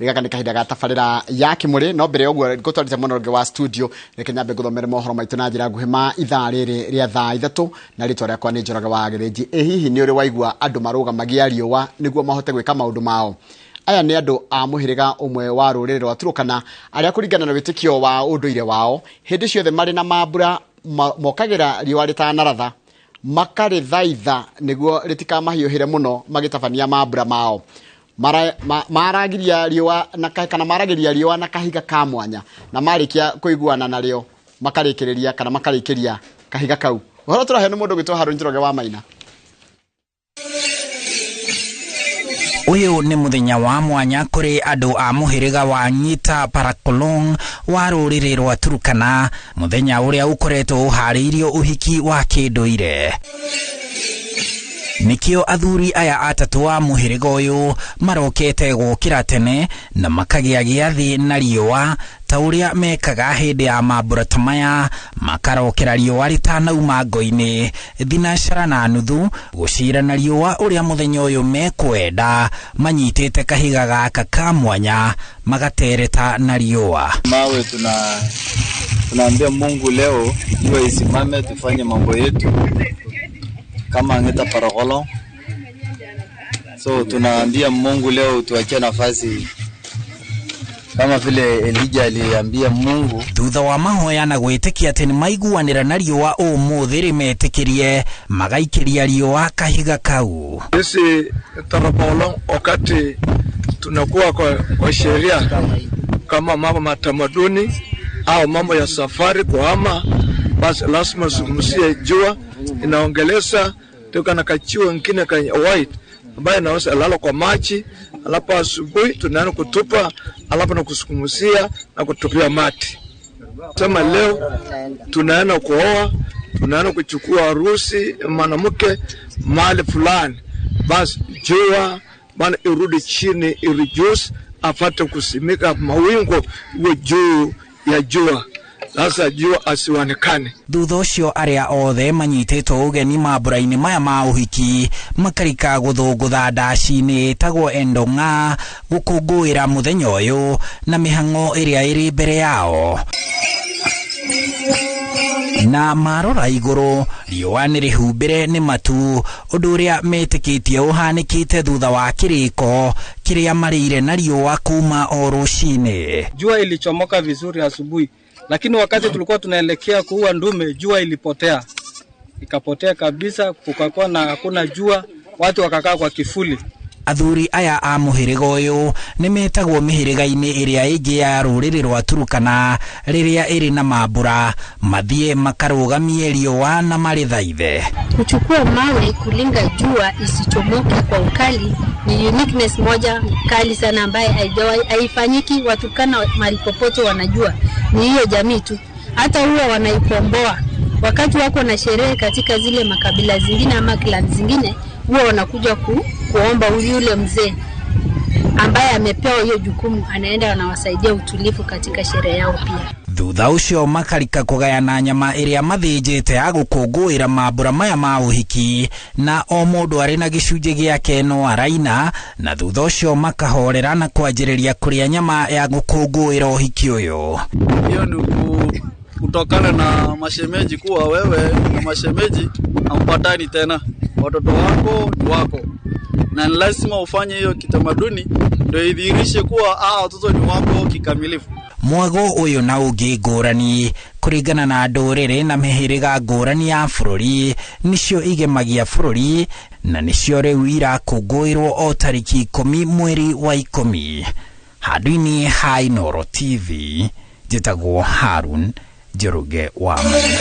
Gaka nĩ kahinda ga tabarĩra ya Kĩmũrĩ, no mbere ya ũguo ngũtwarĩte mwena ũngĩ wa studio, reke nyambe ngũthomere mohoro maitũ na njĩra nguhĩ ma ithaa rĩrĩ rĩa thaa 3, na rĩtwa rĩakwa nĩ Njoroge wa Gĩthĩnji. Ĩ hihi nĩ ũrĩ waigua andũ marũgamagia riũa nĩguo mahote gwĩka maũndũ mao? Aya nĩ andũ a mũhĩrĩga ũmwe wa rũrĩrĩ rwa Turkana arĩa kũringana na wĩtĩkio wa ũndũire wao, hĩndĩ ciothe marĩ na mambura mokagĩra riũa rĩtanaratha, makarĩthaitha nĩguo rĩtikamahiũhĩre mũno magĩtabania mambura mao. Maragiria riũa na kana maragĩria riũa na kahiga ka mwanya, na marĩkia kũiguana narĩo makarĩkĩrĩria kana makarĩkĩria kahiga kau. Ũhoro tũrahe nĩ mũndũ ũgwĩtwo Harũni Njoroge wa Maina. Ũyũ nĩ mũthenya wa mwanya kũrĩ andũ a mũhĩrĩga wa Nyita Parakolong wa rũrĩrĩ rwa Turkana, mũthenya ũrĩa ũkoretwo ũharĩirio ũhiki wa kĩndũire. Nĩkĩo athuri aya atatũ a mũhĩrĩga ũyũ marokete gũkĩra tene na makagĩa gĩathĩ na riũa ta ũrĩa mekaga hĩndĩ ya mambura ta maya, makarokera riũa rĩtanauma ngo-inĩ thinacara na nuthu gũcira na riũa ũrĩa mũthenya ũyũ mekwenda, manyitĩte kahiga gaka ka mwanya magatereta na riũa. Mawe tunaambia Mungu leo jua isimame tufanye mambo yetu kama Ngeta Paragolo. So tunaambia Mungu leo tuachie nafasi kama vile Elijah aliambia Mungu. Thutha wa mahoya na gwĩtĩkia atĩ nĩmaiguanĩra na riũa ũmũthĩ rĩmetĩkĩrie, magaikĩria riũa kahiga kau. Sisi Tarapolong wakati tunakuwa kwa sheria kama mambo matamaduni au mambo ya safari kuhama, basi lazima zungumzie jua inaongeleza tuka na kachiwa ngine ka white ambaye inaweza lala kwa maji, alafu asubuhi tunaanza kutupa, alafu na kusukumuzia na kutupia mati. Sema leo tunaenda kuoa, tunaenda kuchukua harusi mwanamke mahali fulani, basi jua bana irudi chini, ireduce, afate kusimika mawingu iwe juu ya jua. Sasa jua asionekane. Thutha ũcio arĩa othe manyitĩtwo ũgeni mambura-inĩ maya ma ũhiki makarika gũthũngũtha ndaci-inĩ ĩtagwo Endong'a gũkũngũĩra mũthenya ũyũ na mĩhang'o ĩrĩa ĩrĩ mbere yao. Na marora igũrũ riũa nĩ rĩhumbĩre nĩ matu, ũndũ ũrĩa metĩkĩtie ũhanĩkĩte thutha wa kĩrĩko kĩrĩa marĩire na riũa kuma o rũcinĩ. Jua ilichomoka vizuri asubuhi, lakini wakati tulikuwa tunaelekea kuua ndume jua ilipotea, ikapotea kabisa, kukakuwa na hakuna jua, watu wakakaa kwa kifuli. Athuri aya a mũhĩrĩga ũyũ nĩ metagwo mĩhĩrĩga-inĩ ĩrĩa ĩngĩ ya rũrĩrĩ rwa Turkana rĩrĩa ĩrĩ na mambura, mathiĩ makarũgamie riũa na marĩthaithe. Kuchukua mawe kulinga jua isichomoke kwa ukali ni uniqueness moja kali sana ambaye haifanyiki. Waturkana mahali popote wanajua ni hiyo jamii tu, hata huwa wanaikomboa wakati wako na sherehe katika zile makabila zingine ama clan zingine, huwa wanakuja kuomba yule mzee ambaye amepewa hiyo jukumu, anaenda anawasaidia utulivu katika sherehe yao pia. Thutha ũcio makarika kũgayana nyama ĩrĩa mathĩnjĩte ya gũkũngũĩra mambura maya ma ũhiki, na o mũndũ arĩ na gĩcunjĩ gĩake no araina, na thutha ũcio makahorera na kwanjĩrĩria kũrĩa nyama ya gũkũngũĩra ũhiki ũyũ. Hiyo ni kutokana na mashemeji kuwa wewe na mashemeji hampatani tena, watoto wako ni wako, na ni lazima ufanye hiyo kitamaduni ndio idhihirishe kuwa watoto ni wako kikamilifu. Mwago ũyũ na ũngĩ ngũrani kũringana na ndũrĩrĩ na mĩhĩrĩga ngũrani ya bũrũri nĩcio igemagia bũrũri na nĩcio rĩu irakũngũĩrwo o tarĩki 10 mweri wa 10. Handũ-inĩ ha Inooro TV, njĩtagwo Harun Njoroge wa Maina.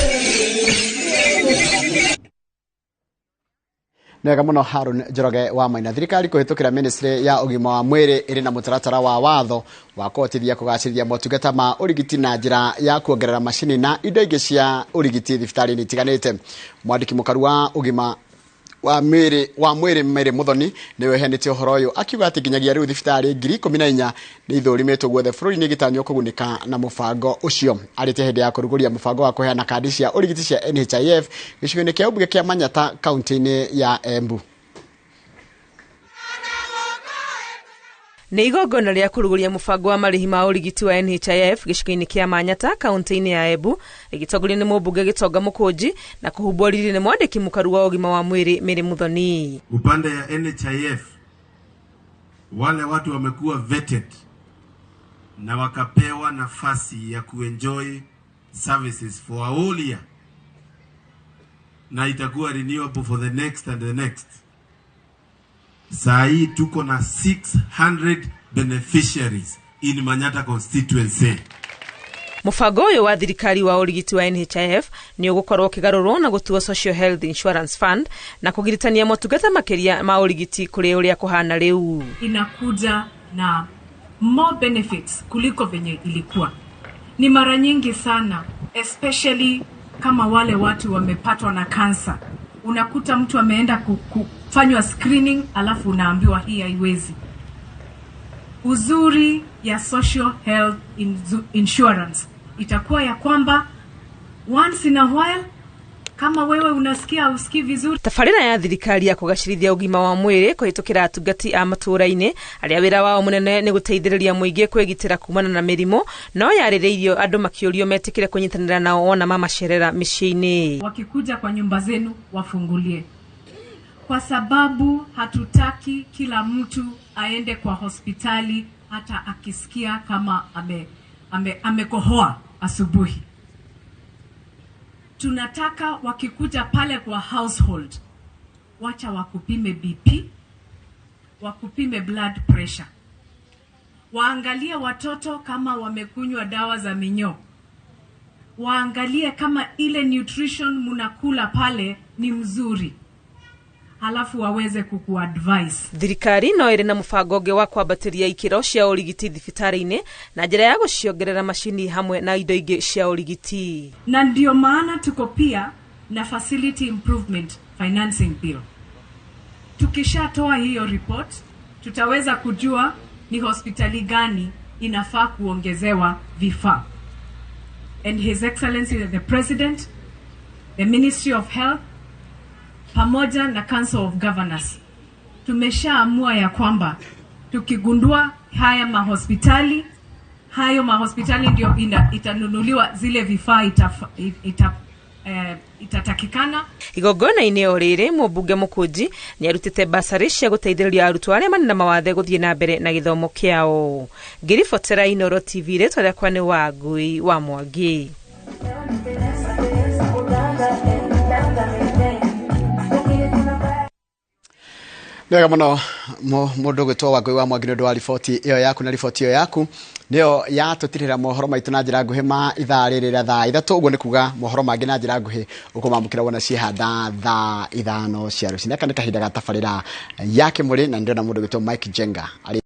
Nĩwega mũno Harun Njoroge wa Maina. Thirikari kũhĩtũkĩra ministry ya ũgima wa mwĩrĩ ĩrĩ na mũtaratara wa watho wa kũhotithia kũgacĩrithia motungata ma ũrigiti na njĩra ya kuongerera macini na indo ingĩ cia ũrigiti thibitarĩ-inĩ itiganĩte. Mwandĩki mũkaru wa ũgima wa mwĩrĩ wa mwĩrĩ Mary Muthoni nĩwe ũheanĩte ũhoro ũyũ akiuga atĩ nginyagia rĩu thibitarĩ ngiri ikũmi na inya nĩ ithũrimĩtwo guothe bũrũri-inĩ igĩtanywo kũgunĩka na mũbango ũcio. Arĩtie hĩndĩ ya kũrugũria mũbango wa kũheana kandi cia ũrigiti cia NHIF gĩcigo-inĩ kĩa ũmbunge kĩa Manyata kaunti-inĩ ya Embu. Nĩ igongona rĩa kũrugũria mũbango wa marĩhi ma ũrigiti wa NHIF gĩcigo-inĩ kĩa Manyata kaunti-inĩ ya Embu, rĩgĩtongorio nĩ mũmbunge Gĩtonga Mũkũnji na kũhumbwo riri nĩ mwandĩki mũkaru wa ũgima wa mwĩrĩ Mary Muthoni. Upande ya NHIF wale watu wamekuwa vetted na wakapewa nafasi ya kuenjoy services for a whole year, na itakuwa renewable for the next and the next. Saa hii tuko na 600 beneficiaries in Manyata constituency. Mũbango ũyũ wa thirikari wa ũrigiti wa NHIF nĩ ũgũkorwo ũkĩgarũrwo na gũtuo Social Health Insurance Fund na kũgiritania motungata makĩria ma ũrigiti kũrĩ ũrĩa kũhana rĩu. Inakuja na more benefits kuliko venye ilikuwa. Ni mara nyingi sana, especially kama wale watu wamepatwa na kansa. Unakuta mtu ameenda kufanywa screening alafu unaambiwa hii haiwezi. Uzuri ya Social Health Insurance itakuwa ya kwamba once in a while kama wewe unasikia usikii vizuri. Tabarĩra ya thirikari ya kũgacĩrithia ũgima wa mwĩrĩ kũhĩtũkĩra atungati a matũũra-inĩ arĩa wĩra wao mũnene nĩ gũteithĩrĩria mũingĩ kwĩgitĩra kumana na mĩrimũ no yarĩrĩirio andũ makĩũrio metĩkĩre kũnyitanĩra nao wona mamacerera mĩciĩ-inĩ. Wakikuja kwa nyumba zenu wafungulie, kwa sababu hatutaki kila mtu aende kwa hospitali hata akisikia kama amekohoa asubuhi. Tunataka wakikuja pale kwa household, wacha wakupime BP, wakupime blood pressure, waangalie watoto kama wamekunywa dawa za minyoo, waangalie kama ile nutrition munakula pale ni mzuri, halafu waweze kukuadvise. Thirikari no ĩrĩ na mũbango ũngĩ wa kwambatĩria ikĩro cia ũrigiti thibitarĩ-inĩ na njĩra ya gũciongerera macini hamwe na indo ingĩ cia ũrigiti. Na ndio maana tuko pia na Facility Improvement Financing Bill. Tukishatoa hiyo report, tutaweza kujua ni hospitali gani inafaa kuongezewa vifaa. And His Excellency the President, the Ministry of Health pamoja na Council of Governors, tumeshaamua ya kwamba tukigundua haya mahospitali, hayo mahospitali ndio itanunuliwa zile vifaa itatakikana. Igongona-inĩ o rĩrĩ mũmbunge Mũkũnji nĩarutĩte basarĩ cia gũteithĩrĩria arutwo arĩa marĩ na mawathe gũthiĩ na mbere na gĩthomo kĩao. Ngĩribotera Inooro TV, rĩtwa rĩakwa nĩ Wangui wa Mwangi. Wega muno mundu gwitwo Wangui wa Mwangi nĩ ũndũ wa riboti ĩyo yaku, na riboti ĩyo yaku nĩyo yatũtirĩra mohoro maitũ na njĩra nguhĩ ma ithaa rĩrĩ rĩa thaa 3, ũguo nĩ kuga mohoro mangĩ na njĩra nguhĩ ũkũmamũkĩra wona ciĩhanda thaa 5 cia rũcinĩ. Aka nĩ kahinda ga tabarĩra ya Kĩmũrĩ, na nĩndĩrona mũndũ gwĩtwo Mike Jenga arĩ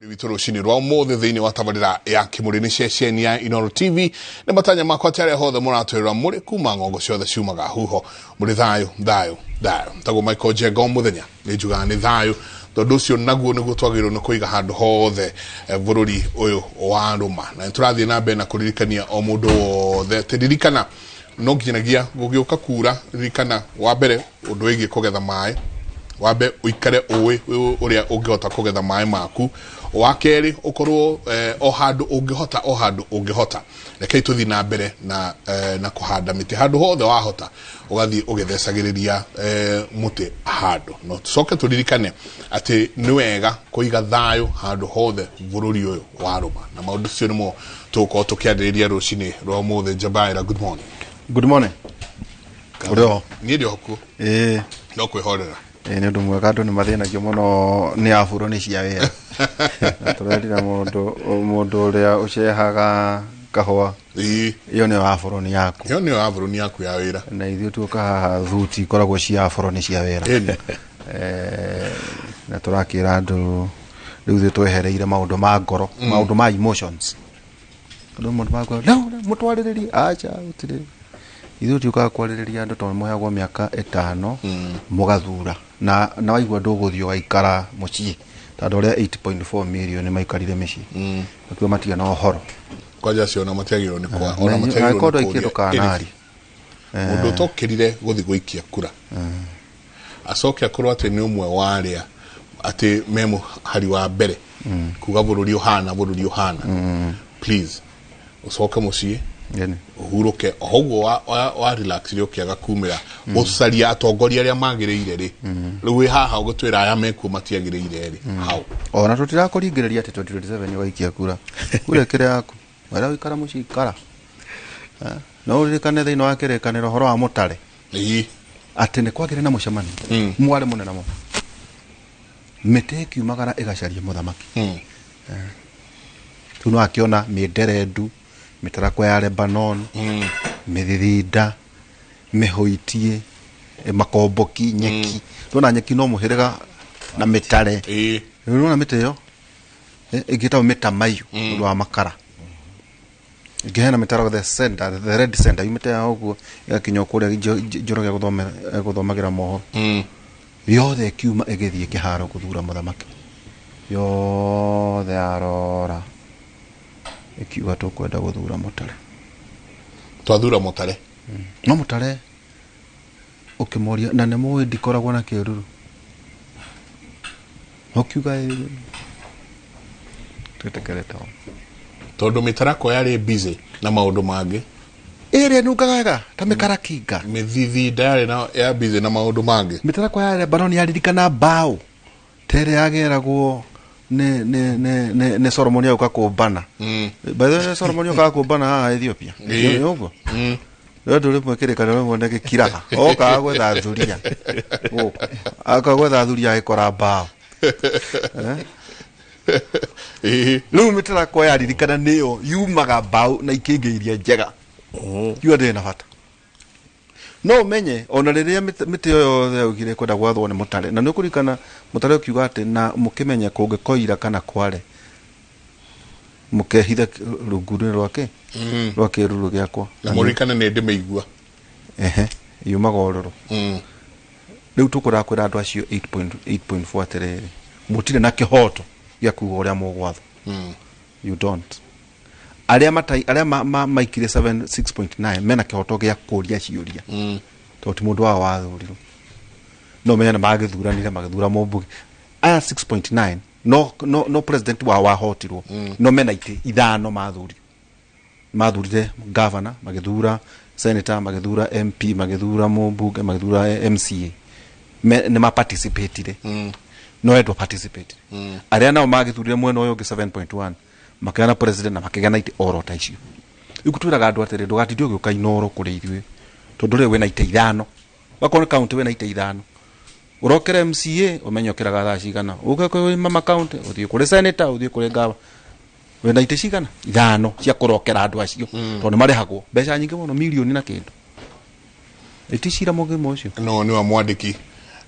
Witũ rũcinĩ rwa ũmũthĩ thĩinĩ wa tabarĩra ya Kĩmũrĩ nĩ ceceni ya Inooro TV nĩ matanya makwa atĩ arĩa hothe mũratwĩrora mũrĩ kuma ng'ongo ciothe ciumaga huho mũrĩ thayũ thayũ thayũ. Tagwo Michael Njenga o mũthenya nĩ njugaga nĩ thayũ tondũ ũcio naguo nĩguo twagĩrĩirwo nĩ kũiga handũ hothe bũrũri ũyũ wa rũma, na nĩ tũrathiĩ na mbere na kũririkania o mũndũ wothe atĩ ririkana no nginyagia gũgĩũka kura, ririkana wa mbere ũndũ wĩgiĩ kũgetha maĩ, wambe ũikare ũĩ ũrĩa ũngĩhota kũgetha maĩ maku, wa kerĩ ũkorwo o handũ ũngĩhota, o handũ ũngĩhota. Rekei tũthiĩ na mbere na na kũhanda mĩtĩ handũ hothe wahota, ũgathiĩ ũgĩthecagĩrĩria mũtĩ handũ. No tũcoke tũririkane atĩ nĩ wega kũiga thayũ handũ hothe bũrũri ũyũ wa rũma, na maũndũ macio nĩmo tũgũkorwo tũkĩarĩrĩria rũcinĩ rwa ũmũthĩ. Njabaĩra, good morning. Good morning. Ũrĩ oho? Niĩ ndĩ oho kuo. Ĩĩ. No kwĩhorera. Ĩĩ, nĩ ũndũ mwega, andũ nĩ mathĩnagio mũno nĩ aburoni cia wĩra. Na tũrerira mũndũ mũndũ ũrĩa ũcehaga kahũa. Ĩĩ. Ĩyo nĩyo aburoni yaku. Ĩyo nĩyo aburoni yaku ya wĩra. Na ithuĩ tuoka haha thuti ikoragwo cia aburoni cia wĩra. Ĩni. Na tũrakĩra andũ rĩu ithuĩ twehereire maũndũ ma ngoro, maũndũ ma emotions. Andũ maũndũ ma ngoro, no mũtwarĩrĩrie, acha gũtirĩ. Ithuĩ tiũkaga kwarĩrĩria andũ tondũ mũheagwo mĩaka 5 mũgathura na waigua ndũgũthiĩ ũgaikara mũciĩ ta andũ arĩa 8.4 million maikarire mĩciĩ. Nakuo matirĩ na ũhoro. Kwanja acio ona matiagĩrĩirwo nĩ kwa, ona matiagĩrĩirwo Angĩkorwo nĩ ndwaikia kũũria. ndũkanarie. Mũndũ ũtokĩrire gũthiĩ gũikia kura acoke akorwo atĩ nĩ ũmwe wa arĩa atĩ me mũhari wa mbere kuga bũrũri ũhana, bũrũri ũhana, please ũcoke mũciĩ ũhurũke o ũguo wa relax rĩ ũkĩaga kumĩra gũcaria atongoria arĩa magĩrĩire rĩ, rĩu wĩ haha ũgĩtwĩra aya mekuo matiagĩrĩire rĩ, hau ona tũtirakũringĩrĩria atĩ 2027 ũgaikia kura. Kura ĩkĩrĩ yaku, wera ũikara mũciĩ ikara. No ũririkane thĩinĩ wa kĩrĩkanĩro ũhoro wa mũtare. Ĩĩ. Atĩ nĩ kwagĩrĩ na mũcemanio mwarĩ mũnene mũno, mĩtĩ ĩkiumagara ĩgacaria mũthamaki. Rĩu no akĩona mĩnderendu, mĩtarakwa ya Lebanon, mĩthithinda, mĩhũitie, makomboki, nyeki. Tuona nyeki no mũhĩrĩga na mĩtare. Rĩu nĩwona mĩtĩ ĩyo ĩngĩ ĩtagwo mĩtamaiyũ ũndũ wa makara. Ĩngĩ hena mĩtaro the center, the red center yumĩte ya ũguo ĩgakinya kũrĩa Njoroge gũthomagĩra mohoro. Yothe ĩkiuma ĩgĩthiĩ kĩharo gũthura mũthamaki. Yothe yarora ĩkiuga tũkwenda gũthura mũtare. Twathura mũtare. No mũtare ũkĩmoria na nĩ mũĩ ndikoragwo na kĩruru. Ũkiuga ĩĩ. Twĩtĩkĩrĩte ũũ. Tondũ mĩtarakwa yarĩ busy na maũndũ mangĩ. Ĩrĩa ĩnungaga wega ta mĩkarakinga. Mĩthithinda yarĩ na ya busy na maũndũ mangĩ. Mĩtarakwa ya Lebanon yaririkana mbaũ ta ĩrĩa yageragwo nĩ Solomon agĩũka kũmbana. By the way, Solomon okaga kũmbana haha Ethiopia. Nĩ ũguo? Rĩu andũ rĩmwe kĩrĩkanĩro rĩmwe nĩ gĩkiraga. Okaga gwetha thuria gũkũ. Agoka gwetha thuria agĩkora mbaũ. Rĩu mĩtarakwa yaririkana nĩyo yumaga mbaũ na ikĩngĩ iria njega. Kiuga ndĩrĩ na bata. No ũmenye ona rĩrĩa mĩtĩ ĩyo yothe yaugire kwenda gwathwo nĩ mũtare, na nĩ ũkũririkana mũtare ũkiuga atĩ na mũkĩmenye kũngĩkoira kana kware mũkehithe rungu-inĩ rwake rwa kĩruru gĩakwa. Na mũririkane nĩ ndĩmĩigua. Ehe, yumaga ũrũrũ. Rĩu tũkũraga kwĩra andũ acio 8.4 atĩrĩrĩ, mũtirĩ na kĩhoto gĩa kuga ũrĩa mũgwathwo. You don't. Arĩa arĩa maikire 6.9 mena kĩhoto gĩa kũria ciũria. Tondũ ti mũndũ wao wathurirwo. No menya nĩ magĩthuranire magĩthura mũmbunge. Aya 6.9 no president wao wahotirwo. No mena itĩ 5 mathurirwo. Mathurire governor, magĩthura senator, magĩthura MP, magĩthura mũmbunge, magĩthura MCA. Nĩ ma participatire. No endwa participate. Arĩa nao magĩthurire mwena ũyũ ũngĩ 7.1 makĩgĩa na president na makĩgĩa na itĩ oro ta icio. Rĩu twĩraga andũ atĩrĩ, ndũgatinde ũgĩũka Inooro kũrĩ ithuĩ tondũ rĩu wĩna itĩ 5. Wakorwo nĩ county wĩna itĩ 5. Ũrokere MCA ũmenye ũkĩraga thaa cigana, ũke kwĩ mama county, ũthiĩ kũrĩ senator, ũthiĩ kũrĩ gava. Wĩna itĩ cigana? 5 cia kũrokera andũ acio. Tondũ nĩ marĩhagwo mbeca nyingĩ mũno, milioni na kĩndũ. Ĩti cira mũgima ũcio. No nĩ wa mwandĩki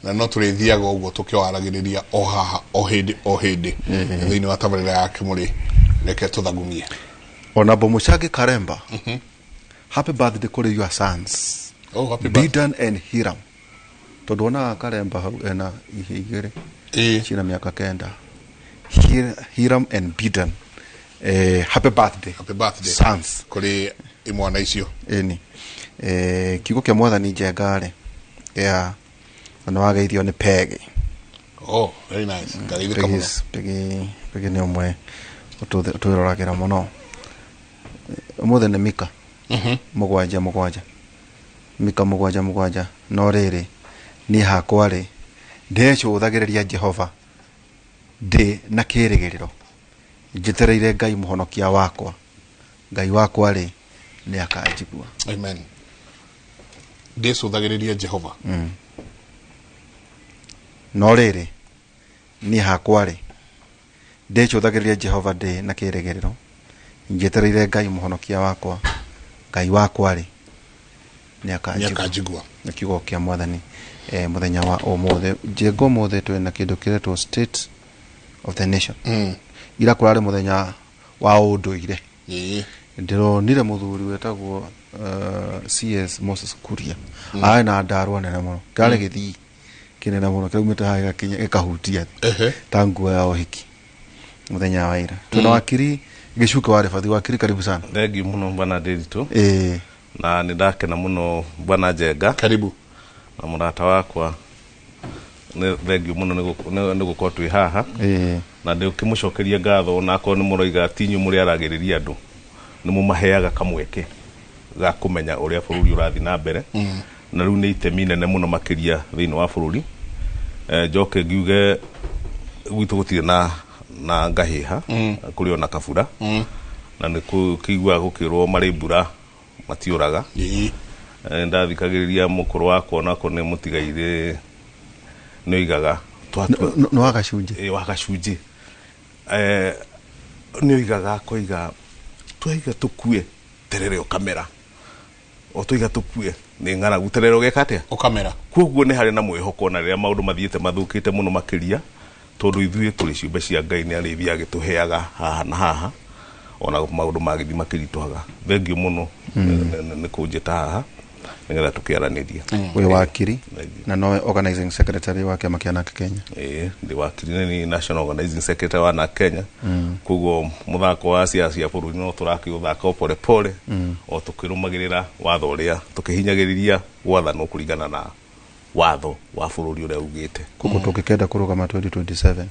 Na no tũrĩthiaga ũguo tũkĩwaragĩrĩria o haha o hĩndĩ o hĩndĩ thĩinĩ wa tabarĩra ya Kĩmũrĩ. Reke tũthagumie. Ona Bomuchagi Karemba, happy birthday kũrĩ your sons. Oh, happy birthday. Bidan and Hiram. Tondũ wonaga Karemba hau ena ihe igĩrĩ cina mĩaka 9. Hiram and Bidan, happy birthday. Happy birthday sons kũrĩ imwana icio. Ĩni kiugo kĩa mwathani Njenga rĩ, ya na nĩ wageithio nĩ Peggy. Oh, very nice. Ngageithĩka mũno. Peggy nĩ ũmwe ũtwĩroragĩra mũno. Ũmũthĩ nĩ Mika 7 7, Mika 7 7. No rĩrĩ, niĩ hakwa rĩ, ndecũthagĩrĩria Jehova ndĩ na kĩĩrĩgĩrĩro, njetereire Ngai mũhonokia wakwa. Ngai wakwa rĩ, nĩ akanjigua. Amen. Ndĩcũthagĩrĩria Jehova. No rĩrĩ, niĩ hakwa rĩ, ndecũthagĩrĩria Jehova ndĩ na kĩĩrĩgĩrĩro, njetereire Ngai mũhonokia wakwa. Ngai wakwa rĩ, nĩ akanjigua. Nĩ kiugo kĩa mwathani mũthenya wa ũmũthĩ. Njenga ũmũthĩ twĩna kĩndũ kĩretwo State of the Nation. Ira kũrarĩ mũthenya wa ũndũire. Ndĩronire mũthuri wetagwo CS Moses Kuria. Arĩ na ndarwa nene mũno. Kĩrarĩ gĩthii kĩnene mũno kĩraumĩte haha gĩgakinya gĩkahutia thĩ ta nguo ya ũhiki mũthenya wa ira. Twĩna wakiri Gĩcuke wa Rĩbathi. Wakiri, karibu sana. Thengiũ mũno bwana Ndiritu. Na nĩ ndakena mũno bwana Njenga. Karibu. Na mũrata wakwa nĩ thengiũ mũno nĩ gũkorwo twĩ haha. Na ndĩkĩmũcokeria ngatho, na akorwo nĩ mũroiga ti inyuĩ mũrĩaragĩrĩria andũ, nĩ mũmaheaga kamweke ga kũmenya ũrĩa bũrũri ũrathiĩ na mbere. Na rĩu nĩ itemi nene mũno makĩria thĩinĩ wa bũrũri. Njoke ngiuge gwitũ gũtirĩ na ngahĩha, kũrĩ ona kabura. Na nĩ kĩiguaga gũkĩrwo marĩ mbura matiũraga. Ndathikagĩrĩria mũkũrũ wakwa onako nĩ mũtigairĩ nĩ oigaga nĩ wa gacunjĩ. Wa gacunjĩ. Nĩ oigaga akoiga twaiga tũkue terere ũkamera, o twaiga tũkue nĩ ng'aragu terere ũgeka atĩa ũkamera. Koguo nĩ harĩ na mwĩhoko na rĩrĩa maũndũ mathiĩte mathũkĩte mũno makĩria, tondũ ithuĩ tũrĩ ciũmbe cia Ngai, nĩ arĩthiaga agĩtũheaga haha na haha, ona maũndũ magĩthiĩ makĩritũhaga. Thengiũ mũno nĩ kũnjĩta haha nĩgetha tũkĩaranĩrie. Wĩ wakiri na nowe organizing secretary wa kĩama kĩa NARC Kenya. Ndĩ wakiri na nĩ national organizing secretary wa NARC Kenya. Koguo mũthako wa ciaca cia bũrũri no tũrakĩũthaka o pole pole, o tũkĩrũmagĩrĩra watho ũrĩa tũkĩhinyagĩrĩria gwathanwo kũringana na watho wa bũrũri ũrĩa ugĩte. Koguo tũngĩkenda kũrũgama 2027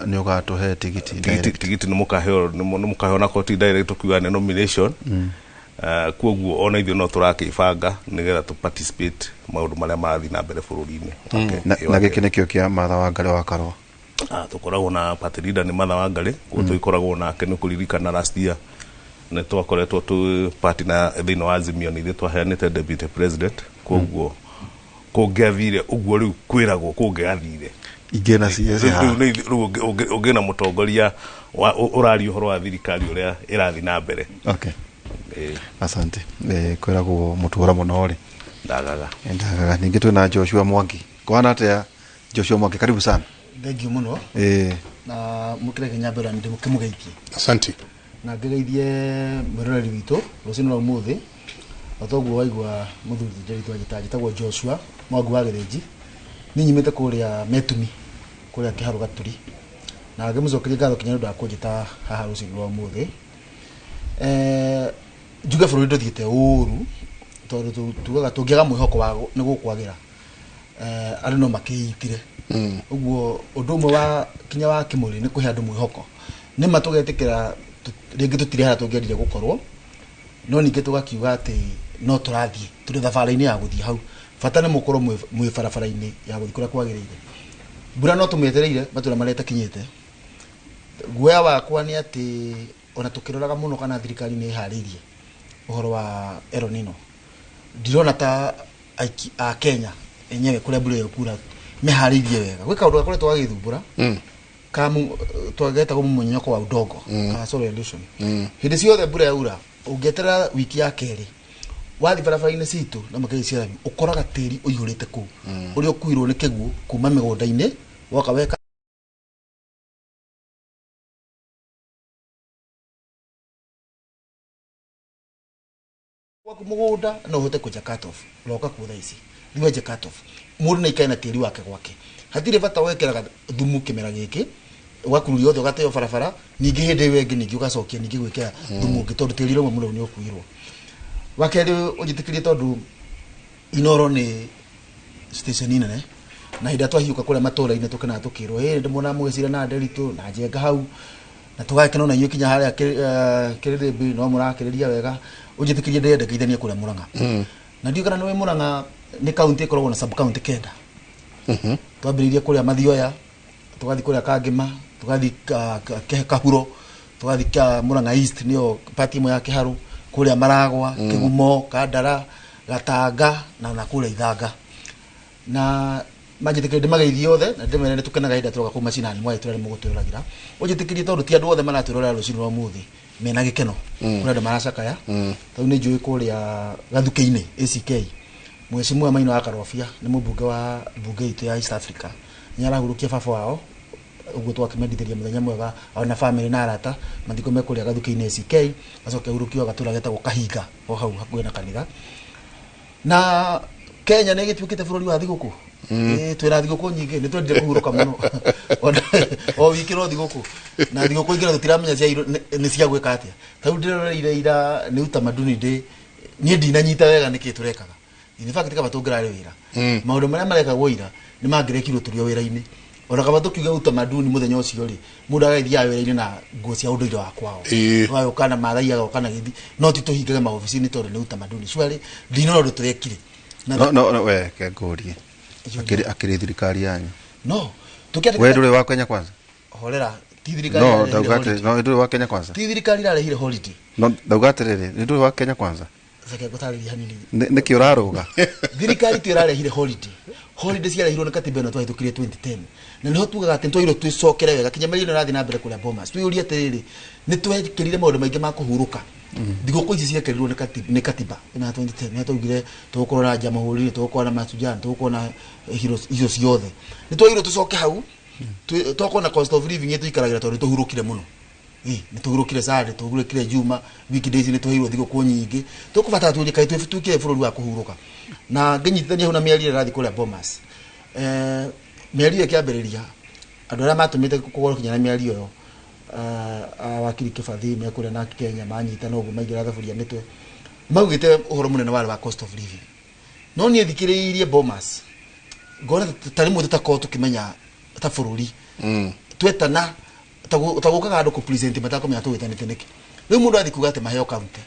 nĩ ũgatũhe tigiti direct. Tigiti nĩ mũkaheo na koti direct tũkiuga nĩ nomination. Koguo ona ithuĩ no tũrakĩbanga nĩgetha tũ participate maũndũ marĩa marathiĩ na mbere bũrũri-inĩ. Na gĩkĩ nĩkĩo kĩa Martha Wangari wa Karũa. Tũkoragwo na party leader nĩ Martha Wangari, koguo tũgĩkoragwo nake nĩ kũririkana last year nĩ twakoretwo twĩ party na thĩinĩ wa Azimio nĩ ithuĩ twaheanĩte deputy president. Koguo kũngĩathire ũguo rĩu kwĩragwo kũngĩathire ingĩ na CS rĩu ũngĩ na mũtongoria ũraria ũhoro wa thirikari ũrĩa ĩrathiĩ na mbere. Okay. Asante. Kwĩragwo mũtũra mũno rĩ ndagaga. Ndagaga. Ningĩ twĩna Joshua Mwangi. Kwana atĩa Joshua Mwangi, karibu sana. Thengiũ mũno. Na mũkĩreke nyambĩra nĩ ndĩmũgeithie. Asante. Na ngĩgeithie mwĩroreri witũ rũcinĩ rwa ũmũthĩ. O toguo waigua mũthuri Ndiritu anjĩtagwo Joshua Mwangi wa Gĩthĩnji. Niĩ nyumĩte kũrĩa Metumi, kũrĩa Kĩharũ Gaturi. Na ngĩmũcokeria ngatho kinya nĩ ũndũ wa kũnjĩta haha rũcinĩ rwa ũmũthĩ. Njuge bũrũri ndũthiĩte ũru, tondũ tugaga tũngĩaga mwĩhoko wa nĩ gũkwagĩra, andũ no makĩitire. Ũguo ũndũ ũmwe wa kinya wa Kĩmũrĩ nĩ kũhe andũ mwĩhoko. Nĩ ma tũgetĩkĩra rĩngĩ tũtirĩ harĩa tũngĩendire gũkorwo, no ningĩ tũgakiuga atĩ no tũrathiĩ, tũrĩ thabarĩ-inĩ ya gũthiĩ hau. Bata nĩ mũkorwo mwĩ barabara-inĩ ya gũthiĩ kũrĩa kwagĩrĩire. Mbura no tũmĩetereire matũra marĩa ĩtakinyĩte. Guoya wakwa nĩ atĩ ona tũkĩroraga mũno kana thirikari nĩ ĩharĩirie ũhoro wa El Nino, ndirona ta aiki a Kenya enyewe kũrĩa mbura ĩyo kura meharĩirie wega. Gwĩ kaũndũ gakoretwo gagĩthumbũra twagetagwo mũmonyoko wa udongo, ka soil erosion. Hĩndĩ ciothe mbura yaura ũngĩeterera wiki ya kerĩ Wathi barabara-inĩ citũ na makĩria cia rami ũkoraga tĩri ũihũrĩte kũu ũrĩa ũkuirwo nĩ kĩguũ kuma mĩgũnda-inĩ woka weka gwaku mũgũnda no ũhote kwenja cut off roka kuo thaa ici rĩu wenje cut off mũndũ nĩ aikare na tĩri wake gwake hatirĩ bata wekĩraga thumu kĩmera gĩkĩ ũgakururia othe ũgateo barabara ningĩ hĩndĩ ĩyo ĩngĩ ningĩ ũgacokia ningĩ gwĩkĩra thumu ũngĩ tondũ tĩri ũrĩa mũnoru nĩ ũkuirwo. Wa kerĩ ũnjĩtĩkĩrie tondũ Inoro nĩ station nene na hĩndĩ ĩrĩa twahiũka kũrĩa matũra-inĩ tũkenaga tũkĩrwo ĩ ndĩmona mũgĩcira na Nderitu na Njenga hau na tũgakena ona inyuĩ kinya harĩa Kĩrĩrĩmbĩ no mũrakĩrĩria wega ũnjĩtĩkĩrie ndĩrenda ngeithanie kũrĩa Mũrang'a na ndiũĩ kana nĩ Mũrang'a nĩ kaunti ĩkoragwo na sub county kenda. Twambĩrĩirie kũrĩa Mathioya tũgathiĩ kũrĩa Kangĩma tũgathiĩ Kahuro tũgathiĩ Mũrang'a East nĩyo part ĩmwe ya Kĩharũ kũrĩa Maragwa Kĩgumo Kandara Gatanga na kũrĩa Ithanga na manjĩtĩkĩrie ndĩmageithie othe na ndĩmere nĩ tũkenaga hĩndĩ ĩrĩa tũroka kũu macinani mwagĩtũra nĩ mũgũtwĩroragĩra ũnjĩtĩkĩrie tondũ ti andũ othe maratwĩrorera rũcinĩ rwa ũmũthĩ mena gĩkeno kũrĩ andũ maracakaya tondũ nĩ njũĩ kũrĩa Gathukĩ-inĩ ACK Mheshimiwa Maina wa Karobia nĩ mũmbunge wa mbunge itũ ya East Africa nĩ arahurũkia baba wao ũguo twakĩmendithĩria mũthenya mwega ona family na arata mathiko me kũrĩa Gathukĩ-inĩ ACK acoke ahurũkio gatũra getagwo Kahinga o hau hakuhĩ na kanitha na Kenya nĩ ĩgĩtuĩkĩte bũrũri wa thigũkũ. Twĩna thigũkũ nyingĩ nĩ twendire kũhurũka mũno o wiki no thigũkũ na thigũkũ ingĩ tũtiramenya cia nĩ cia gwĩka atĩa ta rĩu ndĩroreire ira nĩ utamaduni ndĩ niĩ ndinanyita wega nĩkĩ tũrekaga in fact kaba tũngĩrarĩ wĩra maũndũ marĩa marekagwo ira nĩ mangĩrekirwo tũrĩ o wĩra-inĩ ona kaba tũkiuga utamaduni mũthenya ũcio rĩ mũndũ agagĩthiaga wĩra-inĩ na nguo cia ũndũire wa kwao ũgagĩũka na Maathai agoka na gĩthi no ti tũhingage maobici-inĩ tondũ nĩ utamaduni surely ndinona ũndũ tũrekire no we ke ngũrie akĩrĩ thirikari yanyu no we ndũrĩ wa Kenya Kwanza horera ti thirikari no ndauga no ndũrĩ wa Kenya Kwanza ti thirikari irarehire holiday no ndauga atĩrĩrĩ ndũrĩ wa Kenya Kwanza reke ngũtarĩrie hanini nĩkĩ ũrarũga thirikari tu ĩrarehire holiday holiday ciarehirwo nĩ katiba ĩno twahĩtũkirie 2010 na nĩho tugaga atĩ nĩtwagĩrĩirwo twĩcokere wega kinya mĩario ĩno ĩrathiĩ na mbere kũrĩa Bomas twĩyũrie atĩrĩrĩ nĩ twekĩrire maũndũ maingĩ ma kũhurũka thigũkũ ici ciekĩrirwo nĩ katiba ĩno ya 2010 nĩ twaugire tũgũkorwo na Jamhuri tũgũkorwo na Mashujaa tũgũkorwo na icio ciothe nĩ twagĩrĩirwo tũcoke hau twakorwo na cost of living ĩtũikaragĩra tondũ nĩtũhurũkire mũno nĩ tũhurũkire Sunday tũhurũkire Juma weekdays nĩ tũheirwo thigũkũ nyingĩ tũkũbatara tũrie kaĩ twĩkire bũrũri wa kũhurũka na ngĩnyitithania hau na mĩario ĩrĩa ĩrathiĩ kũrĩa Bomas mĩario ĩkĩambĩrĩria andũ arĩa matũmĩte kũgorwo kinya na mĩario ĩyo wakiri Kĩbathi me kũrĩa na Kenya manyitana ũguo maigĩra thaburia mĩtwe maugĩte ũhoro mũnene warĩ wa cost of living no niĩ thikĩrĩirie Bomas ngona ta rĩmwe tũtakorwo tũkĩmenya ta bũrũri twetana ta gũkaga andũ kũ present matakũmenya tũgĩtanĩte nĩkĩ rĩu mũndũ athiĩ kuga atĩ maheo county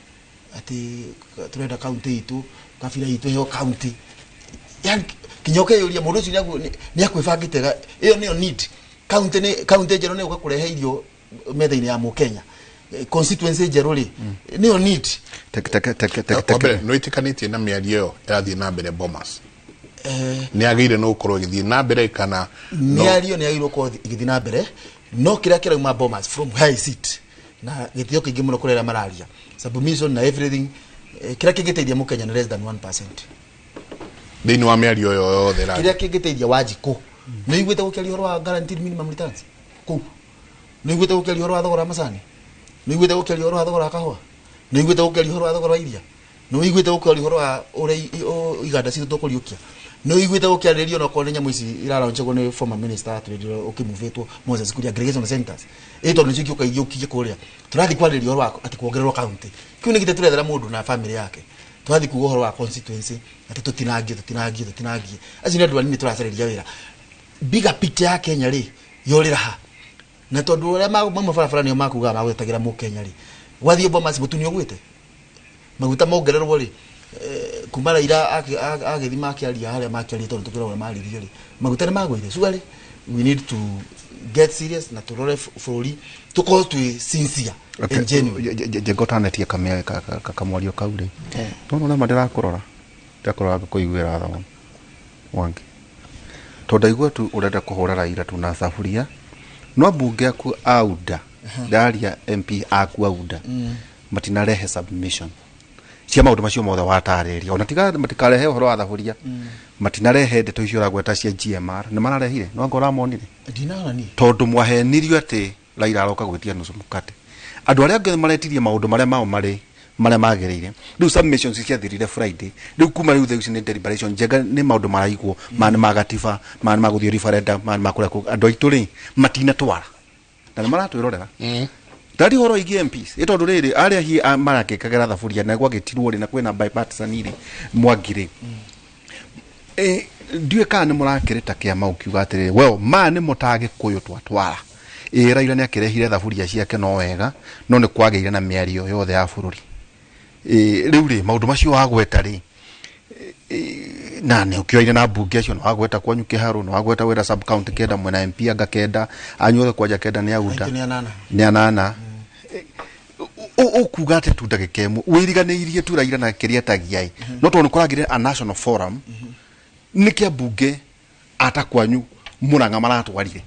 atĩ tũrenda county itũ kabira itũ ĩheo county yani kinya ũkeyũria mũndũ ũcio nĩ akwĩbangĩte ĩyo nĩyo need county nĩ county njerũ nĩ ũka kũrehe irio metha-inĩ ya mũkenya constituency njerũ rĩ nĩyo need mbere nĩ wĩtĩkanĩtie na mĩario ĩyo ĩrathiĩ na mbere Bomas nĩ yagĩrĩire nĩ gũkorwo ĩgĩthiĩ na mbere kana mĩario nĩ yagĩrĩirwo gũkorwo ĩgĩthiĩ na mbere no kĩrĩa kĩrauma Bomas from where I sit na gĩtĩo kĩingĩ mũno kũrĩa arĩa mararia submission na everything kĩrĩa kĩngĩteithia mũkenya nĩ less than 1% thĩinĩ wa mĩario ĩyo yothe kĩrĩa kĩngĩteithia Wanjikũ nĩ ũiguĩte gũkĩaria ũhoro wa guaranteed minimum returns kũu nĩ ũiguĩte gũkĩaria ũhoro wa thogora wa macani nĩ ũiguĩte gũkĩaria ũhoro wa thogora wa kahũa nĩ ũiguĩte gũkĩaria ũhoro wa thogora wa iria nĩ ũiguĩte gũkĩaria ũhoro wa ũrĩa iganda citũ tũkũriũkia nĩ ũiguĩte gũkĩarĩrio onokorwo nĩ nyamũ ici iraronchagwo nĩ former minister trade ũkĩmuvĩtwo Moses Kuria aggregation centers ĩ tondũ nĩcio ingĩũka igiũkie kũrĩa tũrathiĩ kwarĩrĩria ũhoro wa atĩ kuongererwo county kĩu nĩ gĩtĩ tũrethera mũndũ na family yake tũrathiĩ kuga ũhoro wa constituency atĩ tũtinangie tũtinangie tũtinangie acio nĩ andũ anini tũracarĩria wĩra bigger picture ya Kenya rĩ yorĩra ha na tondũ arĩa mauma barabara nĩo makugaga magwetagĩra mũkenya rĩ gwathiĩ Bomas mũtu nĩ ũgwĩte maguta mongererwo rĩ kuma Raila agĩthiĩ makĩaria harĩa makĩaria tondũ tũkĩragwo maririe rĩ maguta nĩ magũire surely we need to get serious na tũrore bũrũri tũkorwo twĩ sincere and genuine Njenga ũtanetie kamwario kau rĩ nona ũrĩa ma ndĩrakũrora ngakũiguĩra tha mũno Mwangi tondũ ndaigua tu ũrenda kũhũra Raila tu na thaburia no mbunge aku auda ndaria MP aku auda matinarehe submission Cia maũndũ macio mothe watarĩria ona tiga matikarehe ũhoro wa thaburia, matinarehe ndeto icio ũragweta cia GMR. Nĩ mararehire no anga ũramonire? Ndinona niĩ. Tondũ mwahenirio atĩ Raila aroka gwĩtia nusu mukate, andũ arĩa angĩ maretirie maũndũ marĩa mao marĩ marĩa magĩrĩire. Rĩu submissions ciathirire Friday. Rĩu kuma rĩu thaici nĩ deliberation njega, nĩ maũndũ maraigwo ma nĩ ma gatiba, ma nĩ ma gũthiĩ referendum, ma nĩ ma kũrĩa andũ aitũ rĩ matinatwara na nĩ maratwĩrorera. Ndari horo igi MPs ĩ tondũ rĩrĩ arĩa hi marakĩkagĩra thaburia na gwagĩtirwo rĩ na kwĩna bipartisan rĩ Mwangi rĩ, ndiũĩ kana nĩ mũrakĩrĩta kĩama ũkiuga atĩrĩrĩ, well, maya nĩmo ta Gĩkũyũ twatwara. Ĩ Raila nĩ akĩrehire thaburia ciake no wega, no nĩ kwagĩire na mĩario yothe ya bũrũri. Rĩu rĩ maũndũ macio wagweta rĩ, na nĩ ũkĩoire na mbunge acio nĩ wagweta kwanyu Kĩharũ, nĩ wagweta wĩra sub county kenda mwena MP anga kenda anyu othe kwanja kenda nĩ auda. Aitũ nĩ anana. Nĩ anana. Ũkuga atĩ tu ndagĩka ĩmwe wĩriganĩirie tu Raila na kĩrĩa etagia ĩ, no tondũ nĩ kũragĩire a national forum nĩ kĩa mbunge ata kwanyu Mũrang'a maratwarire.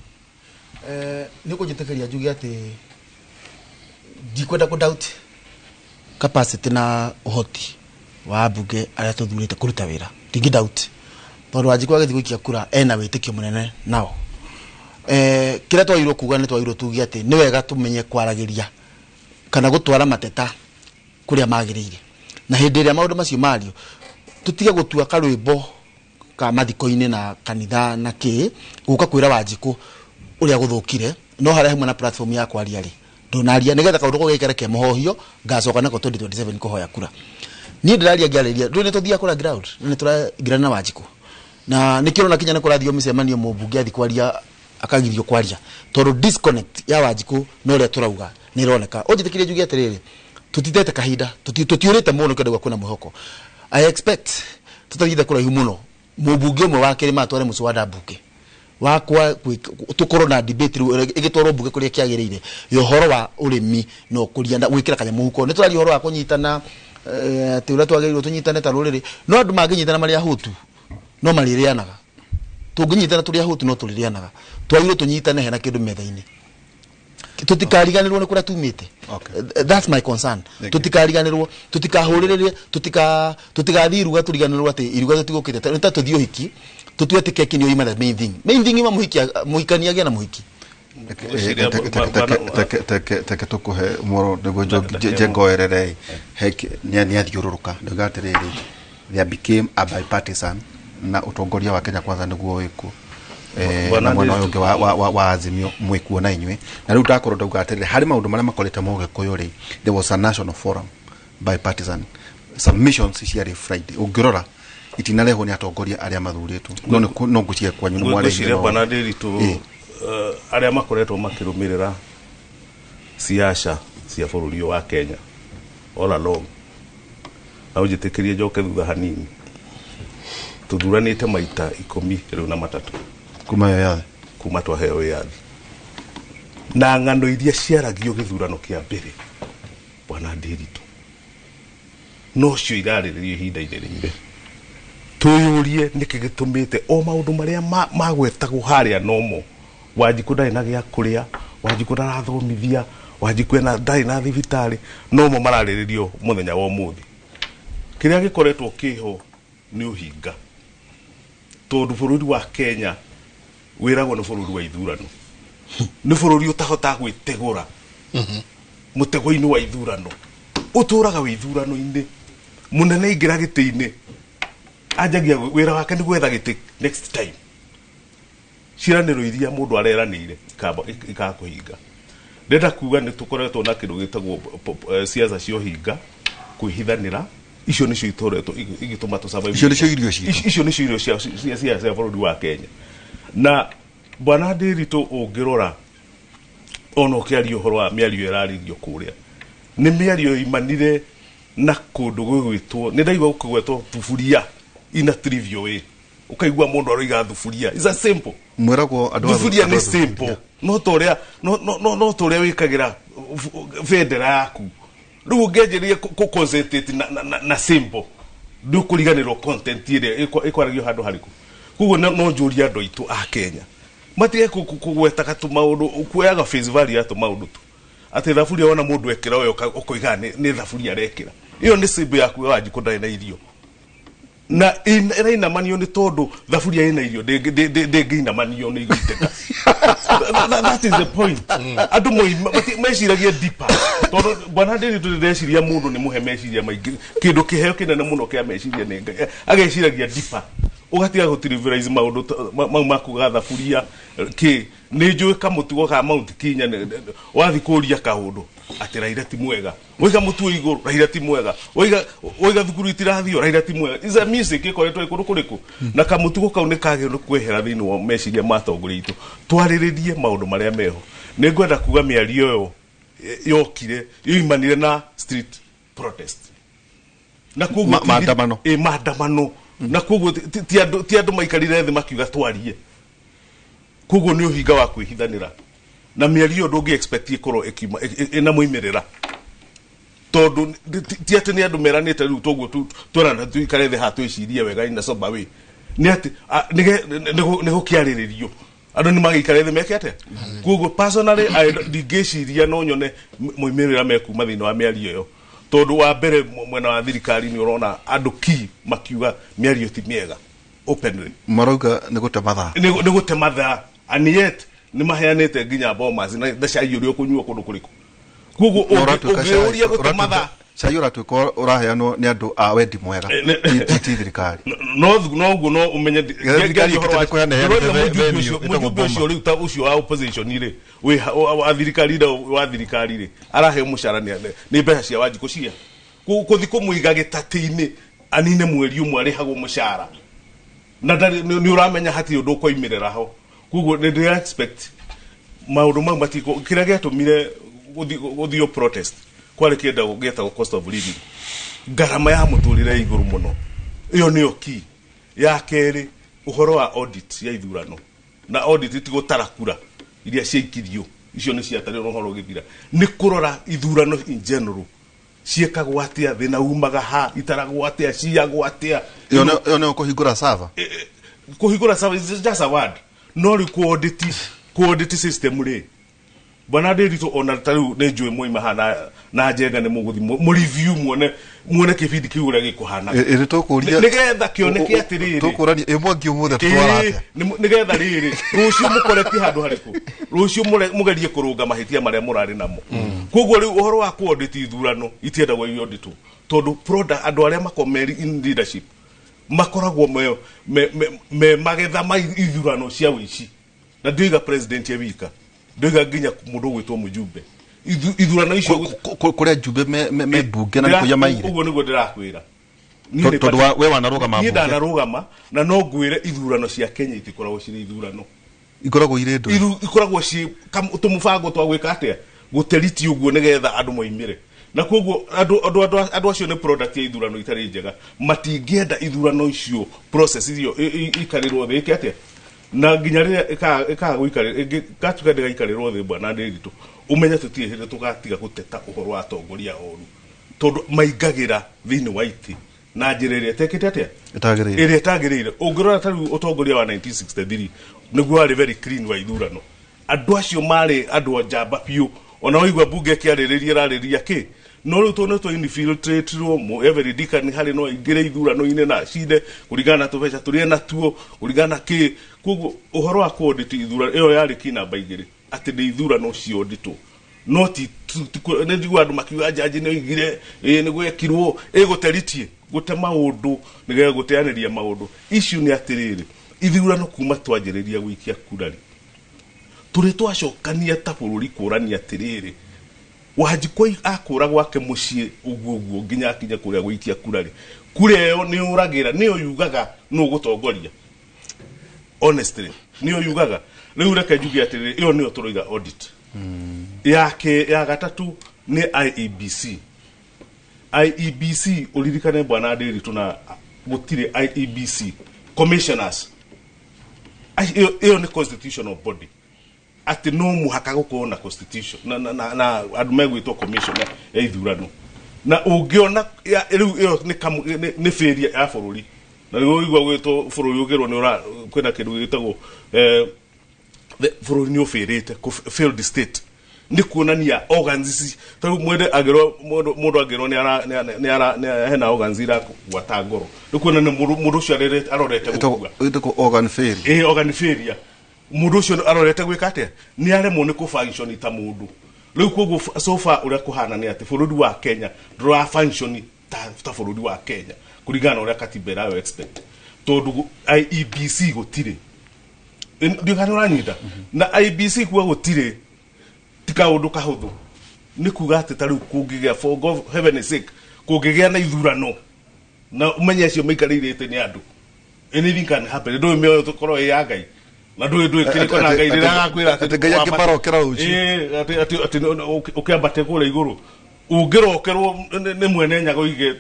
Nĩ ũkũnjĩtĩkĩria njuge atĩ ndikwenda kũ doubt capacity na ũhoti wa mbunge arĩa tũthurĩte kũruta wĩra. Ndingĩ doubt tondũ Wanjikũ agĩthiĩ gũikia kura ena wĩtĩkio mũnene nao. Kĩrĩa twagĩrĩirwo kuga nĩ twagĩrĩirwo tuge atĩ nĩ wega tũmenye kwaragĩria kana gũtwara mateta kũrĩa magĩrĩire, na hĩndĩ ĩrĩa maũndũ macio mario tũtige gũtua karwĩmbo ka mathiko-inĩ na kanitha na kĩ gũka kwĩra Wanjikũ ũrĩa gũthũkire, no harĩa hamwe na platform ya kwaria rĩ ndũnaria nĩgetha kaũndũ kau gaikare ke mũhohio ngacoka nako 2027 kũhoya kura. Niĩ ndĩraria ngĩarĩria ndũĩ nĩ tũthiaga kũrĩa ground na nĩ tũraingĩrana na Wanjikũ, na nĩkĩo ũrona kinya nĩ kũrathio mĩcemanio mũmbunge athiĩ kwaria akagirio kwaria tondũ disconnect ya Wanjikũ na ũrĩa tũrauga nĩ ĩroneka. Ũnjĩtĩkĩrie njuge atĩrĩrĩ, tũtitete kahinda, tũtiũrĩte mũno nĩkĩo ndauga kwĩna mwĩhoko. I expect tũtathiĩte kũraihu mũno mũmbunge ũmwe wa Kĩrĩma atware mũcwada mbunge wakwa tũkorwo na debate rĩu ĩgĩtwarwo mbunge kũrĩa kĩagĩrĩire ya ũhoro wa ũrĩmi na ũkũria na gwĩkĩra kanyamũ mũhuko. Nĩ tũraria ũhoro wa kũnyitana, atĩ ũrĩa twagĩrĩirwo tũnyitane ta rũrĩrĩ, no andũ mangĩnyitana marĩ ahũtu no marĩrĩanaga. Tũngĩnyitana tũrĩ ahũtu no tũrĩrĩanaga. Twagĩrĩirwo tũnyitane hena kĩndũ metha-inĩ, tũtikariganĩrwo nĩ kũrĩa tumĩte. That's my concern. Thank you. Tũtikariganĩrwo, tũtikahũrĩrĩrie, tũtigathiĩ iruga tũriganĩrwo atĩ iruga tũtigũkĩte. Nĩ ta tũthiĩ ũhiki tũtue atĩ keki nĩyo ima the main thing. Main thing ima mũhiki, mũhikania agĩe na mũhiki. Teke tũkũhe mworo nĩguo njengoerere nĩ athiũrũrũka ndauga atĩrĩrĩ, there became a bipartisan na ũtongoria wa Kenya Kwanza nĩguo wĩkuo Bwana na mwena ũyũ Ndiritu. ũngĩ wa Azimio mwĩkuo na inyuĩ. Na rĩu ndakorwo ndauga atĩrĩrĩ, harĩ maũndũ marĩa makorete Mũgĩkũyũ rĩ, there was a national forum bipartisan submissions ciarĩ Friday, ũngĩrora itinarehwo nĩ atongoria arĩa mathurĩtwo, no nĩ no ngwĩciria kwanyu nĩ mwarehire Ngwĩciria maũndũ. Bwana Ndiritu, arĩa makoretwo makĩrũmĩrĩra siasa cia bũrũri ũyũ wa Kenya all along, na ũnjĩtĩkĩrie njoke thutha hanini, tũthuranĩte maita 13 kuma wĩyathi, kuma twaheo wĩyathi, na ng'ano iria ciaragio gĩthurano kĩa mbere Bwana Ndiritu nocio irarĩrĩrio ihinda-inĩ rĩrĩ. Twĩyũrie nĩkĩ gĩtũmĩte o maũndũ marĩa magwetagwo harĩa nomo. Wanjikũ ndarĩ na gĩa kũrĩa, Wanjikũ ndarathomithia, Wanjikũ ndarĩ na thibitarĩ, nomo mararĩrĩrio mũthenya wa ũmũthĩ. Kĩrĩa gĩkoretwo kĩho nĩ ũhinga, tondũ bũrũri wa Kenya wĩragwo nĩ bũrũri wa ithurano, nĩ bũrũri ũtahotaga gwĩtegũra mũtego-inĩ wa ithurano, ũtũraga wĩ ithurano-inĩ. Mũnene aingĩra gĩtĩ-inĩ anjagia wĩra wake nĩ gwetha gĩtĩ next time. Ciĩranĩro iria mũndũ areranĩire ikakũhinga. Ndĩrenda kuga nĩ tũkoretwo na kĩndũ gĩtagwo siasa cia ũhinga, kwĩhithanĩra. Icio nĩcio itoretwo igĩtũma tũ survive. Icio nĩcio irio citũ. Icio nĩcio irio cia siasa cia bũrũri wa Kenya. Na Bwana Ndiritu ũngĩrora ona ũkĩaria ũhoro wa mĩario ĩrarĩrio kũrĩa, nĩ mĩario imanire na kũndũ gwĩgwĩtwo, nĩ ndaigua gũkĩgwetwo thuburia in a trivial way, ũkaigua mũndũ aroiga thuburia. It's a simple. Mwĩragwo andũ a Thuburia andũ nĩ a thuburia. simple, no ta ũrĩa, no, no, no, no ta ũrĩa wĩkagĩra bendera yaku. Rĩu ũngĩanjĩrĩria kũ concentrate na simple, ndũkũriganĩrwo content ĩrĩa ĩkwaragio handũ harĩkũ. Koguo no njũrie andũ aitũ a Kenya matige kũgwetaga tũmaũndũ, kuoyaga face value ya tũmaũndũ tu, atĩ thaburia wona mũndũ ekĩra ũyũ ũkoiga nĩ thaburia arekĩra. Iyo nĩ symbol ya kuga Wanjikũ ndarĩ na irio. Na ĩrainamanio nĩ tondũ thaburia ĩna irio ndĩngĩinamanio nĩ igũitĩka. That is the point. Andũ meciragia deeper. Tondũ bwana ndĩrĩ tũrĩreciria mũndũ nĩ mũhe meciria maingĩ. Kĩndũ kĩheo kĩnene mũno kĩa meciria nĩ Ngai. Ageciragia deeper. Ũgatiga gũtrivialize maũndũ mau ma kuga thaburia kĩ. Nĩ njũĩ kamũtugo ka Mount Kenya wathi kũria kaũndũ atĩ Raila ti mwega. Waiga mũtu wĩ igũrũ Raila ti mwega. Waiga thukuru itirathiĩ Raila ti mwega. Is a music ĩkoretwo ĩ kũndũ kũrĩkũ. Na kamũtugo kau nĩ kagĩrĩirwo nĩ kwehera thĩinĩ wa meciria ma atongoria aitũ. Twarĩrĩrie maũndũ marĩa meho. Nĩ ngwenda kuga mĩario ĩyo yokire yoimanire na street protest. Na koguo maandamano. Maandamano. Na koguo ti andũ maikarire thĩ makiuga twarie. Koguo nĩ ũhinga wa kwĩhithanĩra. Na mĩario ndũngĩ expect ĩkorwo ĩkiuma ĩna moimĩrĩra. Tondũ ti atĩ nĩ andũ meranĩte rĩu toguo twerana tuikare thĩ haha twĩcirie wega in a sober way. Nĩ atĩ nĩ gũkĩarĩrĩrio. Andũ nĩ magĩikare thĩ meke atĩa? Koguo personally ndingĩciria no nyone moimĩrĩra mekuma thĩinĩ wa mĩario ĩyo. Tondũ wa mbere mwena wa thirikari nĩ ũrona andũ ki makiuga mĩario ti mĩega openly. Marauga nĩ gũte mathaa. Nĩ gũte mathaa. And yet nĩ maheanĩte nginya bomas na cai ũrĩa ũkũnyua kũndũ kũrĩkũ. Koguo ũngĩũria gũte mathaa. Cai ũratuĩka ũraheanwo nĩ andũ a wendi mwega. Ti thirikari. No ũguo no ũmenye mũjumbe ũcio rĩu ta ũcio wa opposition rĩ, wa thirikari rĩ, araheo mũcara nĩ mbeca cia Wanjikũ cia. Kũthi kũmũiga gĩtatĩ-inĩ anine mweri ũmwe arĩhagwo mũcara. Na nĩ ũramenya hatirĩ ũndũ ũkoimĩrĩra ho. Koguo nĩ ndĩra expect maũndũ mau matikũ kĩrĩa gĩatũmire gũthio protest kwarĩ kĩndũ gĩetagwo cost of living. Ngarama ya mũtũrĩre igũrũ mũno. Ĩyo nĩyo key. Ya kerĩ ũhoro wa audit ya ithurano. Na audit ti gũtara kura iria ciaikirio. Icio nĩ ciatarirwo ũhoro ũgĩthira. Nĩ kũrora ithurano in general. Ciĩkagwo atĩa, thĩna umaga ha, itaragwo atĩa, ciyagwo atĩa. Ĩyo nĩyo kũhingũra server. Kũhingũra server is just a word. No rĩu kũ-audit system rĩ. Bwana Ndiritu ona ta rĩu nĩ njũĩ mwoima haha na Njenga nĩ mũgũthiĩ mũ-review muone kĩbindi kĩu ũrĩa gĩkũhana. Ĩrĩ tũkũria nĩgetha kĩoneke atĩrĩrĩ. Tũkũrania ĩ mwangi ũmũthĩ tũtwara atĩa? Nĩgetha rĩrĩ rũciũ mũkoreti handũ harĩkũ? Rũciũ mũgerie kũrũnga mahĩtia marĩa mũrarĩ namo. Koguo rĩu ũhoro wa kũ-audit ithurano itiendagwo i-auditwo. Tondũ product andũ arĩa makoragwo me in leadership makoragwo me magetha ma ithurano cia ũici. Na ndioiga president ya wika. Ndoiga nginya mũndũ ũgwĩtwo mũjumbe. Ithurano icio kũrĩa njumbe me mbunge na kũiya maire. Ũguo nĩguo ndĩrakwĩra. Tondũ we wanarũgama mbunge. Niĩ ndanarũgama na no ngwĩre ithurano cia Kenya itikoragwo cirĩ ithurano. Ikoragwo irĩ ndũ. Ikoragwo ciĩ tũmũbango twa gwĩka atĩa? Gũteriti ũguo nĩgetha andũ moimĩre. Na koguo andũ acio nĩ product ya ithurano itarĩ njega. Matingĩenda ithurano icio process icio ikarĩrwo thĩ ĩke atĩa? Na nginya rĩrĩa ĩkaga gũikarĩra ĩgatuĩka ndĩgaikarĩrwo thĩ bwana Ndiritu ũmenye tũtirĩ hĩndĩ tũgatiga gũteta ũhoro wa atongoria oru. Tondũ maingagĩra thĩinĩ wa itĩ na njĩra ĩrĩa ĩtekĩte atĩa? Ĩrĩa ĩtagĩrĩire. Ũngĩrora ta rĩu ũtongoria wa 1963 nĩguo warĩ very clean wa ithurano. Andũ acio marĩ andũ a njamba biũ. Ona waigua mbunge ĩkĩarĩrĩria ĩrarĩrĩria kĩ? No rĩu tondũ nĩ twa-infiltratirwo every deacon harĩ no aingĩre ithurano-inĩ na acinde kũringana na tũbeca tũrĩa natuo kũringana na kĩ. Koguo ũhoro wa kũ-audit ithurano ĩyo yarĩ key namba 2 atĩ nĩ ithurano ciauditwo. No ti nĩ njiguaga andũ makiuga njanji nĩ oigire nĩ gwekirwo ĩgũteritie gũte maũndũ nĩgetha gũteanĩria maũndũ. Issue nĩ atĩrĩrĩ ithurano kuma twanjĩrĩria gũikia kura rĩ tũrĩ twacokania ta bũrũri kũrania atĩrĩrĩ Wanjikũ akũra gwake mũciĩ ũguo ũguo nginya akinye kũrĩa gũikia kura rĩ kura ĩyo nĩ ũragĩra nĩyo yugaga nũ ũgũtongoria. Honestly nĩyo yugaga. Rĩu reke njuge atĩrĩrĩ ĩyo nĩyo tũroiga audit. Yake ya gatatũ nĩ IEBC. IEBC ũririkane bwana Ndiritu na gũtirĩ IEBC commissioners. Ĩyo nĩ constitutional body. Atĩ no mũhaka gũkorwo na constitution na andũ megwĩtwo commission ya ithurano. Na ũngĩona rĩu ĩyo nĩ failure ya bũrũri. Na rĩu ũigua gwĩtwo bũrũri ũkĩrwo nĩ ũra kwĩna kĩndũ gĩtagwo bũrũri nĩ ũbĩrĩte failed state. Nĩ kuonania organs ici tarĩu mwende angĩrwo mũndũ angĩrwo nĩ ara hena organs irakũgwata ngoro, nĩ kuonania mũndũ ũcio arorete gũkua. Ĩtagwo organ failure. Ĩ, organ failure. Mũndũ ũcio arorete gwĩka atĩa? Nĩ aremwo nĩ kũ-function ta mũndũ. Rĩu koguo so far ũrĩa kũhana nĩ atĩ bũrũri wa Kenya ndũra function ta bũrũri wa Kenya kũringana na ũrĩa katiba ĩrayo expect, tondũ IEBC gũtirĩ. Ndiũ kana ũranyita? Na IEBC kuga gũtirĩ ti kaũndũ kahũthũ, nĩ kuga atĩ ta rĩu kũngĩgĩa, for God heaven sake, kũngĩgĩa na ithurano na ũmenye acio maikarĩire nĩ andũ, anything can happen. Ndũĩ mĩoyo tũkorwo ĩ ya Ngai na ndũĩ kĩrĩko na Ngai rĩrĩa agakwĩra. Atĩ Ngai angĩmarokera rũciũ. Ĩ, atĩ ũkĩambate kũrĩa igũrũ ũngĩrokerwo nĩ mwene nyaga oige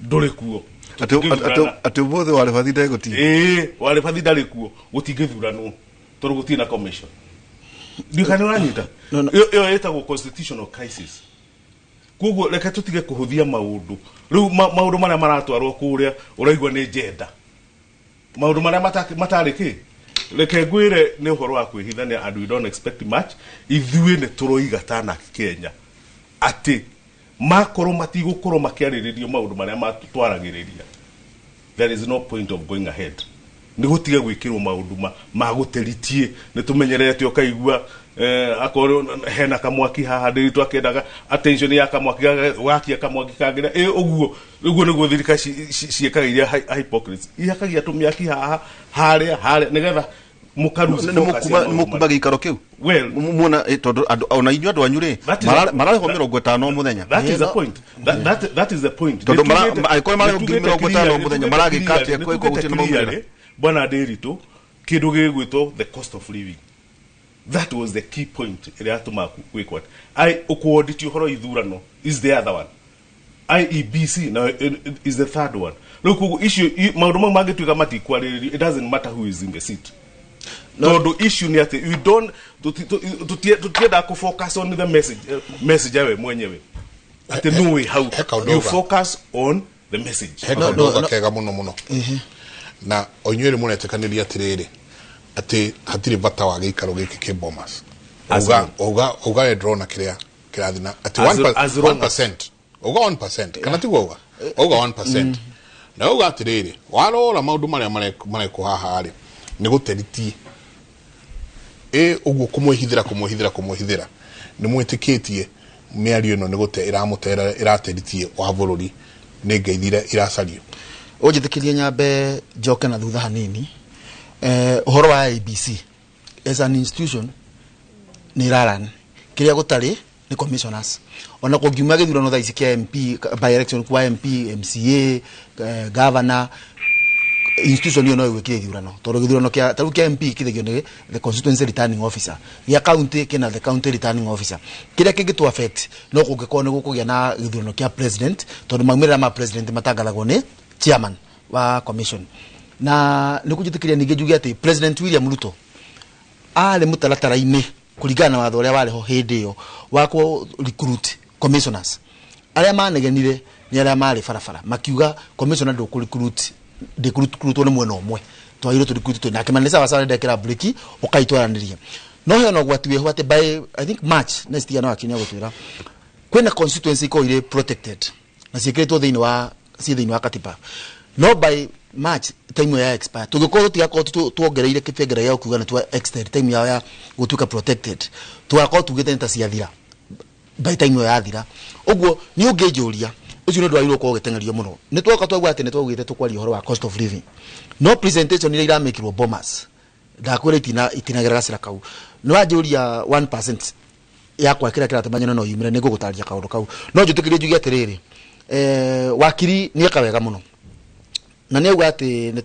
ndũrĩ kuo. Atĩ ũmũthĩ warĩ bathi ndegũtinda. Ĩĩ, warĩ bathi ndarĩ kuo, gũtingĩthuranwo tondũ gũtirĩ na commission. Ndiũ kana ũranyita? Ĩyo ĩtagwo constitutional crisis. Koguo reke tũtige kũhũthia maũndũ. Rĩu maũndũ marĩa maratwarwo kũrĩa ũraigua nĩ gender, maũndũ marĩa matarĩ kĩ. Reke ngwĩre, nĩ ũhoro wa kwĩhithania and we don't expect much. Ithuĩ nĩ tũroiga ta Kenya atĩ makorwo matigũkorwo makĩarĩrĩrio maũndũ marĩa twaragĩrĩria, there is no point of going ahead. Nĩ gũtiga gwĩkĩrwo maũndũ ma gũteritie. Nĩ tũmenyerete ũkaigua akorwo hena kamwaki haha ndĩri twakĩendaga attention ya kamwaki wakia kamwaki kangĩ. Ĩ, ũguo nĩguo thirikari ciĩkaga iria hypocrites ihakagia tũmĩaki haha, harĩa, harĩa, nĩgetha mũkaruci. Nĩ mũkuma gĩikaro kĩu. Well, muona tondũ andũ ona inyuĩ andũ anyu rĩ mararĩhwo 50 mũthenya. That is the point. That is the point. Tondũ angĩkorwo mararĩhwo 50,000 mũthenya, maragĩka atĩa kũ gũtirĩ na maumĩrĩra? Bwana Ndiritu, kĩndũ gĩgwĩtwo the cost of living, that was the key point ĩrĩa yatũmaga gwĩkwo atĩ ai ũkũonditi ũhoro. Ithurano is the other one, IEBC now is the third one. Rĩu koguo icio maũndũ mau mangĩtuĩka matikwarĩrĩrio, it doesn't matter who is in the seat, tondũ issue nĩ atĩ we don't tũtiendaga kũ focus on the message, message yawe mwenyewe atĩ nũ wĩ hau. You focus on the message. He kaũndũ kega mũno mũno na o inyuĩ rĩ mũretĩkanĩria atĩrĩrĩ, atĩ hatirĩ bata wa gĩikaro gĩkĩ kĩ Bomas. Uga we ndĩrona kĩrĩa kĩrathiĩ na atĩ 1%, uga 1% kana tiguo? Uga 1% na uga atĩrĩrĩ, warora maũndũ marĩa marekwo haha rĩ, nĩ gũteritie ĩ ũguo kũmwĩhithĩra kũmwĩhithĩra kũmwĩhithĩra. Nĩ mwĩtĩkĩtie mĩario ĩno nĩ gũte ĩramũtera ĩrateritie wa bũrũri, nĩ ngeithire iracario? Ũnjĩtĩkĩrie nyambe njoke na thutha hanini. Ũhoro wa IEBC as an institution nĩ ĩraran kĩrĩa gũtarĩ nĩ commissioners. Ona kũngiuma gĩthurano thaa ici kĩa MP, by election kwa MP, MCA, governor, institution ĩyo no ĩgwĩkire ithurano, tondũ gĩthurano kĩa tarĩu kĩa MP kĩthegio nĩ the constituency returning officer, gĩa county kĩna the county returning officer. Kĩrĩa kĩngĩtũ affect no kũngĩkorwo nĩ gũkũgĩa na gĩthurano kĩa president, tondũ maumĩrĩra ma president matangathagwo nĩ chairman wa commission. Na nĩ kũnjĩtĩkĩria ningĩ njuge atĩ President William Ruto arĩ mũtaratara-inĩ kũringana na watho ũrĩa warĩ ho hĩndĩ ĩyo wa kũ recruit commissioners. Arĩa manegenire nĩ arĩa marĩ barabara makiuga commissioner ndũkũ recruit, ndĩkũrutwo nĩ mwena ũmwe, twagĩrĩirwo tũ recruit twĩ nake manĩ. Sawa sawa, ndekĩra breki ũkaitwaranĩria, no hena ũgwati wĩho atĩ by, I think, March next year, no akinya gũtwĩra kwĩna constituency ikorwo irĩ protected na ciĩkĩrĩtwo thĩinĩ wa ciĩ thĩinĩ wa katiba, no by March time ĩyo ya expire, tũngĩkorwo tũtigakorwo tuongereire kĩbengere gĩa kuga nĩ twa extend time yao ya gũtuĩka protected, tũgakorwo tugĩte nĩ ta ciathira by time ĩyo yathira. Ũguo nĩ ũngĩnjũria, ũcio nĩ ũndũ wagĩrĩirwo gũkorwo ũgĩteng'erio mũno. Nĩ twoka twaigua atĩ nĩ twaugĩte tũkwaria ũhoro wa cost of living, no presentation iria iramĩkĩrwo Bomas, ndakwĩra itinagerera gacĩra kau. Nĩ wanjũria 1% yakwa kĩrĩa kĩratũma no yumĩre, nĩ ngũgũtarĩria kaũndũ kau. No njĩtĩkĩrie njuge atĩrĩrĩ, wakiri nĩ eka wega mũno na nĩ auga atĩ nĩ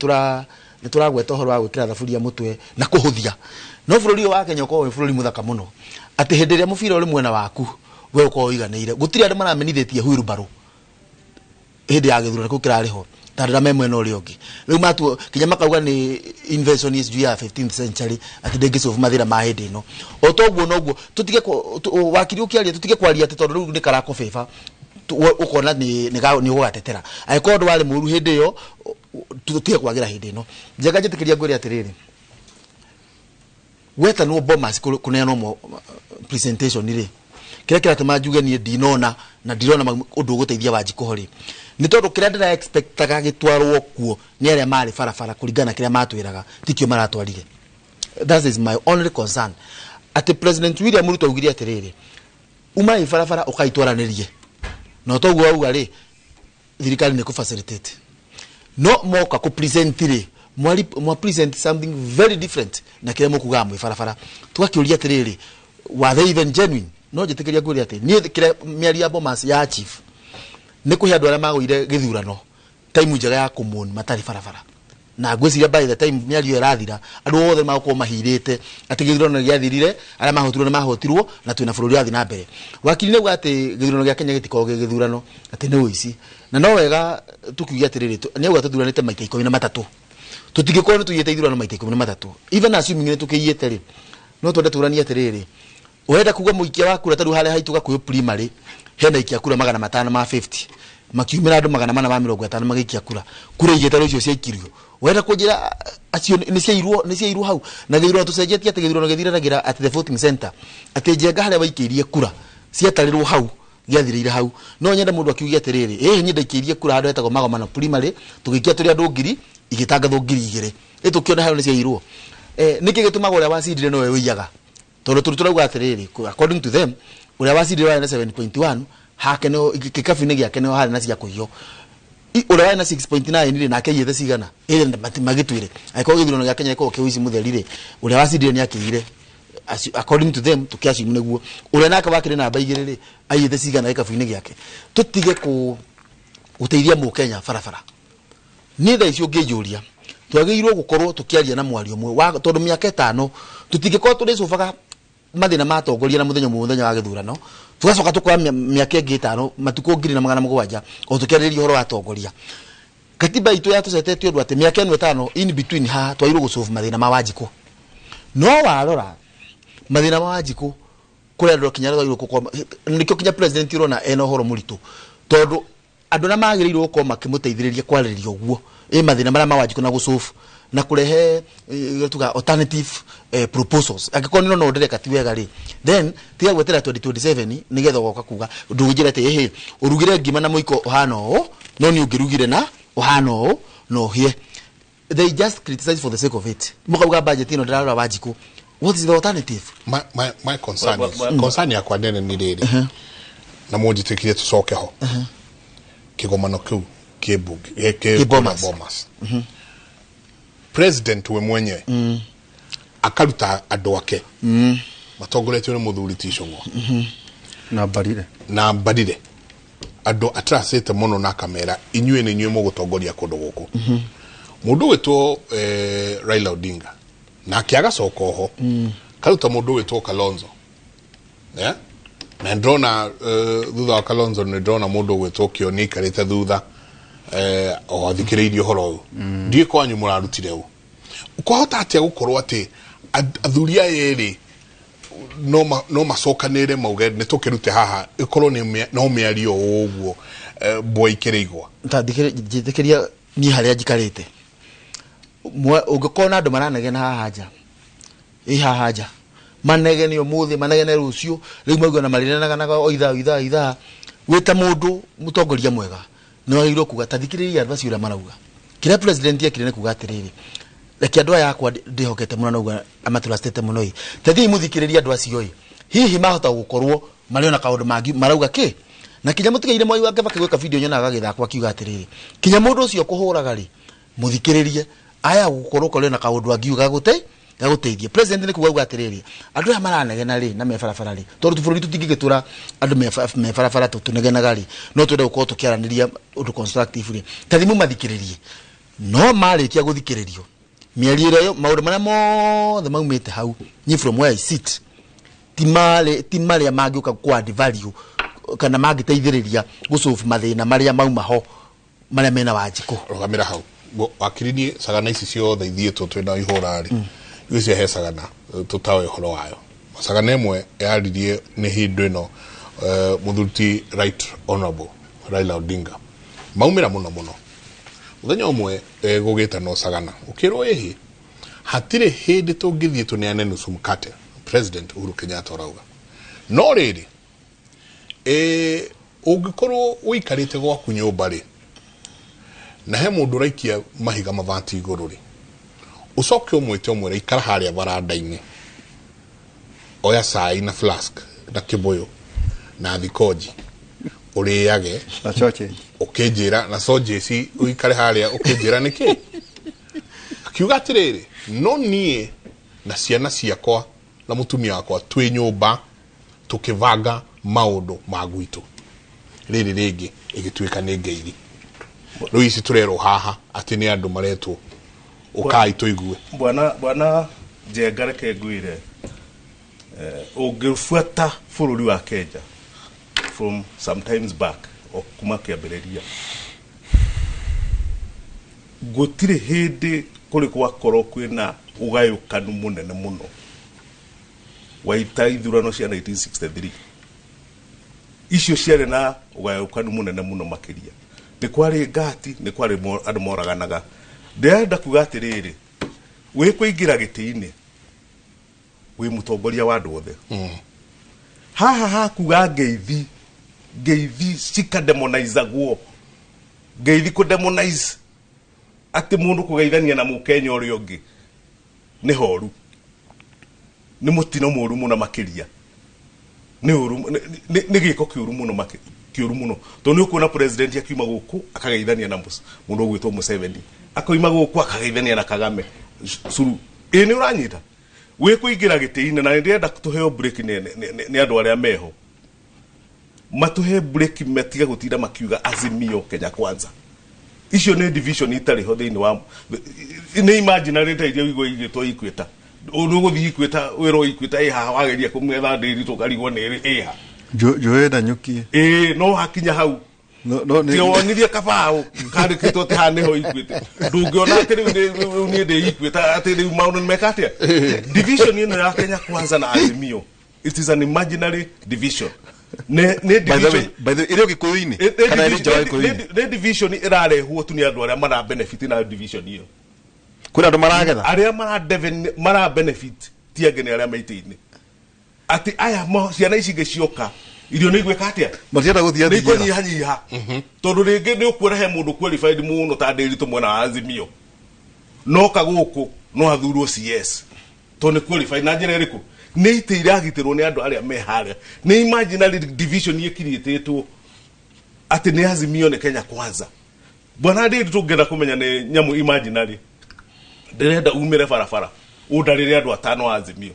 tũragweta ũhoro wa gwĩkĩra thaburia mũtwe na kũhũthia, no bũrũri ũyũ wa Kenya ũkoragwo wĩ bũrũri mũthaka mũno atĩ hĩndĩ ĩrĩa mũbira ũrĩ mwena waku, we ũkoragwo ũiganĩire. Gũtirĩ andũ maramenithĩtie wheelbarrow hĩndĩ ya gĩthurano kĩu kĩrarĩ ho ta rĩrĩa me mwena ũrĩa ũngĩ. Rĩu matuo kinya makauga nĩ invention sijui ya 15th century, atĩ ndĩngĩsolve mathĩna ma hĩndĩ ĩno. O toguo noguo tũtige wakiri ũkĩaria, tũtige kwaria atĩ tondũ rĩu nĩ karako favor ũkona nĩ ũgũgatetera. Angĩkorwo ũndũ warĩ mũru hĩndĩ ĩyo, tũtige kwagĩra hĩndĩ ĩno njega. Njĩtĩkĩria ngwĩre atĩrĩrĩ, Gwetanwo Bomas kũneanwo presentation rĩ, kĩrĩa kĩratũma njuge niĩ ndinona na ndirona ũndũ ũgũteithia Wanjikũ ho rĩ, nĩ tondũ kĩrĩa ndĩra expectaga gĩtwarwo kuo nĩ arĩa marĩ barabara kũringana na kĩrĩa matwĩraga tikĩo maratwarire. That is my only concern, atĩ President William Ruto augire atĩrĩrĩ, umai barabara ũkaitwaranĩrie, na toguo auga rĩ, thirikari nĩ kũ-facilitate, no moka kũ present rĩ, mwa present something very different na kĩrĩa mũkugaga mwĩ barabara. Tũgakĩũria atĩrĩrĩ, were they even genuine? No njĩtĩkĩria ngwĩre atĩ niĩ kĩrĩa mĩario ya Bomas ya chief nĩ kũhe andũ arĩa magũire gĩthurano time njega ya kũmũn matarĩ barabara, na ngwĩciria by the time mĩario ĩrathira andũ othe magũkorwo mahirĩte atĩ gĩthurano nĩ gĩathirire, arĩa mahotirwo nĩ mahotirwo, na twĩna bũrũri wathiĩ na mbere. Wakiri nĩ auga atĩ gĩthurano gĩa Kenya gĩtikoragwo gĩ gĩthurano, atĩ nĩ ũici, na no wega tũkiuge atĩrĩrĩ, nĩ auga tũthuranĩte maita 13, tũtingĩkorwo nĩ tũiyĩte ithurano maita 13. Even assuming nĩ tũkĩiyĩte rĩ, no twende tũranie atĩrĩrĩ, ũrenda kuga mũikia wa kura tarĩu harĩa haitũ Gakũyũ primary hena ikia kura 550, makiumĩra andũ 450 magĩikia kura, kura igĩtarwo icio ciaikirio, ũrenda kũnjĩra acio nĩ ciairwo hau? Na gĩthurano tũcenjetie atĩ gĩthurano gĩthiranagĩra at the voting center, atĩ Njenga harĩa waikĩirie kura ciatarĩrwo hau, gĩathirĩire hau. No nyende mũndũ akiuge atĩrĩrĩ, ĩĩ niĩ ndaikĩirie kura handũ hetagwo Magomano primary, tũgĩikia tũrĩ andũ 1000, igĩtangathwo 2000, ĩ tũkĩona hau nĩ ciairwo. Nĩkĩ gĩtũmaga ũrĩa wacindire nowe ũiyaga? Tondũ tũrĩ tũrauga atĩrĩrĩ, according to them, ũrĩa wacindire warĩ na 7.1 hake no gĩkabu-inĩ gĩake nĩho harĩ na cia kũiywo. Ũrĩa warĩ na 6.9 rĩ, nake aiyĩte cigana? Ĩrĩ magĩtwĩre angĩkorwo gĩthurano gĩa Kenya gĩkoragwo kĩ ũici mũtheri rĩ, ũrĩa wacindire nĩ akĩire, according to them, tũkĩacimu nĩguo ũrĩa nake wakĩrĩ namba 2 rĩ, aiyĩte cigana gĩkabu-inĩ gĩake? Tũtige kũ gũteithia mũkenya barabara. Niĩ thaa ici ũngĩnjũria, twagĩrĩirwo gũkorwo tũkĩaria na mwario ũmwe tondũ mĩaka 5 tũtingĩkorwo tũrĩcũbaga mathĩna ma atongoria na mũthenya ũmwe, mũthenya wa gĩthurano, tũgacoka tũkoya mĩaka ĩngĩ 5, matukũ 1700 o tũkĩarĩrĩria ũhoro wa atongoria. Katiba itũ yatũcetete ũndũ atĩ mĩaka ĩno 5 in between haha twagĩrĩirwo gũsolve mathĩna ma Wanjikũ. No warora mathĩna ma Wanjikũ kũrĩa andũ kinya twagĩrĩirwo gũkorwo, nĩkĩo kinya president ũrona ena ũhoro mũritũ, tondũ andũ arĩa magĩrĩirwo gũkorwo makĩmũteithĩrĩria kwarĩrĩria ũguo ĩ mathĩna marĩa ma Wanjikũ na gũsolve na kũrehe tuga alternative proposals, angĩkorwo nĩ no ndĩreka ti wega rĩ, then tiga gwetera 2027 nĩgetha ũgoka kuga. Ndũngĩnjĩra atĩ ĩhĩ ũrugire ngima na mũiko ũhana ũũ, no nĩ ũngĩrugire na ũhana ũũ na ũhĩe. They just criticize for the sake of it. Mũkauga budget ĩno ndĩrarora Wanjikũ, what is the alternative? My concern is, concern yakwa nene nĩ rĩrĩ, na mũnjĩtĩkire tũcoke ho, kĩgomano kĩu kĩ bunge kĩ Kĩ Bomas. Bomas. President we mwenyewe akaruta andũ ake matongoretio nĩ mũthuri ti Icũng'wa na Mbarire, na Mbarire, andũ atracĩte mũno, na akamera inyuĩ nĩ inyuĩ mũgũtongoria kũndũ gũkũ. Mũndũ wĩtwo Raila Odinga nake agacoka oho karuta mũndũ wĩtwo Kalonzo, yeah? Na ndĩrona thutha wa Kalonzo nĩ ndĩrona mũndũ ũgwĩtwo Kĩoni aikarĩte thutha o athikĩrĩirie ũhoro ũyũ. Ndiĩ kwanyu mũrarutire ũ. Kwahota atĩa gũkorwo atĩ athuri aya erĩ no macokanĩre mauge nĩ tũkĩrute haha, ĩkorwo nĩ no mĩario o ũguo, mbwa ikĩrĩ igwa? Ta njĩtĩkĩria niĩ harĩa njikarĩte, ũngĩkorwo na andũ maranegena haha nja, ĩ haha nja manegene ũmũthĩ, manegene rũciũ, rĩu maigua na marĩneganaga o ithaa o ithaa o ithaa. Wĩ ta mũndũ mũtongoria mwega nĩ wagĩrĩirwo kuga ta thikĩrĩria andũ acio ũrĩa marauga. Kĩrĩa president ekire nĩ kuga atĩrĩrĩ, reke andũ aya akwa ndĩhokete mũno, nauga amatrustĩte mũno, ĩ ta thiĩi mũthikĩrĩrie andũ acio, ĩ hihi mahota gũkorwo marĩ ona kaũndũ mangĩ marauga kĩ. Na kinya mũtigaire Mwai wa Kibaki gwĩka video nyonaga agĩthakwo akiuga atĩrĩrĩ, kinya mũndũ ũcio kũhũraga rĩ, mũthikĩrĩrie, aya gũkorwo kũrĩ na kaũndũ angiuga gagũteithie. President nĩ kuga auga atĩrĩrĩ, andũ aya maranegena rĩ na me barabara rĩ, tondũ bũrũri tũtingĩgĩtũra andũ me barabara tũnegenaga rĩ, no twende gũkorwo tũkĩaranĩria ũndũ constructive rĩ, ta thiĩ mũmathikĩrĩrie. No marĩkia gũthikĩrĩrio mĩario ĩrĩa, maũndũ marĩa mothe maumĩte hau, niĩ from where I sit, ti marĩ ti marĩa mangĩũka ku add value kana mangĩteithĩrĩria gũsolve mathĩna marĩa mauma ho marĩa mena Wanjikũ. Rũgamĩra hau. Wakiri, niĩ cagana ici ciothe ithiĩtwo twĩna ihũra rĩ, icio he cagana tũtaoĩ ũhoro wayo. Cagana ĩmwe yaririe nĩ hĩndĩ ĩno mũthuri ti Right Honorable Raila Odinga maumĩra mũno mũno mũthenya ũmwe, gũgĩtanwo cagana ũkĩrwo ĩhĩ Hatirĩ hĩndĩ tũngĩthiĩ tũneane nusu mkate, President Uhuru Kenyatta ũrauga. No rĩrĩ, ũngĩkorwo ũikarĩte gwaku nyũmba rĩ, na he mũndũ ũraikia mahiga mabati igũrũ rĩ, ũcoke ũmwĩte ũmwĩre ikara harĩa baranda-inĩ, oya cai na flask na kĩbũyũ na thikonji ũrĩage na sausage ũkĩnjĩra na sausage ũikare harĩa ũkĩnjĩra nĩkĩ. Akiuga atĩrĩrĩ, no niĩ na ciana ciakwa na mũtumia wakwa twĩ nyũmba tũkĩbanga maũndũ ma gwitũ. Rĩrĩ rĩngĩ ĩgĩtuĩka nĩ ngeithi. Rĩu ici tũrerwo haha atĩ nĩ andũ maretwo ũkai tũigue. Bwana Njenga, reke ngwĩre, ũngĩbuata bũrũri wa Kenya from sometimes back o kuma kĩambĩrĩria, gũtirĩ hĩndĩ kũrĩ gwakorwo kwĩna ũgayũkanu mũnene mũno wa ita ithurano cia 1963. Icio ciarĩ na ũgayũkanu mũnene mũno makĩria. Nĩ kwarĩ ngati, nĩ kwarĩ andũ moraganaga. Ndĩrenda kuga atĩrĩrĩ, wĩ kũingĩra gĩtĩ-inĩ wĩ mũtongoria wa andũ othe. Haha hakuga ngeithi, ngeithi cikademonizagwo, ngeithi kũdemonize atĩ mũndũ kũgeithania na mũkenya ũrĩa ũngĩ nĩ horu, nĩ mũtino mũru mũno makĩria, nĩ ũru, nĩ gĩko kĩũru mũno kĩũru mũno, tondũ nĩ ũkuona president akiuma gũkũ akageithania na mũndũ ũgwĩtwo Museveni, akoima gũkũ akageithania na Kagame Suru. Ĩ nĩ ũranyita wĩ kũingĩra gĩtĩ-inĩ, na nĩ ndĩrenda tũheo break nĩ andũ arĩa meho, matũhe break, matige gũtinda makiuga Azimio Kenya Kwanza. Icio nĩ division itarĩ ho thĩinĩ wa, nĩ imaginary ta iria ũigua igĩtwo Equator. Nĩ ũgũthiĩ Equator wĩrwo Equator ĩ haha, wageria kũmwetha ndĩri tũkarigwo nĩ ĩ ha. Njũĩ na nyuki. Ĩ no hakinya hau tiwonirie kabaũ kandĩkĩtwo atĩ haha nĩho Equator, ndũngĩona atĩ rĩu niĩ ndĩ Equator, atĩ rĩu maũndũ nĩ meka atĩa. Division ĩno ya Kenya Kwanza na Azimio, it is an imaginary division. Nĩ division by the way, ĩrĩ Gĩkũyũ-inĩ kana ĩrĩ nja wa Gĩkũyũ-inĩ? Nĩ division ĩrarehwo tu nĩ andũ arĩa mara benefit na division ĩyo. Kwĩna andũ maragetha, arĩa mara benefit ti angĩ nĩ arĩa maitĩ-inĩ, atĩ aya ciana ici ingĩ cioka irio nĩ igwĩka atĩa, matienda gũthiĩ nĩ ikũnyihanyiha, tondũ rĩngĩ nĩ ũkuona he mũndũ qualified mũno ta Ndĩritũ mwena wa Azimio, noka gũkũ no athurwo CS tondũ nĩ qualified na njĩra ĩrĩkũ? Nĩ itĩ iragitĩrwo nĩ andũ arĩa me harĩa. Nĩ imaginary division ĩkiriĩtĩtwo atĩ nĩ Azimio nĩ Kenya Kwanza. Bwana Ndĩritũ, tũngĩenda kũmenya nĩ nyamũ imaginary, ndĩrenda umĩre barabara ũndarĩre andũ atano a Azimio,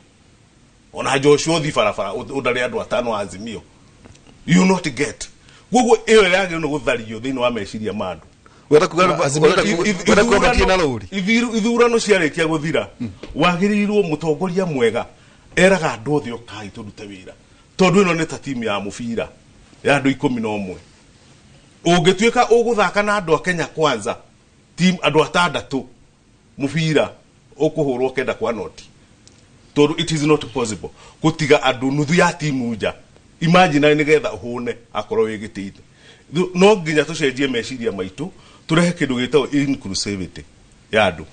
ona Joshua ũthiĩ barabara ũndarĩre andũ atano a Azimio, you not get. Koguo ĩyo yagĩrĩirwo nĩ gũthario thĩinĩ wa meciria ma andũ. Wenda kuga matirĩ na rũri. Ithurano ciarĩkia gũthira, wagĩrĩirwo mũtongoria mwega eraga andũ othe ũkai tũrute wĩra, tondũ ĩno nĩ ta timu ya mũbira ya andũ 11. Ũngĩtuĩka ũgũthaka na andũ a Kenya Kwanza team andũ atandatũ, mũbira ũkũhũrwo 9-0, tondũ it is not possible gũtiga andũ nuthu ya timu nja imaginary nĩgetha ũhũne akorwo wĩ gĩtĩ-inĩ. No nginya tũcenjie meciria maitũ, tũrehe kĩndũ gĩtagwo inclusivity ya andũ.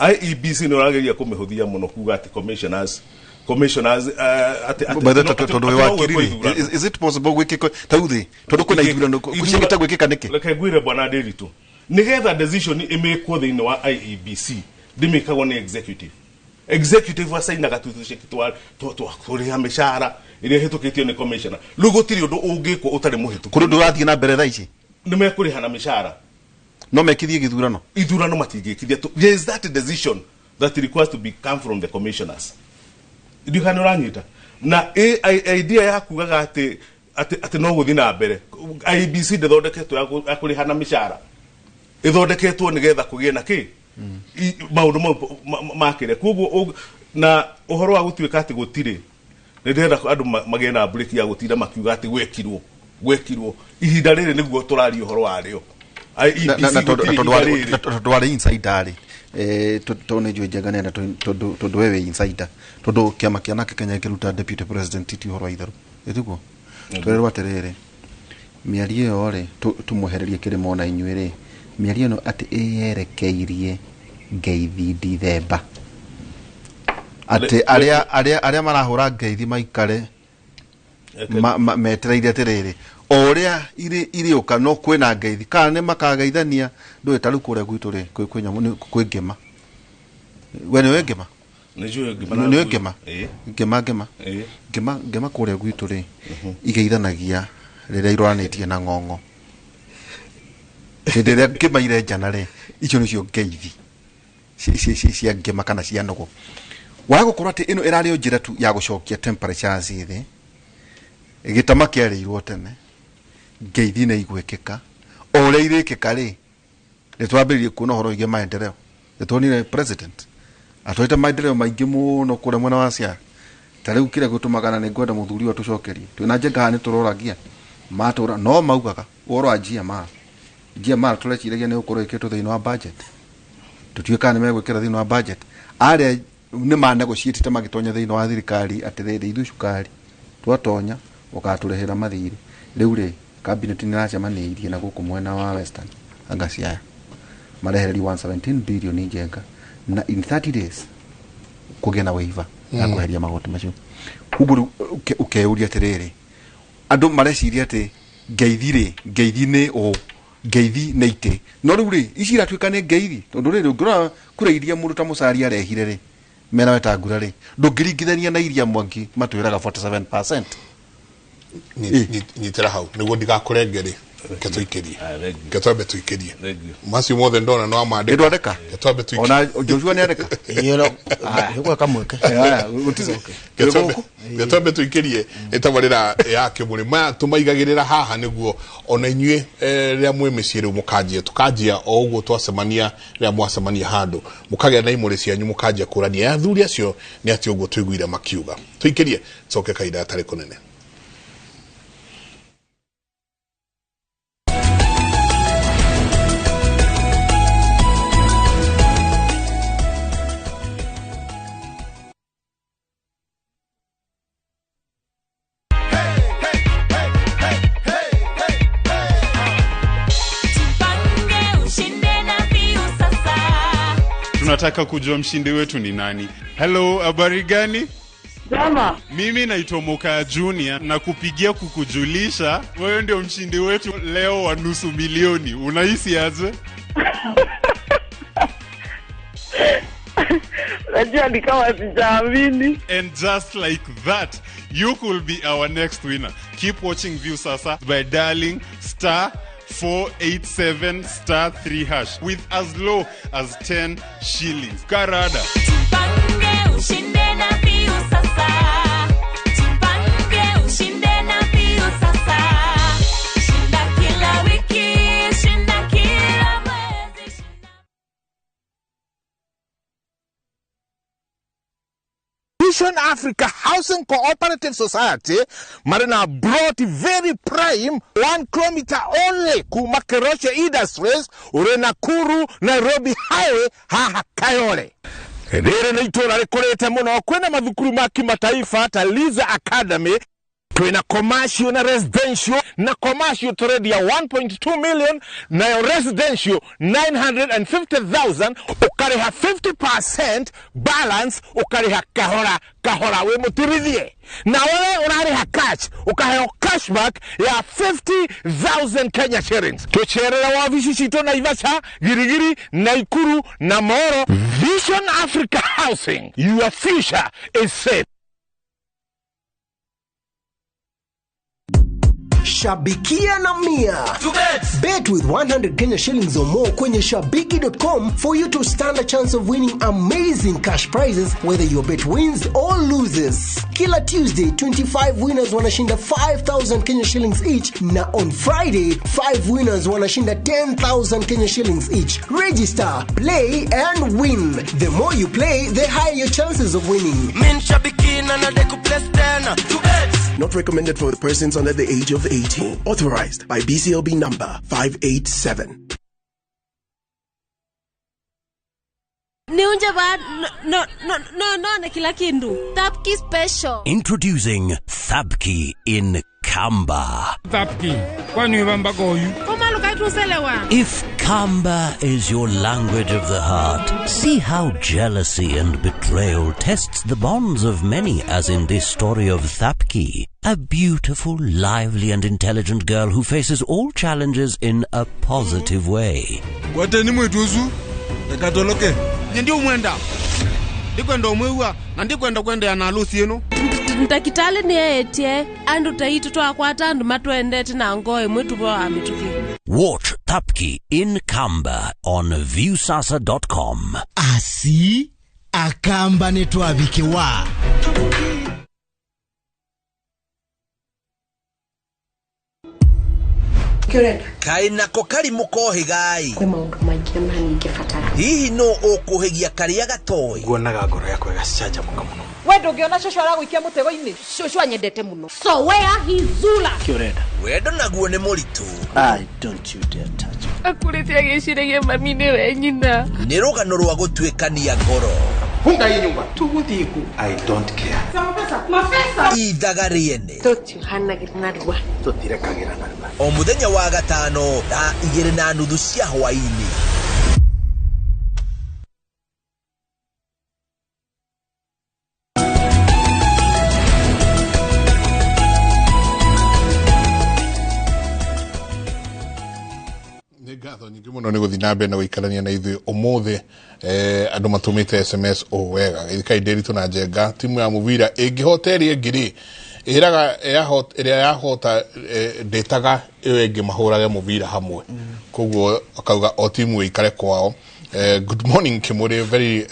IEBC nĩ ũrageria kũmĩhũthia mũno kuga atĩ commissioners atĩ By the way, tondũ wĩ wakiri rĩ, is it possible gwĩkĩka ta uthi tondũ kwĩna ithurano ciĩkĩte gwĩkĩka nĩkĩ? Reke ngwĩre bwana Ndĩritũ, nĩgetha decision ĩmĩkwo thĩinĩ wa IEBC ndĩmĩkagwo nĩ executive. Executive acainaga tũceki twa kũrĩha mĩcara ĩrĩa ĩhĩtũkĩtio nĩ commissioner. Rĩu gũtirĩ ũndũ ũngĩkwo ũtarĩ mũhĩtũku. Kũrĩ ũndũ ũrathiĩ na mbere thaa ici? Nĩ mekũrĩha na mĩcara. No mekithie gĩthurano? Ithurano matingĩkithia. There is that decision that requires to be come from the commissioners. Ndiũ kana ũranyita? Na idea ya kugaga atĩ no gũthiĩ na mbere. IEBC ndĩthondeketwo ya kũrĩha na mĩcara. Ĩthondeketwo nĩgetha kũgĩe na kĩ? Maũndũ mau makĩre. Koguo na ũhoro wa gũtuĩka atĩ gũtirĩ, nĩ ndĩrenda andũ magĩe na break ya gũtinda makiuga atĩ gwekirwo. Ihinda rĩrĩ nĩguo tũraria ũhoro warĩo. IEBC Tondũ warĩ insider rĩ, tondũ nĩ njũĩ Njenga nĩenda tondũ we wĩ insider, tondũ kĩama kĩa nake Kenya gĩkĩruta deputy president ti ũhoro wa itherũ, ĩtiguo? Twerwo atĩrĩrĩ, mĩario ĩyo rĩ, tũmwehererie kĩrĩma ona inyuĩ rĩ, mĩario ĩno atĩ ĩyerekeirie ngeithi Dithemba. Atĩ arĩa marahũra ngeithi maikare metereire atĩrĩrĩ o ũrĩa irĩũka no kwĩna ngeithi kana nĩ makageithania ndũĩ ta rĩu kũrĩa gwitũ rĩ kwĩ nyamũ kwĩ ngĩma. We nĩũĩ ngĩma? Nĩũĩ ngĩma? Ngĩma ngĩma ngĩma ngĩma kũrĩa gwitũ rĩ igeithanagia rĩrĩa iroranĩtie na ng'ong'o. Hĩndĩ ĩrĩa ngĩma irenjana rĩ icio nĩcio ngeithi cia ngĩma kana cia nũgũ. Waga gũkorwo atĩ ĩno ĩrarĩ o njĩra tu ya gũcokia temperatures thĩ. Gĩtama kĩarĩirwo tene ngeithi nĩ igwĩkĩka o ũrĩa irĩkĩka rĩ nĩ twambĩrĩirie kuona ũhoro wĩgiĩ maendeleo. Nĩ tuonire president atwarĩte maendeleo maingĩ mũno kũrĩa mwena wa Siaya. Ta rĩu kĩrĩa gĩtũmaga na nĩ ngwenda mũthuri ũyũ atũcokerie twĩna Njenga haha nĩ tũroragia matũra no maugaga ũhoro wa GMR. GMR tũreciragia nĩ gũkorwo ĩkĩrĩtwo thĩinĩ wa budget, tũtiũĩ kana nĩ megwĩkĩra thĩinĩ wa budget. Arĩa nĩ manegotiatĩte magĩtonya thĩinĩ wa thirikari atĩrĩrĩ ithuĩ cukari twatonya ũgatũrĩhĩra mathirĩ. Rĩu rĩ cabinet nĩ ĩracemanĩirie na gũkũ mwena wa Western anga Siaya marehererio 117 billion Njenga na in 30 days kũgĩa na waiver ya kweheria magoti macio. Koguo rĩu ũkeyũria atĩrĩrĩ andũ mareciria atĩ ngeithi rĩ ngeithi nĩ ũ ngeithi nĩ itĩ no rĩu rĩ ici iratuĩka nĩ ngeithi tondũ rĩrĩ ũngĩrora kura iria mũndũ ta Musalia arehire rĩ mena Wetangula rĩ ndũngĩringithania na iria Mwangi matwĩraga 47%. Nyitĩra hau nĩguo ndigakũrenge rĩ ke tũikĩrie ke twambe tũikĩrie macio mothe ndona no amandĩka. Nĩndwandĩka? Ke twambe tũikĩrie. Ona Joshua nĩandĩka? Ĩĩ kamweke. Ke twambe tũikĩrie ĩtabarĩra ya Kĩmũrĩ maya tũmaigagĩrĩra haha nĩguo ona inyuĩ rĩrĩa mwĩ mĩciĩ rĩu mũkanjia tũkanjia o ũguo twacemania rĩrĩa mwacemania handũ mũkagĩa na imũrĩ cianyu mũkanjia kũrania ya athuri acio nĩ atĩ ũguo tũiguire makiuga. Tũikĩrie coke kahinda gatarĩ kũnene. Tunataka kujua mshindi wetu ni nani. Hello, habari gani? Jama. Mimi naitwa Moka Junior na kupigia kukujulisha wewe ndio mshindi wetu leo wa 500,000. Unahisi aje? Najua ni kama sijaamini. And just like that, you could be our next winner. Keep watching Viusasa by dialing star 487 star 3 hash with as low as 10 shillings. Karada. Tupange ushinde na Viusasa. Tupange ushinde na Viusasa. Shinda kila wiki, shinda kila mwezi. Vision Africa Housing Cooperative Society marina brought very prime 1 kilometer only kuma Keroche Industries ure Nakuru Nairobi Highway haha Kayole. Rĩrĩ nĩ itũra rĩkũrĩte mũno kwĩna mathukuru ma kimataifa ta Liza Academy, twĩna commercial na residential, na commercial tũrendia 1.2 million nayo residential 950,000 ũkarĩha 50% balance ũkarĩha kahora kahora wĩ mũtirithie. Na wewe ũrarĩha cash ũkaheo cashback ya 50,000 Kenya shillings. Tũcerere wabici citũ Naivasha, Girigiri, Naikuru na Moro. Vision Africa Housing, your future is safe. Shabikia na Mia. Bet with 100 Kenya shillings or more kwenye shabiki.com for you to stand a chance of winning amazing cash prizes whether your bet wins or loses. Kila Tuesday, 25 winners wanashinda 5,000 Kenya shillings each, na on Friday, 5 winners wanashinda 10,000 Kenya shillings each. Register, play and win. The more you play, the higher your chances of winning. Min shabiki na nadeku plus 10. To bet. Not recommended for persons under the age of 18. Authorized by BCLB number 587. Niunje ba no no no no na kila kindu. Thapki special. Introducing Thapki in Kamba. Thapki. Kwani wamba goyu? Koma luka If Kamba is your language of the heart, see how jealousy and betrayal tests the bonds of many, as in this story of Thapki, a beautiful, lively and intelligent girl who faces all challenges in a positive way. Kwateni mwituzu ekatoloke ndi umwenda ndikwenda umwiwa na ndikwenda kwendea na alusi ino ndakitali ni etie andu taitu twakwata andu matwendete na ngoo imwe tuvo amituki. Watch Thapki in Kamba on viewsasa.com. Asi akamba netwabikiwa. Kaĩ nako karimũ kohigai kwĩ maũndũ maingĩ na ningĩbatara hihi no ũkũhĩgia karĩa gatoĩ nguonaga ngoro yakwa ĩgacanjamũka mũno. We ndũngĩona cũcũ aragũikia mũtego-inĩ. Cũcũ anyendete mũno. So where he zula kĩũrenda wendo naguo nĩ mũritũ. I don't you dare touch me. Akũrĩte agĩciragia mami nĩwe nyina. Nĩ rũgano rwa gũtuĩkania ngoro. Funga hii nyumba tugũthiĩ kũ? I don't care. Mapesa ithaga rĩene tũtihanagĩra narua tũtirekagĩra narua. O mũthenya wa gatano thaa 2:30 cia hwaĩ-inĩ. Ngatho nyingĩ mũno nĩ gũthiĩ na mbere na gũikarania na ithuĩ ũmũthĩ. Andũ matũmĩte SMS o wega gĩthikai Ndiritu na Njenga timu ya mũbira ĩngĩhota ĩrĩa ĩngĩ rĩ ĩraga ĩrĩa yahota ndĩtaga ĩyo ĩngĩ mahũrage mũbira hamwe, koguo akauga o timu ĩikare kwao. Good morning Kimuri, very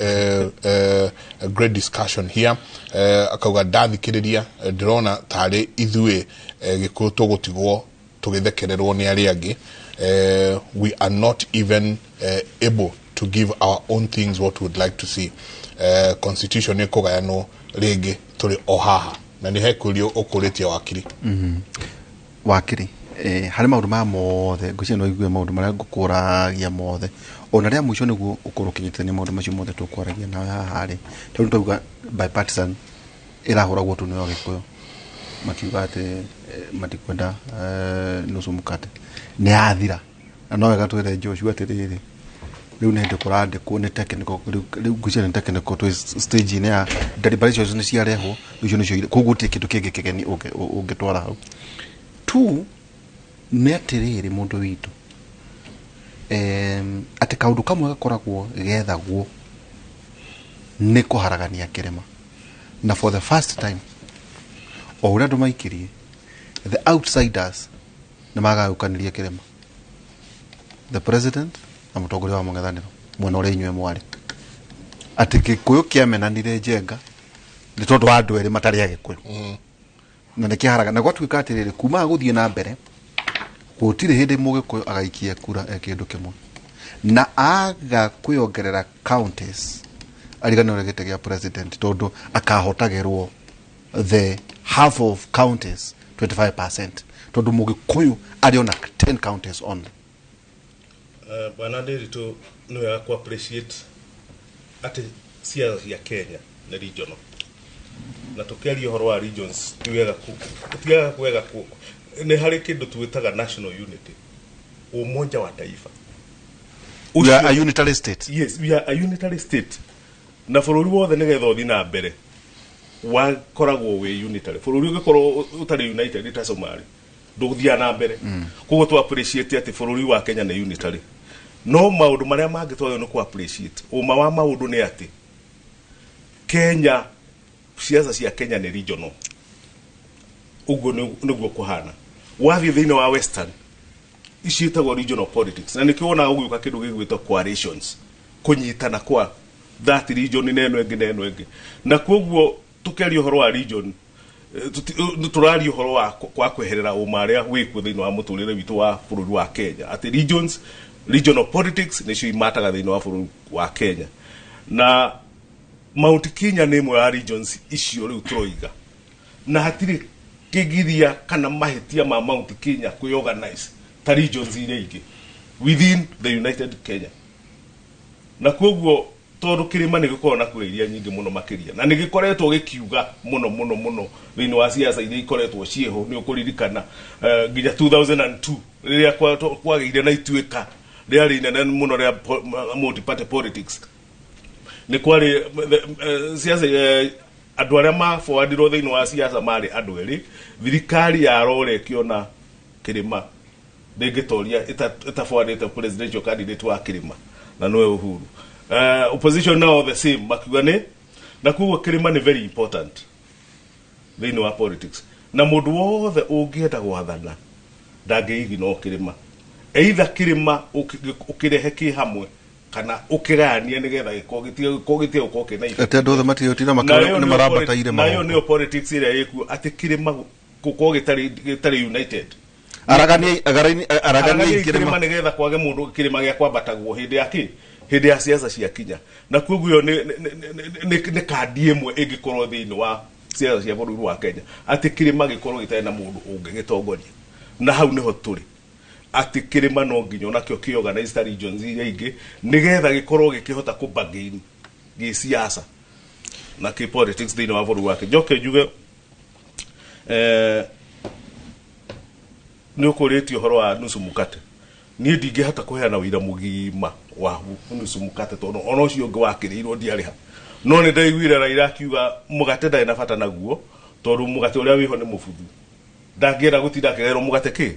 great discussion here. Akauga ndathikĩrĩria ndĩrona tarĩ ithuĩ Gĩkũyũ tũgũtigwo tũgĩthekererwo nĩ arĩa angĩ. We are not even able to give our own things what we would like to see. Constitution ĩkũgayanwo rĩngĩ tũrĩ o haha na nĩ hekũrio ũkũrĩtie wakiri. Wakiri harĩ maũndũ maya mothe ngwĩciria no igue maũndũ marĩa ngũkũragia mothe ona rĩa mũico nĩguo ũkorwo ũkĩnyitithania maũndũ macio mothe tũkwaragia nawe haha rĩ, tondũ twauga bipartisan ĩrahũragwo tu nĩ Agĩkũyũ makiuga atĩ matikwenda nusu mkate nĩ yathira. Na no wega twĩre Joshua atĩrĩrĩ rĩu nĩ hĩndĩ kũrandĩkwo nĩ technical rĩu ngwĩciria nĩ technical twĩ stage-inĩ ya deliberations nĩ ciarehwo icio nĩcio koguo gũtirĩ kĩndũ kĩngĩ kĩgeni ũngĩtwara hau tu. Nĩ atĩrĩrĩ mũndũ witũ atĩ kaũndũ kamwe gakoragwo gethagwo nĩ kũharagania kĩrĩma, na for the first time o ũrĩa andũ maikirie the outsiders nĩ magayũkanirie kĩrĩma, the president na mũtongoria wa mũng'ethanĩro mwena ũrĩa inyuĩ mwarĩ, atĩ Gĩkũyũ kĩamenanire Njenga nĩ tondũ wa andũ erĩ matarĩ Agĩkũyũ na nĩ kĩharaga. Na gwatuĩka atĩrĩrĩ kuma gũthiĩ na mbere gũtirĩ hĩndĩ Mũgĩkũyũ agaikia kura e kĩndũ kĩmwe na aga kwĩongerera counties ariganĩrwo gĩtĩ gĩa president tondũ akahotagĩrwo the half of counties 25% tondũ Mũgĩkũyũ arĩ ona 10 counties only. Bwana Ndiritu nĩ wega ku appreciate atĩ ciaca cia Kenya nĩ regional, na tũkĩaria ũhoro wa regions ti wega ku nĩ harĩ kĩndũ twĩtaga national unity, umoja wa taifa. We are a unitary state. Yes, we are a unitary state. Na bũrũri wothe nĩgetha ũthiĩ na mbere wakoragwo wĩ unitary. Bũrũri ũngĩkorwo ũtarĩ united ta Somalia ndũgũthiaga na mbere. Koguo tu appreciate atĩ bũrũri wa Kenya nĩ unitary. No maũndũ marĩa mangĩ twagĩrĩirwo nĩ ku appreciate ũma wa maũndũ nĩ atĩ Kenya, ciaca cia Kenya nĩ regional. Ũguo nĩguo kũhana. Wathiĩ thĩinĩ wa Western ici ĩtagwo regional politics, na nĩkĩo wonaga gũgĩũka kĩndũ gĩgwĩtwo coalitions, kũnyitana kwa that region na ĩno ĩngĩ na ĩno ĩngĩ. Na koguo tũkĩaria ũhoro wa region tũraria ũhoro wa kwa kweherera ũma arĩa wĩkuo thĩinĩ wa mũtũrĩre witũ wa bũrũri wa Kenya, atĩ regions, regional politics nĩcio imataga thĩinĩ wa bũrũri wa Kenya. Na Mount Kenya nĩ ĩmwe ya regions icio rĩu tũroiga, na hatirĩ kĩgiria kana mahĩtia ma Mount Kenya kwĩorganize ta regions iria ingĩ within the United Kenya. Na koguo Tondu kirima nĩ gĩkoragwo na kura iria nyingĩ mũno makĩria na nĩ gĩkoretwo gĩkiuga mũno mũno mũno thĩinĩ wa siasa iria ikoretwo ciĩho. Nĩ ũkũririkana nginya 2002 rĩrĩa kwagĩire na ituĩka rĩarĩ inene mũno rĩa multi-party politics, nĩ kwarĩ siasa andũ arĩa maforwardirwo thĩinĩ wa siasa marĩ andũ erĩ. Thirikari yarora ĩkĩona kĩrĩma ndĩngĩtoria ĩtaforwardĩte presidential candidate wa kĩrĩma na nĩwe Uhuru. Opposition now the same makiuga nĩ na koguo kĩrĩma nĩ very important thĩinĩ wa politics, na mũndũ wothe ũngĩenda gwathana ndangĩigino kĩrĩma, either kĩrĩma ũkĩrehe kĩ hamwe kana ũkĩgayanie nĩgetha gĩkorwo gĩtige gũkorwo kĩna Ate andũ othe matigĩtina nĩ marambataire na ĩyo nĩyo politics ĩrĩa ĩkuo atĩ kĩrĩma gũkorwo gĩtarĩ united. Aragania kĩrĩma nĩgetha kwage mũndũ kĩrĩma gĩa kwambatagwo hĩndĩ ya kĩ hĩndĩ ya siasa cia kinya, na koguo nĩ kandi ĩmwe ĩngĩkorwo thĩinĩ wa siasa cia bũrũri wa Kenya atĩ kĩrĩma gĩkorwo gĩtarĩ na mũndũ ũngĩgĩtongoria, na hau nĩho tũrĩ atĩ kĩrĩma no nginya onakĩo kĩorganize ta regions iria ingĩ nĩgetha gĩkorwo gĩkĩhota kũbargain gĩsiasa na kĩ politics thĩinĩ wa bũrũri wa Kenya. Njoke njuge nĩ ũkũrĩtie ũhoro wa nusu mukate. Niĩ ndingĩhota kũheana wĩira mũgima wa nusu mukate tondũ ona ũcio ũngĩ wakĩrĩirwo ndiarĩha, no nĩ ndaiguire Raila akiuga mũgate ndarĩ na bata naguo tondũ mũgate ũrĩa wĩho nĩ mũbuthu, ndangĩenda gũtinda akĩgaĩrwo mũgate kĩ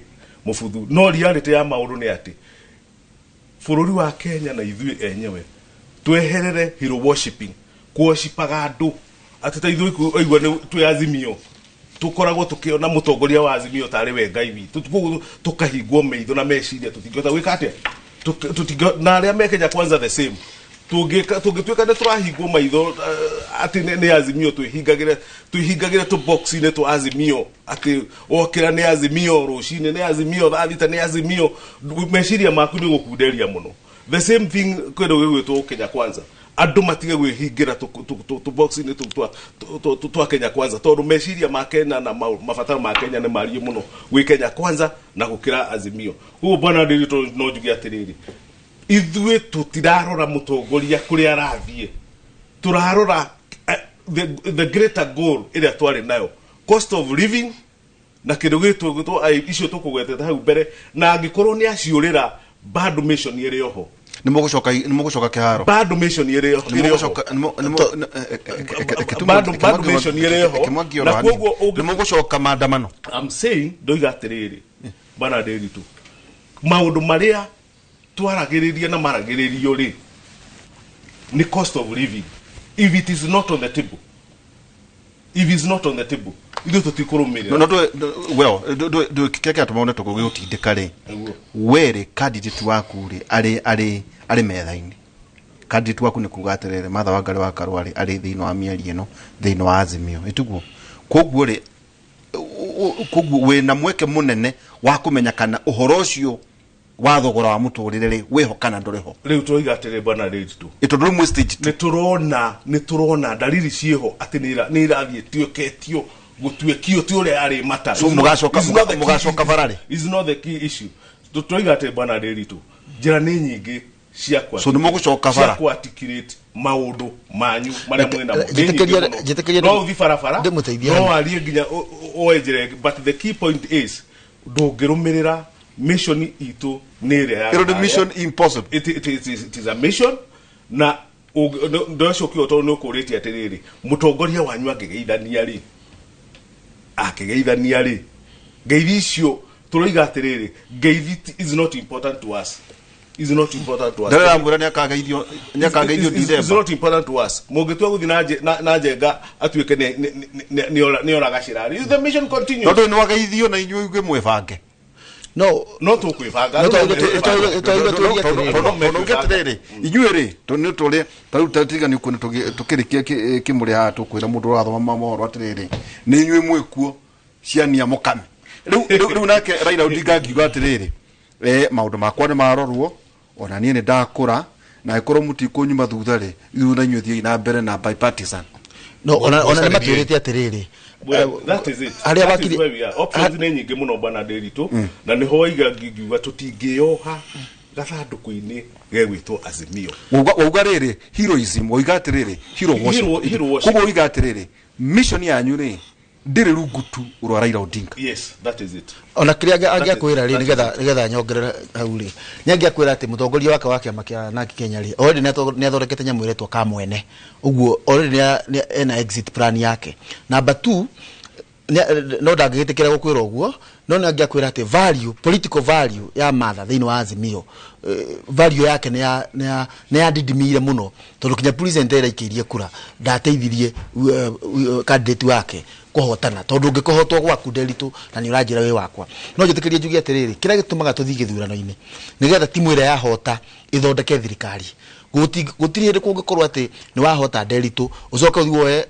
mũbuthu. No reality ya maũndũ nĩ atĩ bũrũri wa Kenya na ithuĩ enyewe tweherere hero worshiping, kũworshipaga andũ atĩ ta ithuĩ aigua nĩ twĩ Azimio tukoragwo tukiona mutongoria wa Azimio tarĩ we Ngai witũ, tukahingwo maitho na meciria tutingĩhota gwĩka atĩa, na arĩa me Kenya Kwanza the same tũngĩtuĩka nĩ tũrahingwo maitho atĩ nĩ Azimio, twĩhingagĩre tũ box-inĩ twa Azimio atĩ wokĩra nĩ Azimio, rũcinĩ nĩ Azimio, thaa thita nĩ Azimio, meciria maku nĩ gũkunderia mũno. The same thing kĩndũ gĩgwĩtwo Kenya Kwanza, andũ matige gwĩhingĩra tũ-box-inĩ twa Kenya Kwanza tondũ meciria ma Kenya na mabataro ma Kenya nĩ mariĩ mũno gwĩ Kenya Kwanza na gũkĩra Azimio. Koguo bwana Ndiritu no njuge atĩrĩrĩ, ithuĩ tũtirarora mũtongoria kũrĩa arathiĩ, tũrarora the greater goal ĩrĩa twarĩ nayo, cost of living na kĩndũ gĩtwo icio tũkũgwetete hau mbere, na angĩkorwo nĩ aciũrĩra bado mission ĩrĩ oho nĩ mũgũcoka kĩharo, bado mission ĩrĩ oho, bado mission ĩrĩ oho, na koguo nĩ mũgũcoka maandamano. I'm saying ndoiga atĩrĩrĩ bwana Ndiritu, maũndũ marĩa twaragĩrĩria na maragĩrĩrio rĩ nĩ cost of living. If it is not on the table, if it's not on the table, ithuĩ tũtikũrũmĩrĩra. No well kĩrĩa kĩratũma tũgũgĩtindĩka rĩ, we rĩ candidate waku rĩ arĩ metha-inĩ, candidate waku nĩ kuga atĩrĩrĩ Martha Wangari wa Karua rĩ arĩ thĩinĩ wa mĩario ĩno thĩinĩ wa Azimio ĩtiguo, koguo rĩ koguo wĩna mweke mũnene wa kũmenya kana ũhoro ũcio wa thogora wa mũtũrĩre rĩ wĩho kana ndũrĩ ho. Rĩu tũroiga atĩrĩ bwana Ndiritu, tondũ rĩu mwĩ stage two nĩ tũrona dalili ciĩho atĩ nĩ irathiĩ tuĩkĩtio gũtuĩkio ti ũrĩa arĩ mata. So mũgacoka bararĩ is not the key issue. Tũroiga atĩrĩ bwana Ndiritu, njĩra nĩ nyingĩ cia kwa so nĩ mũgũcoka bara cia kũ-articulate maũndũ manyu marĩa mwĩ namo. No ũthiĩ barabara, no warie nginya oe njĩra ĩngĩ, but the key point is ndũngĩrũmĩrĩra mission itũ nĩ ĩrĩa ya Ĩro mission impossible. It is a mission na ndocokio tondũ nĩ ũkũrĩtie atĩrĩrĩ mũtongoria wanyu angĩgeithania rĩ ngeithi icio tũroiga atĩrĩrĩ ngeithi is not important to us, is not important to us. Ndĩramwĩra nĩ akagaithio December. Is not important to us. Mũngĩtua gũthiĩ na njenga atuĩke nĩ oragacĩra, the mission continues. Tondũ nĩ wagaithio na inyuĩ inyuĩ mwĩbange. No no tũkwĩbanga tondũ inyuĩ rĩ tondũ tũrĩ tarĩu tiga nĩ kuona tũkĩrĩkia kĩmũrĩ haha tũkwĩra mũndũ ũrathoma mohoro atĩrĩrĩ nĩ inyuĩ mwĩkuo ciania mũkame. Rĩu nake Raila Odinga angiuga atĩrĩrĩ maũndũ makwa nĩ marorwo ona niĩ nĩ ndakũra na ĩkorwo mũtikũnyuma thutha rĩ ithuĩ na inyuĩ thiĩi na mbere na bipartisan. No ona nĩ matwĩrĩte atĩrĩrĩ Well, that is it. That is where we are. Options nĩ nyingĩ mũno bwana Ndiritu, na nĩho waiga ngiuga tũtingĩoha gathandũkũ-inĩ gegwĩtwo Azimio. Wauga rĩrĩ heroism, wauga atĩrĩrĩ hero worship. Hero worship. Koguo wauga atĩrĩrĩ mission yanyu rĩ ndĩrĩ rungu tu rwa Raila Odinga. Yes, that is it. Ona kĩrĩa angĩakwĩra rĩ, nĩgetha nyongerere hau rĩ, nĩ angĩakwĩra atĩ mũtongoria wake wa kĩama kĩa NARC Kenya rĩ, already nĩ athondekete nyamũ ĩretwo kamwene, ũguo already ena exit plan yake. Number 2, no ndangĩgĩtĩkĩra gũkwĩra ũguo, no nĩ angĩakwĩra atĩ value, political value ya Martha thĩinĩ wa Azimio, value yake nĩ yandindimire mũno, tondũ kinya president ĩrĩa aikĩirie kura ndateithirie candidate wake kũhotana, tondũ ũngĩkũhotwo gwaku Nderitu na nĩ ũranjĩra wĩ wakwa. No njĩtĩkĩrie njuge atĩrĩrĩ, kĩrĩa gĩtũmaga tũthiĩ gĩthurano-inĩ nĩgetha timu ĩrĩa yahota ĩthondeke thirikari. Gũtirĩ hĩndĩ kũngĩkorwo atĩ nĩ wahota Nderitu ũcoke ũthiĩ woe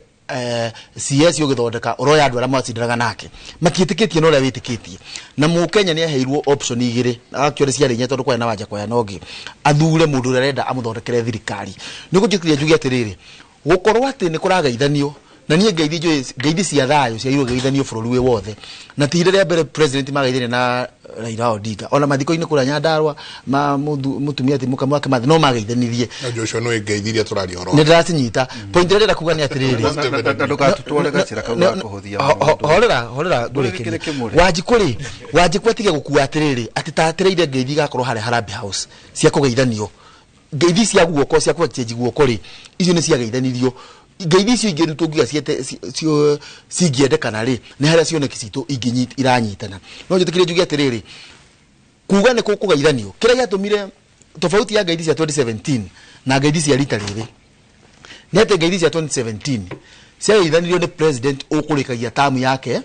CS ũgĩthondeka ũroya andũ arĩa mwacindanaga nake matiĩtĩkĩtie na ũrĩa wĩtĩkĩtie. Na mũkenya nĩ aheirwo option igĩrĩ, actually ciarĩ inya tondũ kwarĩ na Wanja Koya na ũngĩ, athure mũndũ ũrĩa arenda amũthondekere thirikari. Nĩ ũgũnjĩtĩkĩria njuge atĩrĩrĩ, gũkorwo atĩ nĩ kũrageithanio, na niĩ ngeithi njũĩ, ngeithi cia thayũ ciagĩrĩirwo kũgeithanio bũrũri wĩ wothe, na ti ihinda rĩa mbere president mageithania na Raila Odinga, ona mathiko-inĩ kũrĩa Nyandarua ma mũtumia ti mũka wake Mathi no mageithanirie. Na Joshua no ngeithirie tũraria ũhoro. Nĩ ndĩracinyita. Point ĩrĩa ndĩrenda kuga nĩ atĩrĩrĩ, Na ndũgatũtware gacĩra kau ga kũhũthia maũndũ. Horera ngũrĩkĩrie. Ndũgĩkĩre kĩmũrĩ. Wanjikũ rĩ, Wanjikũ atige gũkua atĩrĩrĩ, atĩ ta atĩrĩire ngeithi igakorwo harĩa Harambee House cia kũgeithanio. Ngeithi cia guoko cia kũ-exchange guoko rĩ, icio nĩ ciageithanirio. Ngeithi icio ingĩ rĩu tũngiuga cingĩendekana rĩ, nĩ harĩa cioneki citũ iranyitana. No njĩtĩkĩrie njuge atĩrĩrĩ, kuga nĩ kũgeithanio, kĩrĩa gĩatũmire tofauti ya ngeithi cia 2017 na ngeithi cia rita rĩrĩ nĩ atĩ ngeithi cia 2017 ciageithanirio nĩ president ũkũrĩkagia tamu yake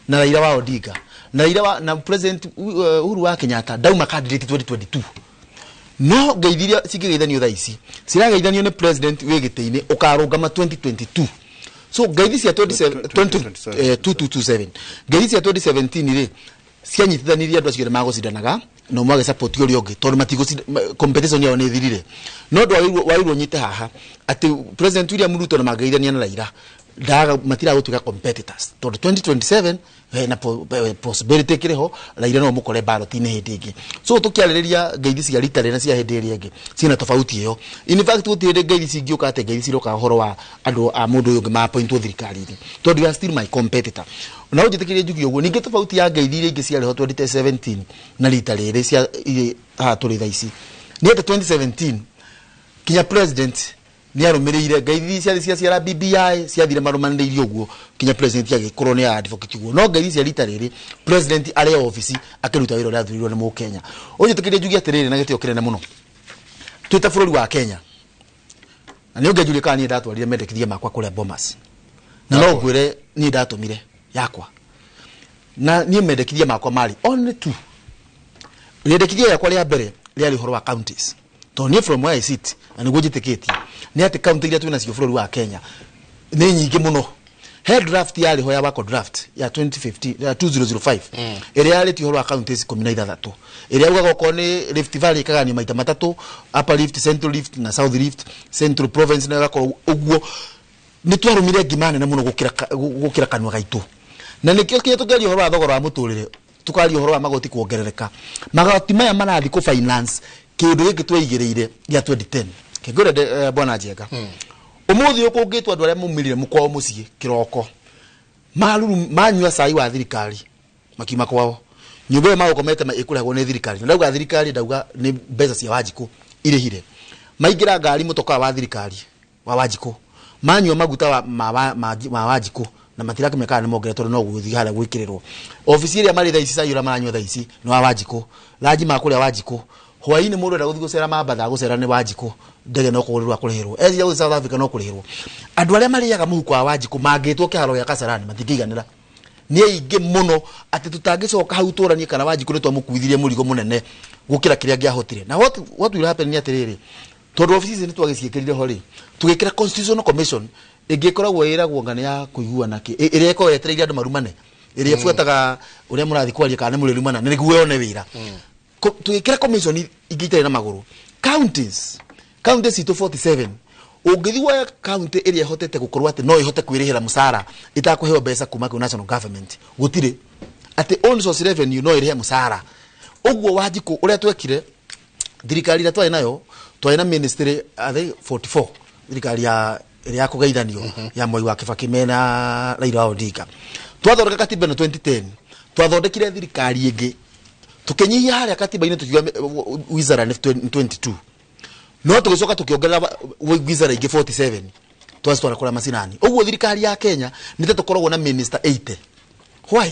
na Raila wa Odinga, na Raila wa, na president Uhuru wa Kenyatta ndauma candidate 2022. No ngeithi iria cingĩgeithanio thaa ici cirageithanio nĩ president wĩ gĩtĩ-inĩ ũkarũgama 2022. So ngeithi cia 2227, ngeithi cia 2017 rĩ cianyitithanirie andũ acio magũcindanaga na ũmwe agĩsupport ũrĩa ũngĩ, tondũ competition yao nĩ ĩthirire. No ndũ wagĩrĩirwo ũnyite haha atĩ president William Ruto na mangeithania na Raila ndaga matiragũtuĩka competitors, tondũ 2027 hena possibility ĩkĩrĩ ho Raila no mũkore ballot-inĩ hĩndĩ ĩngĩ. So tũkĩarĩrĩria ngeithi cia rita rĩrĩ na cia hĩndĩ ĩrĩa ĩngĩ ciĩna tofauti ĩyo. In fact gũtirĩ hĩndĩ ngeithi cingĩũka atĩ ngeithi ciroka ũhoro wa andũ a mũndũ ũyũ ũngĩ ma-appointwo thirikari-inĩ, tondũ you are still my competitor. Na ũnjĩtĩkĩrie njuge ũguo, ningĩ tofauti ya ngeithi iria ingĩ ciarĩ ho 2017 na rita rĩrĩ cia irĩ haha tũrĩ thaa ici nĩ atĩ 2017 kinya president nĩ arũmĩrĩire ngeithi ciarĩ cia ciara BBI ciathire marũmanĩrĩirie ũguo kinya president agĩkorwo nĩ advocate ũguo. No ngeithi cia rita rĩrĩ president arĩ ofici akĩruta wĩra ũrĩa athurirwo nĩ mũkenya. Ũnjĩtĩkĩrie njuge atĩrĩrĩ na gĩtĩo kĩnene mũno, twĩ ta bũrũri wa Kenya, na nĩ ũngĩnjũria kana niĩ ndatwarire mendekithia makwa kũrĩa Bomas, na no ngwĩre niĩ ndatũmire yakwa, na niĩ mendekithia makwa marĩ only two. Rĩendekithia rĩakwa rĩa mbere rĩarĩ ũhoro wa counties, tondũ niĩ from where I sit na nĩguo njĩtĩkĩtie nĩ atĩ county iria twĩ nacio bũrũri wa Kenya nĩ nyingĩ mũno. He draft yarĩ ho ya Wako draft ya 2015, ya 2005, ĩrĩa yarĩtie ũhoro wa counties 16, ĩrĩa yaugaga okorwo nĩ Rift Valley ĩkagayanio maita matatũ, Upper Rift, Central Rift na South Rift, Central Province nayo ĩgakorwo ũguo. Nĩ twarũmire ngima nene mũno gũkĩra kanua gaitũ, na nĩkĩo kĩrĩa tũkĩaria ũhoro wa thogora wa mũtũrĩre, tũkaria ũhoro wa magoti kuongerereka. Magoti maya marathiĩ kũ finance kĩndũ gĩkĩ tweigĩrĩire gĩa 2010. Kĩngũre bwana Njenga, ũmũthĩ ũkũngĩtwo andũ arĩa maumĩrire mũkwao mũciĩ kĩroko, maruru manyua cai wa thirikari makiuma kwao, nyũmba ĩyo magũkomete ĩkũrehagwo nĩ thirikari. Na ndauga thirikari, ndauga nĩ mbeca cia Wanjikũ irĩhire. Maingĩra ngari mũtokaa wa thirikari wa Wanjikũ, manyua maguta ma Wanjikũ, na matirakĩmenya kana nĩ mongerere tondũ no gũthiĩ harĩa gwĩkĩrĩrwo. Obici ĩrĩa marĩ thaa ici cai ũrĩa maranyua thaa ici nĩ wa Wanjikũ, ranji ma kũrĩa Wanjikũ, hwaĩ-inĩ mũndũ enda gũthiĩ gũcera Mambatha gũcera nĩ Wanjikũ, ndege no kũgũrĩrwo akũrĩhĩrwo, eciria gũthiĩ South Africa no kũrĩhĩrwo. Andũ arĩa marĩaga mũhuko wa Wanjikũ mangĩtwo kĩharo gĩa Kasarani matingĩiganĩra. Nĩ aingĩ mũno atĩ tũtangĩcoka hau tũranie kana Wanjikũ nĩ twamũkuithirie mũrigo mũnene gũkĩra kĩrĩa angĩahotire. Na what will happen nĩ atĩrĩrĩ, tondũ obici ici nĩ twagĩciĩkĩrire ho rĩ, tũgĩkĩra Constitutional Commission ĩngĩ ĩkoragwo ĩragwo ng'ano ya kũiguana kĩ, ĩrĩa ĩkoragwo yetereire andũ marumane, ĩrĩa ĩbuataga ũrĩa mũrathiĩ kwaria kana nĩ mũrĩrumana nĩguo yone wĩra. Tũgĩkĩra commission ingĩ itarĩ na magũrũ. Counties, counties citũ 47, ũngĩthiĩ woe county ĩrĩa ĩhotete gũkorwo atĩ no ĩhote kwĩrĩhĩra mũcara ĩtakũheo mbeca kuma kwĩ national government, gũtirĩ. Atĩ own source revenue no ĩrĩhe mũcara. Ũguo Wanjikũ ũrĩa twekire Thirikari ĩrĩa twarĩ nayo, twarĩ na ministry, I think 44, thirikari ya ĩrĩa ya kũgeithanio ya Mwai wa Kibaki mena Raila Odinga. Twathondeka katiba ĩno 2010, twathondekire thirikari ĩngĩ, tũkĩnyihia harĩa katiba-inĩ, tukiuga wizara nĩ 22, no tũgĩcoka tũkĩongerera wizara ingĩ 47, twacitwara kũrĩa macinani. Ũguo thirikari ya Kenya nĩ ta tũkoragwo na minister 80. Why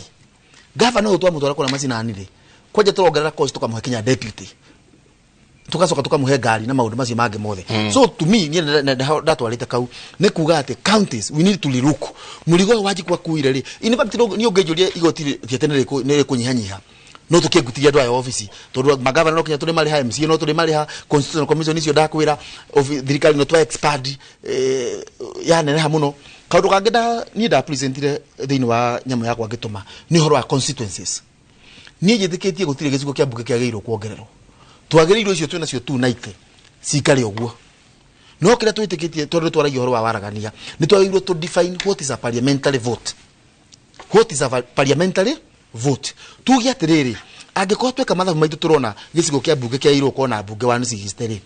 gavana ũyũ twamũtwara kũrĩa macinani rĩ, kwanja tũrongerera cost, tũkamũhe kinya deputy, tugacoka tukamuhe ngari na maundu macio mangĩ mothe. So to me, niĩ ndatwarĩte kau nĩ kuga atĩ counties, we need to relook mũrigo ũyũ Wanjikũ akuire rĩ. In fact, niĩ ũngĩnjũria, igoti rĩa tene nĩ rĩkũnyihanyiha, no tũkĩngutiria andũ aya obici, tondũ magavana no kinya tũrĩ marĩha, MCA no tũrĩ marĩha, constitutional commission icio ndakwĩra, thirikari no twa expand, yaneneha mũno. Kaũndũ kangĩ niĩ nda presentire thĩinĩ wa nyamũ yakwa ngĩtũma nĩ ũhoro wa constituencies. Niĩ njĩtĩkĩtie gũtirĩ gĩcigo kĩa mbunge kĩagĩrĩirwo kuongererwo. Twagĩrĩirwo icio twĩna cio 290 cikare ũguo. No kĩrĩa twĩtĩkĩtie, tondũ twaragia ũhoro wa waragania, nĩ twagĩrĩirwo to define what is a parliamentary vote. What is a parliamentary vote? Tuge atĩrĩrĩ, angĩkorwo tweka mathabu maitũ, tũrona gĩcigo kĩa mbunge kĩagĩrĩirwo gũkorwo na mbunge 160 rĩ,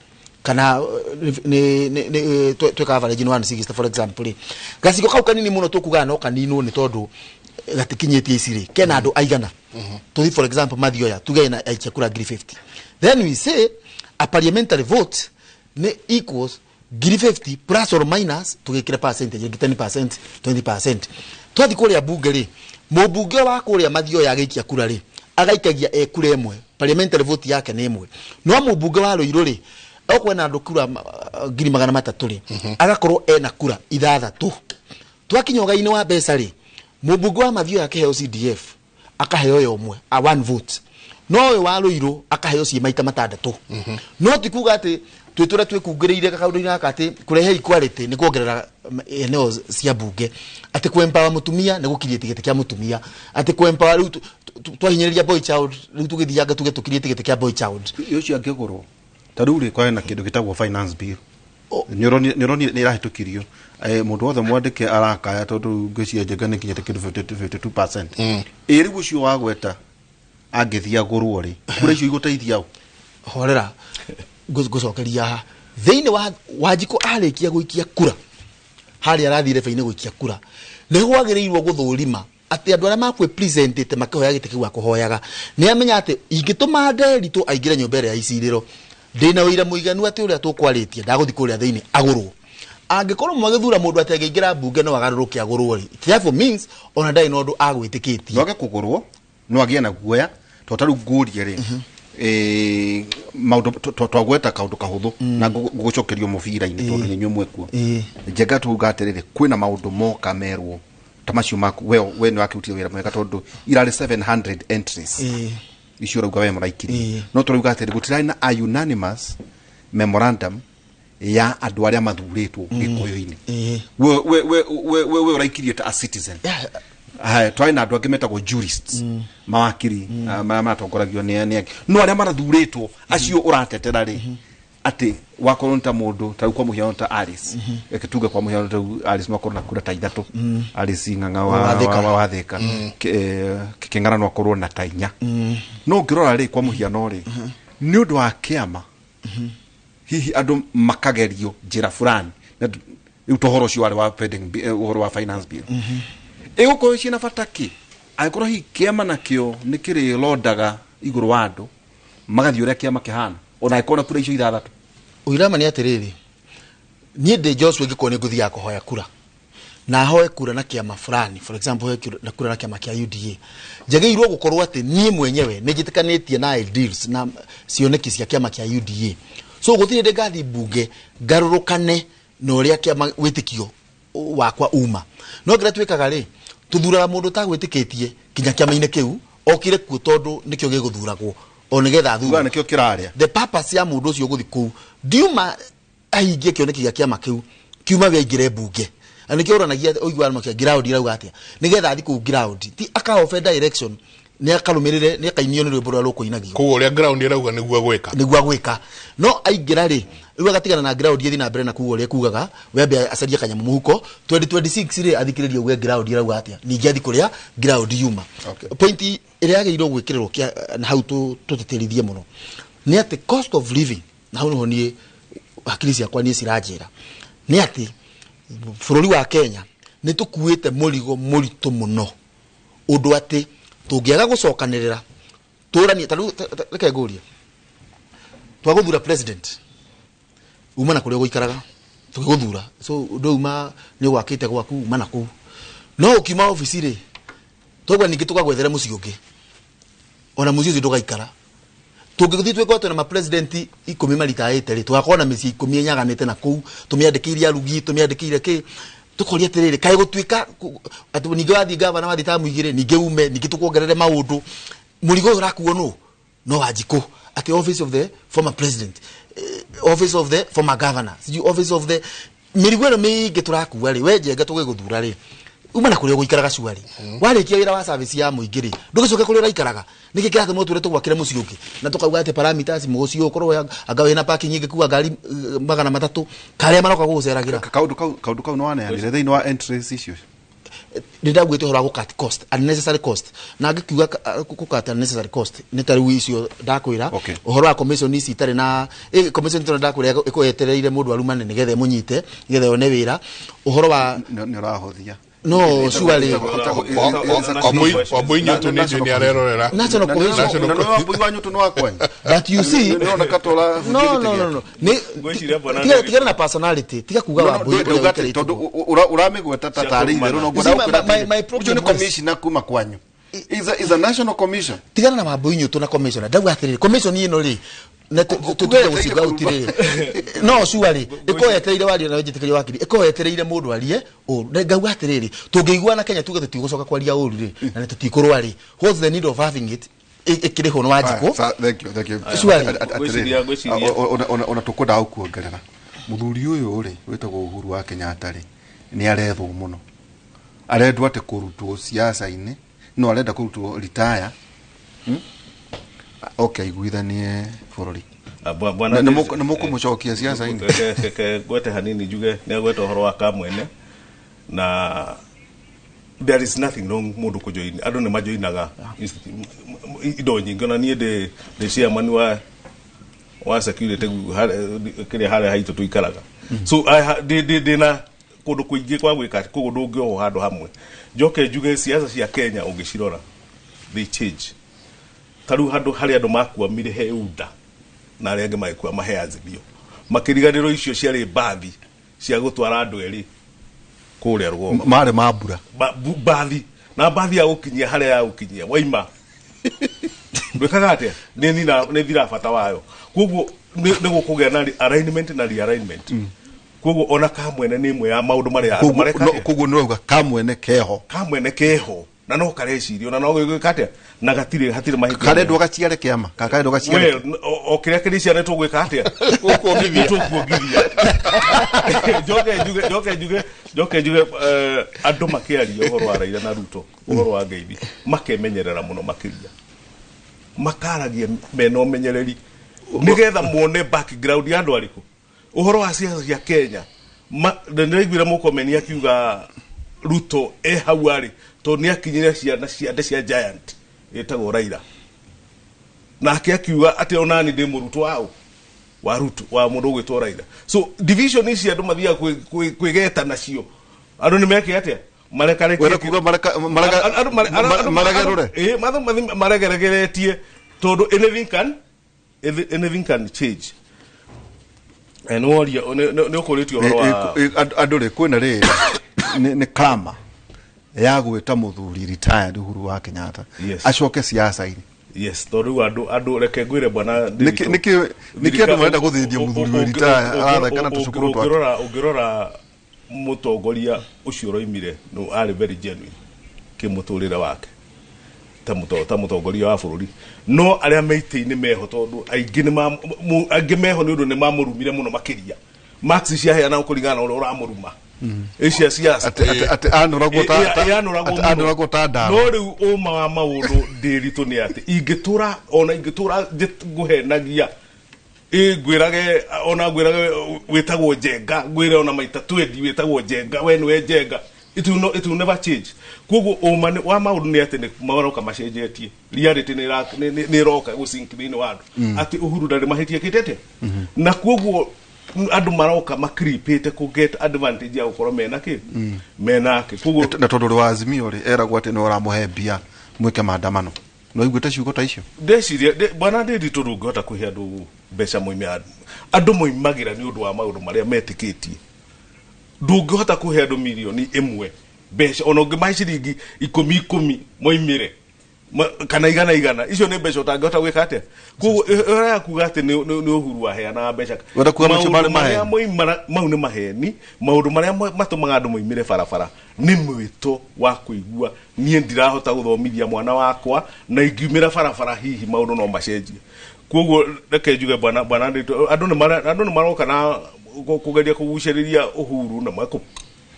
kana nĩ tweka average nĩ 160, for example rĩ, gacigo kau kanini mũno tũkugaga no kaninwo nĩ tondũ gatikinyĩtie ici rĩ, kena andũ aigana? Tuthi, for example, Mathioya, tuge ina aikia kura ngiri 50, then we say a parliamentary vote nĩ equals ngiri 50 plus or minus, tugikire percentage ĩngĩ 10%, 20%. Twathi kũrĩa bunge rĩ, mũmbunge wa kũrĩa Mathioya agĩikia kura rĩ, agaikagia e kura ĩmwe, parliamentary vote yake nĩ ĩmwe. No mũmbunge wa Rũirũ rĩ, okorwo ena andũ kura 300,000 rĩ, agakorwo ena kura ithathatũ. Twakinya ũgai-inĩ wa mbeca rĩ, mũmbunge wa Mathioya akĩheo CDF akaheo yo ũmwe, a one vote, no ũyũ wa Rũirũ akaheo ciĩ maita matandatũ. No ti kuga atĩ twĩtũre twĩkungĩrĩire kaũndũ-inĩ gaka atĩ kũrehe equality nĩ kuongerera eneo cia mbunge, atĩ kũ-empower mũtumia nĩ gũkiria gĩtĩ kĩa mũtumia, atĩ kũ-empower rĩu twahinyĩrĩria boy child, rĩu tũgĩthianga tuge tũkirie gĩtĩ kĩa boy child. Ũcio angĩgũrwo ta rĩu rĩ, kwarĩ na kĩndũ gĩtagwo finance bill, nĩ ũronire nĩ ĩrahĩtũkirio. Mũndũ wothe mwandĩke arakaya tondũ ngwĩciria Njenga nĩ kinyĩte kĩndũ 52%. Ĩ rĩu ũcio wagweta angĩthiĩ agũrwo rĩ, kura icio igũteithia ũ? Horera, ngũcokeria haha thĩinĩ wa Wanjikũ arĩkia gũikia kura harĩa arathiĩ rebe-inĩ gũikia kura, nĩ gwagĩrĩirwo gũthũrima atĩ andũ arĩa makwĩ presentĩte makĩhoya gĩtĩ kĩu akũhoyaga, nĩ amenya atĩ ingĩtũma Nderitũ aingĩre nyũmba ĩrĩa ya icirĩro, ndĩna ũira mũiganu atĩ ũrĩa tũkwarĩtie ndagũthiĩ kũrĩa thĩinĩ agũrwo. Angĩkorwo mwagĩthura mũndũ atĩ angĩingĩra mbunge no agarũrũke agũrwo rĩ, it therefore means ona ndarĩ na ũndũ agwĩtĩkĩtie. No age kũgũrwo, no agĩe na guoya, tondũ ta rĩu ngũrie rĩ, maũndũ twagweta kaũndũ kahũthũ na ngũgũcokerio mũbira-inĩ tondũ nĩ inyuĩ mwekuo. Njenga, tuga atĩrĩrĩ, kwĩna maũndũ moka merwo ta macio maku, we nĩ wakĩrutire wĩra mwega tondũ irarĩ 700 entries icio ũrauga we mũraikirie, no tũrauga atĩrĩ, gũtirarĩ na a unanimous memorandum ya andũ arĩa mathurĩtwo gĩkũyũ-inĩ. We ũraikirie ta a citizen. Haya, twarĩ na andũ angĩ metagwo jurists, mawakiri, marĩa maratongoragio nĩ angĩ, no arĩa marathurĩtwo acio ũratetera rĩ, atĩ wakorwo nĩ ta mũndũ ta rĩu kwa mũhiano ta Alice, reke tuge kwa mũhiano ta rĩu Alice no akorwo na kura ta ithatũ, Alice Ng'ang'a Wa Thika. wa Thika. Kĩng'ara no akorwo na ta inya, no ũngĩrora rĩ, kwa mũhiano rĩ, nĩ ũndũ wa kĩama hihi andũ makagerio njĩra fulani. Na rĩu ta ũhoro ũcio warĩ wa pending ũhoro wa finance bill, ĩgũkorwo ciĩna bata kĩ angĩkorwo hihi kĩama nakĩo nĩ kĩrĩrondaga igũrũ wa andũ magathiĩ ũrĩa kĩama kĩhana, ona angĩkorwo na kura icio ithathatũ? Ũirama nĩ atĩrĩrĩ, niĩ ndĩ Joshua, ingĩkorwo nĩ ngũthiaga kũhoya kura na hoe kura na kĩama fulani, for example hoe na kura na kĩama kĩa UDA, njagĩrĩirwo gũkorwo atĩ niĩ mwenyewe nĩ njĩtĩkanĩtie na ideals na cioneki cia kĩama kĩa UDA. So gũtirĩ hĩndĩ ngathiĩ mbunge ngarũrũkane na ũrĩa kĩama wĩtĩkio wakwa uma. No kĩrĩa twĩkaga rĩ, tũthuraga mũndũ ũtagwĩtĩkĩtie kinya kĩama-inĩ kĩu, okire kuo tondũ nĩkĩo gĩgũthuragwo o nĩgetha Ugaga athurwo. Nĩkĩo kĩrarĩa. The purpose ya mũndũ ũcio gũthiĩ kũu ndiuma ahingie kĩoneki gĩa kĩama kĩu kiuma we aingĩre mbunge, na nĩkĩo ũranagia ũiguaga makia ground irauga atĩa, nĩgetha athiĩ kũu ground ti akaobe direction, nĩ akarũmĩrĩre, nĩ akainio nĩ rwĩmbo rũrĩa rũkũinagio. Koguo ũrĩa ground ĩrauga nĩguo gwĩka. Nĩguo agwĩka. No aingĩra rĩ, rĩu agatigana na ground, ĩthiĩ na mbere na kuga ũrĩa kugaga, we ambe acarie kanyamũ mũhuko. 2026 rĩ, athikĩrĩrie uge ground ĩrauga atĩa, ningĩ athiĩ kũrĩa ground yuma. Point ĩrĩa yagĩrĩirwo gwĩkĩrĩrwo na hau tũtĩtĩrithie mũno Nĩ atĩ cost of living na hau nĩho niĩ hakiri ciakwa niĩ ciranjĩra nĩ atĩ bũrũri wa Kenya nĩ tũkuĩte mũrigo mũritũ mũno ũndũ atĩ tũngĩaga gũcokanĩrĩra tũranie ta rĩu reke ngũrie twagũthura president uma na kũrĩa ũgũikaraga tũgĩgũthura so ndũuma nĩ ũgwakĩte gwaku uma na kũu no ũkiuma obici rĩ twaigua ningĩ tũkagwethere mũciĩ ũngĩ ona mũciĩ ũcio ndũgaikara tũngĩgĩthiĩ twĩkorwo twĩna mapresident 10 maritaĩte rĩ tũgakorwo na mĩciĩ 10 ĩnyaganĩte na kũu tũmĩandĩkĩire arugi tũmĩandĩkĩire kĩ tũkoria atĩrĩrĩ kaĩ gũtuĩka atĩ ningĩ wathiĩ gavana wathiĩ tamu 2 ningĩ ume ningĩ tũkuongerere maũndũ mũrigo ũyũ ũrakuo nũ no Wanjikũ atĩ office of the former president, office of the former governor, sijui office of the mĩrigo ĩno mĩingĩ tũrakua rĩ we Njenga tũgĩgũthura rĩ uma na kũrĩa ũgũikaraga cuarĩ warĩkia wĩra wa service ya mũingĩ rĩ ndũgĩcoke kũrĩa ũraikaraga nĩkĩ kĩratũma ũtwĩre tũgwakĩre mũciĩ ũngĩ na tũkauga atĩ parameters mũciĩ ũkorwo anga wĩna parking ĩngĩkua ngari 300 karĩa maroka gũgũceragĩra kaũndũ kau nĩwaneanire thĩinĩ wa entries icio nĩ ndaugĩte ũhoro wa gũ-cut cost unnecessary cost na ngĩkiuga gũ-cut unnecessary cost nĩ ta rĩu icio ndakwĩra ũhoro wa commission ici itarĩ na commission tondũ ndakwĩra ĩkwetereire mũndũ arumane nĩgetha ĩmũnyite nĩgetha yone wĩra ũhoro wa nĩ ũrahũthia no surely Wambui Nyutu nĩ arerorera National Cohesion Wambui wa Nyutu nĩ wakwanyu but you see no nĩ tigana na personality tiga kuga Wambui tondũ ũramĩgweta ta tarĩ itherũ no ngwenda ũcio nĩ commissioner kuma kwanyu is a national commission tigana na Wambui Nyutu na commissioner ndauga atĩrĩrĩ commission ĩno rĩ na tutige gũciga ũtirĩrĩ no surely ĩkoetereire warie na njĩtĩkĩrie wakiri ĩkoetereire mũndũ arie ũru ngauga atĩrĩrĩ tũngĩiguana Kenya tuge tũtigũcoka kwaria ũru rĩ na nĩ tũtikũrũa rĩ what's the need of having it ĩkĩrĩhwo nĩ Wanjikũ thank you surely ona tũkwendaga gũkuongerera mũthuri ũyũ rĩ wĩtagwo Uhuru wa Kenyatta rĩ nĩ arethwo mũno arendwo atĩ kũrutwo siasa-inĩ no arenda kũrutwo retire okay iguithanie bũrũri nĩ mũkũmũcokia siasa-inĩ ngwete hanini njuge nĩ agweta ũhoro wa Kamwene na there is nothing wrong mũndũ kũjoin andũ nĩ majoinaga indo nyingĩ ona niĩ ndĩ chairman wa security kĩrĩa harĩa haitũ tũikaraga so ndĩ na kũndũ kũingĩ kwa gwĩka koguo ndũngĩohwo handũ hamwe njoke njuge siasa cia Kenya ũngĩcirora they change ta rĩu handũ harĩa andũ makuamire he UDA na arĩa angĩ magĩkua he Azimio makĩriganĩrwo icio ciarĩ mbathi cia gũtwara andũ erĩ kũrĩa rũgongo marĩ ma mbura mbathi na mbathi ya gũkinyia harĩa ya gũkinyia waima ndwĩkaga atĩa nĩ thira bata wayo koguo nĩ gũkũgĩa na alignment na realignment koguo ona Kamwene nĩ ĩmwe ya maũndũ marĩa andũ mareka koguo nĩ ũrauga Kamwene keho na no karecirio na no gwĩka atĩa na gatirĩ hatirĩ mahĩtia karendwo gaciare kĩama karendwo gaciare o kĩrĩa kĩrĩciarĩtwo gwĩka atĩa tũkuongithia njoke njuge andũ makĩaria ũhoro wa Raila na Ruto ũhoro wa ngeithi makemenyerera mũno makĩria makaragia mena ũmenyereri nĩgetha muone background ya andũ arĩkũ ũhoro wa siasa cia Kenya nĩndĩraiguire Mũkomeni akiuga Ruto e hau arĩ tondũ nĩ akinyire ciana ciande cia giant ĩtagwo Raila nake akiuga atĩ onani ndĩ mũrutwo wao wa Ruto wa mũndũ ũgwĩtwo Raila so division ici andũ mathiaga kwĩgeta nacio andũ nĩ meke atĩa maregeregeretie tondũ anything can change nĩ ũkũrĩtie ũhoro wa andũ rĩ kwĩna rĩrĩ nĩ clamour ya gwĩta mũthuri retired Uhuru wa Kenyatta acoke siasa-inĩ yes tondũ rĩu andũ reke ngwĩre bwana nĩkĩ andũ marenda gũthĩnjia mũthuri wĩ retire aratheka na tũcukuru twake ũngĩrora mũtongoria ũcio ũroimire no arĩ very genuine kĩmũtũrĩre wake ta mũtongoria wa bũrũri no arĩa me itĩ-inĩ meho tondũ aingĩ meho nĩ ũndũ nĩ mamũrumire mũno makĩria marks ciaheanagwo kũringana na ũrĩa ũramũruma icia siasa atĩ anũragwo ta ndawa no rĩu ũma wa maũndũ ndĩritũ nĩ atĩ ingĩtũra ona ingĩtũra ngũhenagia ngwĩrage ona ngwĩrage wĩtagwo Njenga ngwĩre ona maita 20 wĩtagwo Njenga we nĩwe Njenga It will not, it will never change. Koguo ũma wa maũndũ nĩ atĩ nĩ maroka macenjetie, reality nĩ ĩroka gũsink thĩinĩ wa andũ atĩ Uhuru ndarĩ mahĩtia kĩte atĩa, na koguo andũ maroka makripĩte kũ get advantage ya gũkorwo mena kĩ menake, koguo Na tondũ ũrĩ wa Azimio rĩ, eragwo atĩ nĩ ũramũhe mbia mwĩke maandamano, no iguĩte ciugo ta icio? Ndeciria bwana ndĩnditũ, ndũngĩhota kũhe andũ mbeca moime. Andũ moimagĩra nĩ ũndũ wa maũndũ marĩa metĩkĩtie. Ndũngĩhota kũhe andũ 1 million mbeca, ona ũngĩmahe ciringi ikũmi ikũmi moimĩre, kana igana igana, icio nĩ mbeca ũtangĩhota gwĩka atĩa. Koguo ĩhoro ya kuga atĩ nĩ Uhuru waheanaga mbeca, Wenda kuga macio maũndũ marĩ marĩa maheni? moimara mau nĩ maheni. Maũndũ marĩa matũmaga andũ moimĩre barabara nĩ mwĩto wa kũigua niĩ ndirahota gũthomithia mwana wakwa, na ingiumĩra barabara hihi maũndũ no macenjie. Koguo reke njuge, bwana Nditũ, andũ nĩ maroka na kũgeria kũgucĩrĩria Uhuru na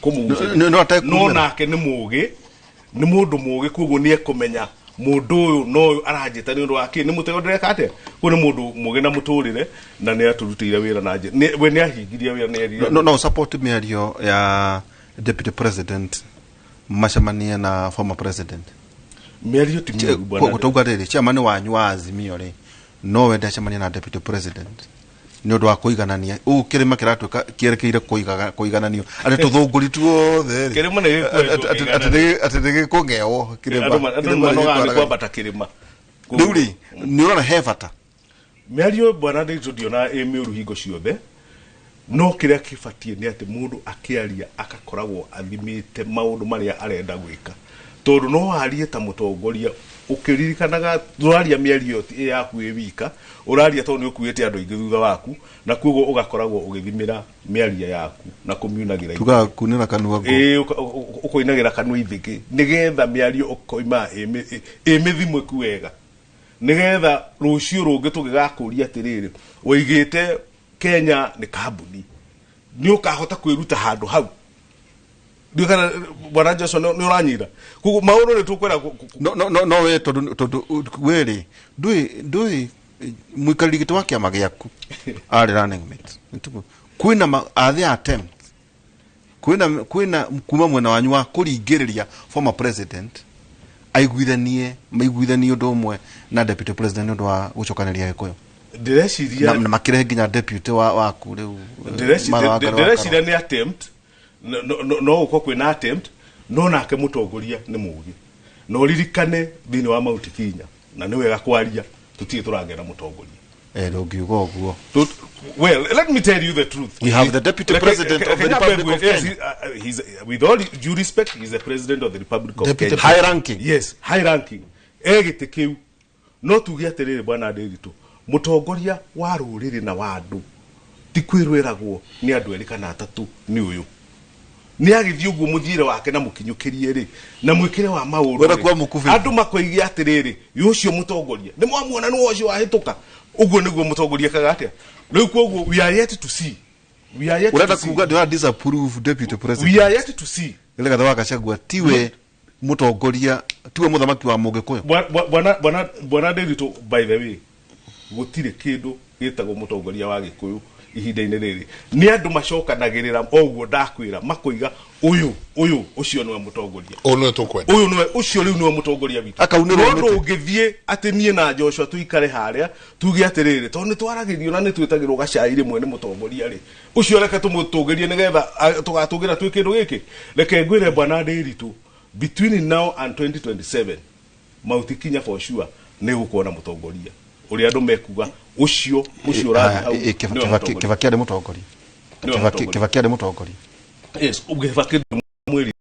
kũmũgucĩrĩria. No atekumĩra. No nake nĩ mũgĩ, nĩ mũndũ mũgĩ, koguo nĩ ekũmenya mũndũ ũyũ no ũyũ aranjĩta nĩ ũndũ wa kĩ, nĩ mũtego ndĩreka atĩa. Koguo nĩ mũndũ mũgĩ na mũtũrĩre, na nĩ atũrutĩire wĩra na we nĩ ahingirie wĩra, nĩ erire. No support mĩario ya deputy president macemanie na former president? Mĩario ti mĩũru, bwana. Gũtauga rĩrĩ, chairman wanyu wa Azimio rĩ, no wende acemanie na deputy president nĩ ũndũ wa kũiganania ũũ kĩrĩma kĩratuĩka kĩerekeire kũigananio, atĩ tũthũngũri tuothe rĩ, Kĩrĩma nĩ gĩkwendwo. Atĩ nĩ gĩkũng'ewo kĩrĩma. Andũ Kĩrĩma nĩ manogaga nĩ gĩkwaraga. kwambata kĩrĩma. Rĩu rĩ, nĩ ũrona he bata? Mĩario, bwana Nditũ, ndiona ĩ mĩũru hingo ciothe, no kĩrĩa kĩbatiĩ nĩ atĩ mũndũ akĩaria akakoragwo athimĩte maũndũ marĩa arenda gwĩka, tondũ no warie ta mũtongoria ũkĩririkanaga ndũraria mĩario ĩyo ti ĩ yaku ĩ wika, ũraria tondũ nĩ ũkuĩte andũ aingĩ thutha waku, na koguo ũgakoragwo ũgĩthimĩra mĩario yaku na kũmiunagĩra. Tugaga kunĩra kanua ngũ. Ĩĩ, ũkoinagĩra kanua ithĩkĩ nĩgetha mĩario ũkoima ĩ mĩthimĩku wega, nĩgetha rũciũ rũngĩ tũgĩgakũria atĩrĩrĩ, waigĩte Kenya nĩ kambuni, nĩ ũkahota kwĩruta handũ hau. Ndiũĩ kana bwana Johnson nĩ ũranyita. Koguo maũndũ nĩ tũkwenda No we tondũ we rĩ, ndũĩ mũikarĩri gĩtĩ wa kĩama gĩaku arĩ running mate. Nĩtiguo? Kwĩna are there attempt kwĩna kuma mwena wanyu wa kũringĩrĩria former president aiguithanie, maiguithanie ũndũ ũmwe na deputy president nĩ ũndũ wa gũcokanĩria Gĩkũyũ? Ndĩreciria Na makĩrehe nginya deputy waku rĩu, Martha Wangari wa Ndĩreciria nĩ attempt, no gũkorwo kwĩna attempt, no nake mũtongoria nĩ mũũgĩ, na ũririkane thĩinĩ wa Mount Kenya, na nĩ wega kwaria, tũtirĩ tũragĩa na mũtongoria. Eh, ndũngiuga ũguo. Well, let me tell you the truth. We have the deputy president of the Republic of Yes, Kenya. He's, with all due respect, he's the president of the Republic of Deputy Kenya. High ranking. Yes, high ranking. E gĩtĩ kĩu. No tuge atĩrĩrĩ, bwana Ndĩritũ, mũtongoria wa rũrĩrĩ na wa andũ ti kwĩrwĩragwo nĩ andũ erĩ kana atatũ, nĩ ũyũ nĩ agĩthiĩ ũguo mũthiĩre wake na mũkinyũkĩrie rĩ na mwĩkĩre wa maũndũ Wenda rĩ. kuwa mũkubi. Andũ makoigia atĩrĩrĩ, "Ĩ, ũcio mũtongoria nĩ mwamuona, nĩ ũcio wahĩtũka." Ũguo nĩguo mũtongoria ekaga atĩa. Rĩu koguo we are yet to see, we are yet Ũrenda to see. kuga ndĩra disapprove deputy president We are yet to see. Rigathĩ wa Gachagua tiwe mũtongoria, tiwe mũthamaki wa Mũgĩkũyũ? Bwana Ndĩritũ, by the way, gũtirĩ kĩndũ gĩtagwo mũtongoria wa Gĩkũyũ ihinda-inĩ rĩrĩ. Nĩ andũ macokanagĩrĩra o ũguo ndakwĩra, makoiga ũyũ ũyũ ũcio nĩwe mũtongoria. Ũyũ nĩwe tũkwenda. Ũyũ nĩwe, ũcio rĩu nĩwe mũtongoria witũ. Akaunĩrwo No mĩtĩ. ndũngĩthiĩ atĩ niĩ na Joshua tũikare harĩa tuge atĩrĩrĩ, tondũ nĩ twaragĩrio na nĩ twĩtagĩrwo gacai rĩmwe nĩ mũtongoria rĩ, ũcio reke tũmũtũgĩrie nĩgetha tũgatũgĩra twĩ kĩndũ gĩkĩ. Reke ngwĩre, bwana Ndĩritũ, between now and 2027, Mount Kenya for sure nĩ gũkorwo na mũtongoria ũrĩa andũ mekuga ũcio ũcio ũrathiĩ hau nĩwe mũtongoria. Kibaki arĩ mũtongoria. Nĩwe mũtongoria. Kibaki arĩ mũtongoria. Yes, Kibaki mwĩrire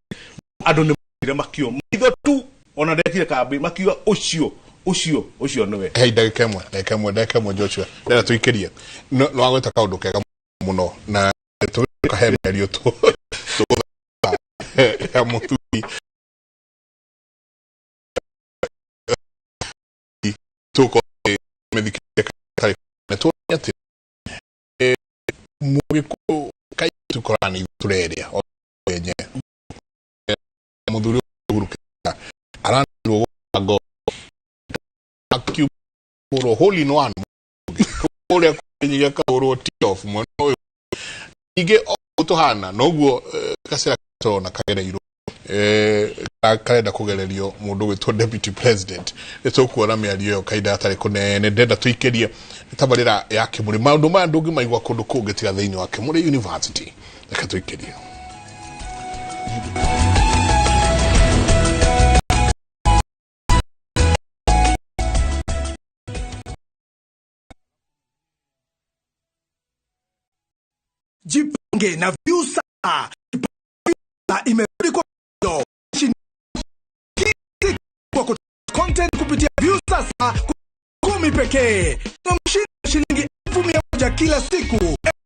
andũ nĩ mwĩrire makio maitho tu, ona ndekire kambi makiuga ũcio ũcio ũcio nĩwe. Hei, ndagĩka ĩmwe, ndagĩka ĩmwe, ndagĩka ĩmwe, Joshua, ndĩrenda tũikĩrie. No wagweta kaũndũ kega mũno na tũkahe mĩario tũgũthaka ya mũthuri tũkorwo mĩthikĩrĩria tarĩ na tuone atĩ Mũgĩkũyũ kaingĩ tũkoraga nĩ ithuĩ tũreria o enye. Mũthuri Uhuru Kenyatta aranirwo gũbango akiumũrwo hole in one kũrĩa kũnyigia kahũrwo tee off mwena ũyũ ningĩ o tũhana noguo, gacĩra tũrona kagereirwo. Karenda kugererio mundu gwitwo deputy president nĩ tũkuona mĩario ĩyo kahinda gatarĩ kũnene ndenda tũikĩrie tabarĩra ya Kĩmũrĩ maũndũ maya ndũngĩmaigua kũndũ kũngĩ tiga thĩinĩ wa Kĩmũrĩ University. Reke tũikĩrie. Jipange na Viusasa imerudi kwa kwa content kupitia Viusasa 10 pekee. Na mshindi shilingi 100,000 kila siku,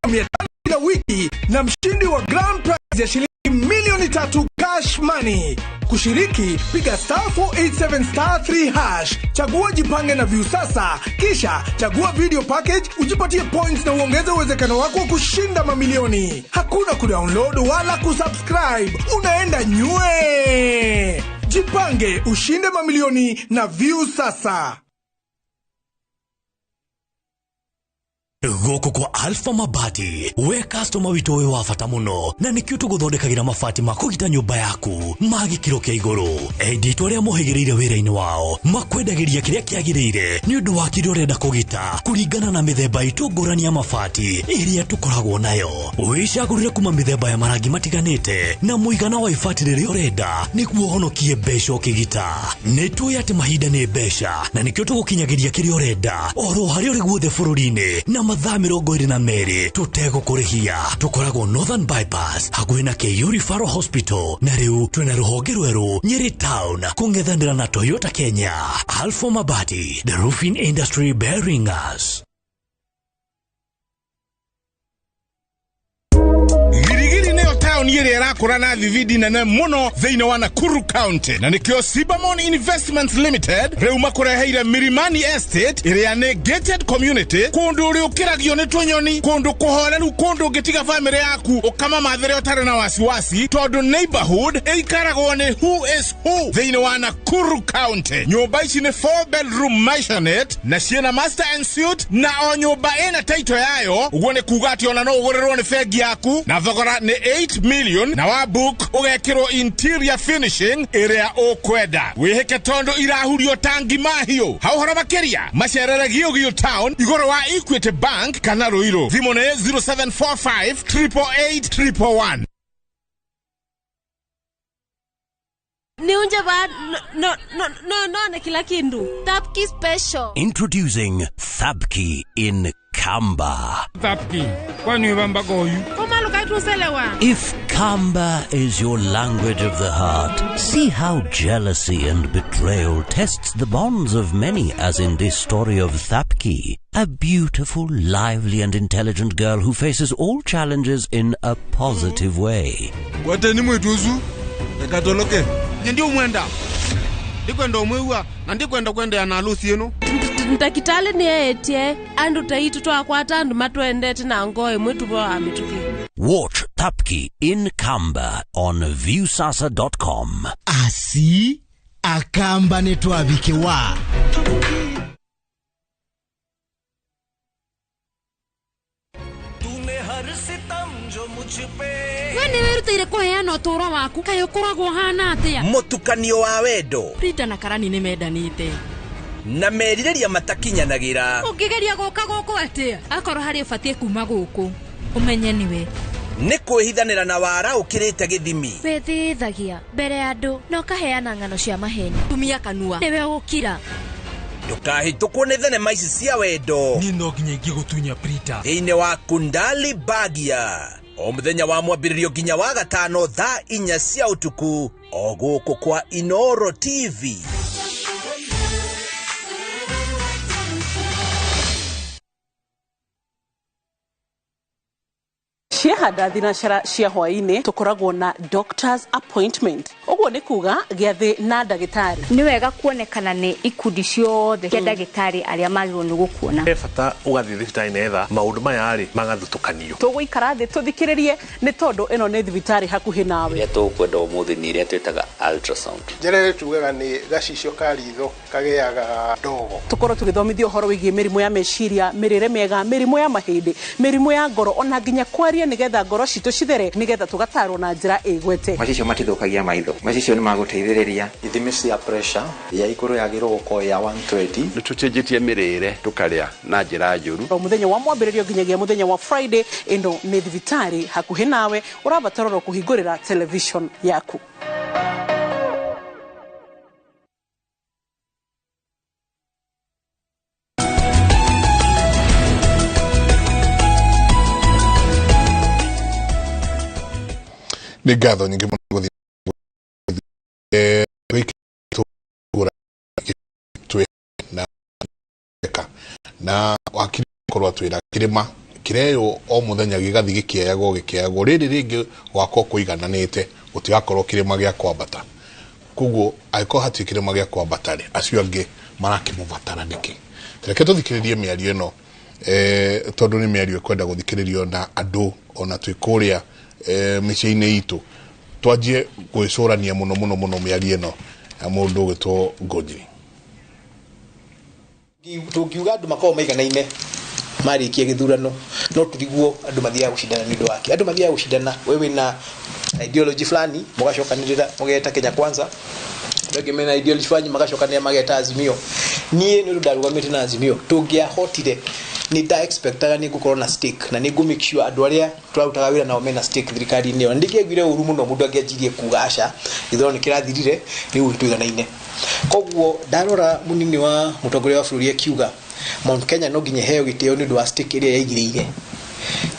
500 kila wiki, na mshindi wa grand prize ya shilingi 3,000,000 cash money. Kushiriki, piga *487*3#, chagua Jipange na Viusasa, kisha chagua video package, ujipatie points na uongeze uwezekano wako wa kushinda mamilioni. Hakuna kudownload wala kusubscribe, unaenda nywe. Jipange ushinde mamilioni na Viusasa. Gũkũ kwa Alpha Mabati, we customer witũ wĩ wa bata mũno, na nĩkĩo tũgũthondekagĩra mabati ma kũgita nyũmba yaku ma gĩkĩro kĩa igũrũ. Endia itũ arĩa mohĩgĩrĩire wĩra-inĩ wao makwendagĩria kĩrĩa kĩagĩrĩire nĩ ũndũ wa kĩrĩa ũrenda kũgita kũringana na mĩthemba itũ ngũrani ya mabati ĩrĩa tũkoragwo nayo. Wĩcagũrĩre kuma mĩthemba ya marangi matiganĩte na mũigana wa ibati rĩrĩa ũrenda nĩguo ũhonokie mbeca ũkĩgita. Nĩ tũĩ atĩ mahinda nĩ mbeca na nĩkĩo tũgũkinyagĩria kĩrĩa ũrenda oro harĩa ũrĩ guothe bũrũri-inĩ na mathaa 22 tũtegũkũrĩhia. Tũkoragwo Northern Bypass hakuhĩ na KU Referral Hospital, na rĩu twĩna rũhonge rwerũ Nyeri Town kũng'ethanĩra na Toyota Kenya. Alpha Mabati, the roofing industry bearing us. Girigiri nĩyo taũni ĩrĩa ĩrakũra na thibindi nene mũno thĩinĩ wa Nakuru County, na nĩkĩo Sibamon Investments Limited rĩu makũreheire Milimani Estate ĩrĩa nĩ gated community, kũndũ ũrĩũkĩragio nĩ tũnyoni, kũndũ kũhoreru, kũndũ ũngĩtiga bamĩrĩ yaku ũkamamathĩre ũtarĩ na wasiwasi, tondũ neighborhood ĩikaragwo nĩ who is who thĩinĩ wa Nakuru County. Nyũmba ici nĩ 4 bedroom maisonette na ciĩna master and suite, na o nyũmba ĩna title yayo, ũguo nĩ kuga atĩ ona no ũgũrĩrwo nĩ bengi yaku, na thogora nĩ 8 million, na wa book ũgekĩrwo interior finishing ĩrĩa ũkwenda. Wĩhĩke tondũ irahurio tangi mahiũ. Hau ũhoro makĩria macerere Giũgiũ Town igũrũ wa Equity Bank kana Ruiru. Thimũ nĩ 0745 888 111. Niunje ba no no no no na kila kindu. Thapki special. Introducing Thapki in Kamba. Thapki, kwani wamba goyu? If Kamba is your language of the heart, see how jealousy and betrayal tests the bonds of many, as in this story of Thapki, a beautiful, lively and intelligent girl who faces all challenges in a positive way. Gwateni mwĩtu ũcio rekatoloke. Ndio mwenda ndikwenda umwiwa na ndikwenda kwendea na alusi ĩno. Ndakitali ni etie andu taitu twakwata andu matwendete na ngoo imwe tubo amituki. Watch Thapki in Kamba on viewsasa.com. Asi akamba netwabikewa. We nĩ wĩrutĩire kũheana ũtũũro waku, kaĩ ũkoragwo ũhana atĩa? Mũtukanio wa wendo. Frida na Karani nĩ mendanĩte na merirĩria matakinyanagĩra. Ũngĩgeria gũka gũkũ atĩa? Akorwo harĩ ũbatiĩ kuma gũkũ, ũmenye nĩwe. Nĩ kwĩhithanĩra na wara ũkĩrĩte gĩthimi. Wĩthĩithagia mbere ya andũ na ũkaheana ng'ano cia maheni. Tumia kanua nĩwe ũgũkira. Ndũkahĩtũkwo nĩ thenema ici cia wendo. Niĩ no nginya ingĩgũtunya Prita. Thĩinĩ wa Kundali Bagia o mũthenya wa mwambĩrĩrio nginya wa gatano thaa 4 cia ũtukũ o gũkũ kwa Inoro TV. Ciahanda thinacara cia hwaĩ-inĩ tũkoragwo na doctor's appointment, ũguo nĩ kuga gĩathĩ na ndagĩtarĩ. Nĩ wega kuonekana nĩ ikundi ciothe cia ndagĩtarĩ arĩa magĩrĩirwo nĩ gũkuona. He bata ũgathiĩ thibitarĩ netha maũndũ maya rĩ magathutũkanio. Tũgũikara thĩ tũthikĩrĩrie nĩ tondũ ĩno nĩ thibitarĩ hakuhĩ nawe. Ĩrĩa tũkwenda ũmũthĩ nĩ ĩrĩa twĩtaga ultrasound. Njĩra ĩrĩa tugaga nĩ gacicio ka ritho kagĩaga ndogo. Tũkorwo tũgĩthomithio ũhoro wĩgiĩ mĩrimũ ya meciria, mĩrĩre mĩega, mĩrimũ ya mahĩndĩ, mĩrimũ ya ngoro, ona nginya kwaria nĩgetha ngoro citũ cithere, nĩgetha tũgatarwo na njĩra ĩgwete. Macicio matithũkagia maitho, macicio nĩ magũteithĩrĩria. Ithimi cia pressure ya igũrũ yagĩrĩirwo gũkorwo ya 120. Nĩ tũcenjetie mĩrĩre tũkarĩa na njĩra njũru. O mũthenya wa mwambĩrĩrio nginyagia mũthenya wa Friday, ĩno nĩ thibitarĩ hakuhĩ nawe, ũrabatara oro kũhingũrĩra television yaku. Nĩ ngatho nyingĩ mũno gũthiĩ na na wakiri korwo atwĩra kĩrĩma kĩreywo o mũthenya gĩgathiĩ gĩkĩeyagwo rĩrĩ rĩngĩ gwakwo kũigananĩte gũtigakorwo kĩrĩma gĩa kwambata. Koguo angĩkorwo hatirĩ kĩrĩma gĩa kwambata rĩ, acio angĩ marakĩmũbatara nĩkĩ? Reke tũthikĩrĩrie mĩario ĩno, tondũ nĩ mĩario ĩkwenda gũthikĩrĩrio na andũ ona twĩ kũrĩa mĩciĩ-inĩ itũ, twanjie gwĩcũrania mũno mũno mũno mĩario ĩno ya mũndũ ũgwĩtwo Ngonjiri. Tũngiuga andũ makorwo maiganaine marĩkia gĩthurano, no tũriguo andũ mathiaga gũcindana nĩ ũndũ wake. Andũ mathiaga gũcindana, we wĩna ideology fulani mũgacokanĩrĩra mũgeta Kenya Kwanza, andũ angĩ mena ideology fulani magacokanĩrĩra mageta Azimio. Niĩ nĩ ũndũ ndarũgamĩte na Azimio, tũngĩahotire nĩ nda expectaga nĩ ngũkorwo na stake na nĩ ngũ make sure andũ arĩa tũrarutaga wĩra nao mena stake thirikari-inĩ ĩyo. Na ndingĩaiguire ũru mũno mũndũ angĩanjirie kuga aca, gĩthurano nĩ kĩrathirire, rĩu tũiganaine. Koguo ndarora mũnini wa mũtongoria wa bũrũri akiuga Mount Kenya no nginya iheo gĩtĩo nĩ ũndũ wa stake ĩrĩa yaigĩrĩire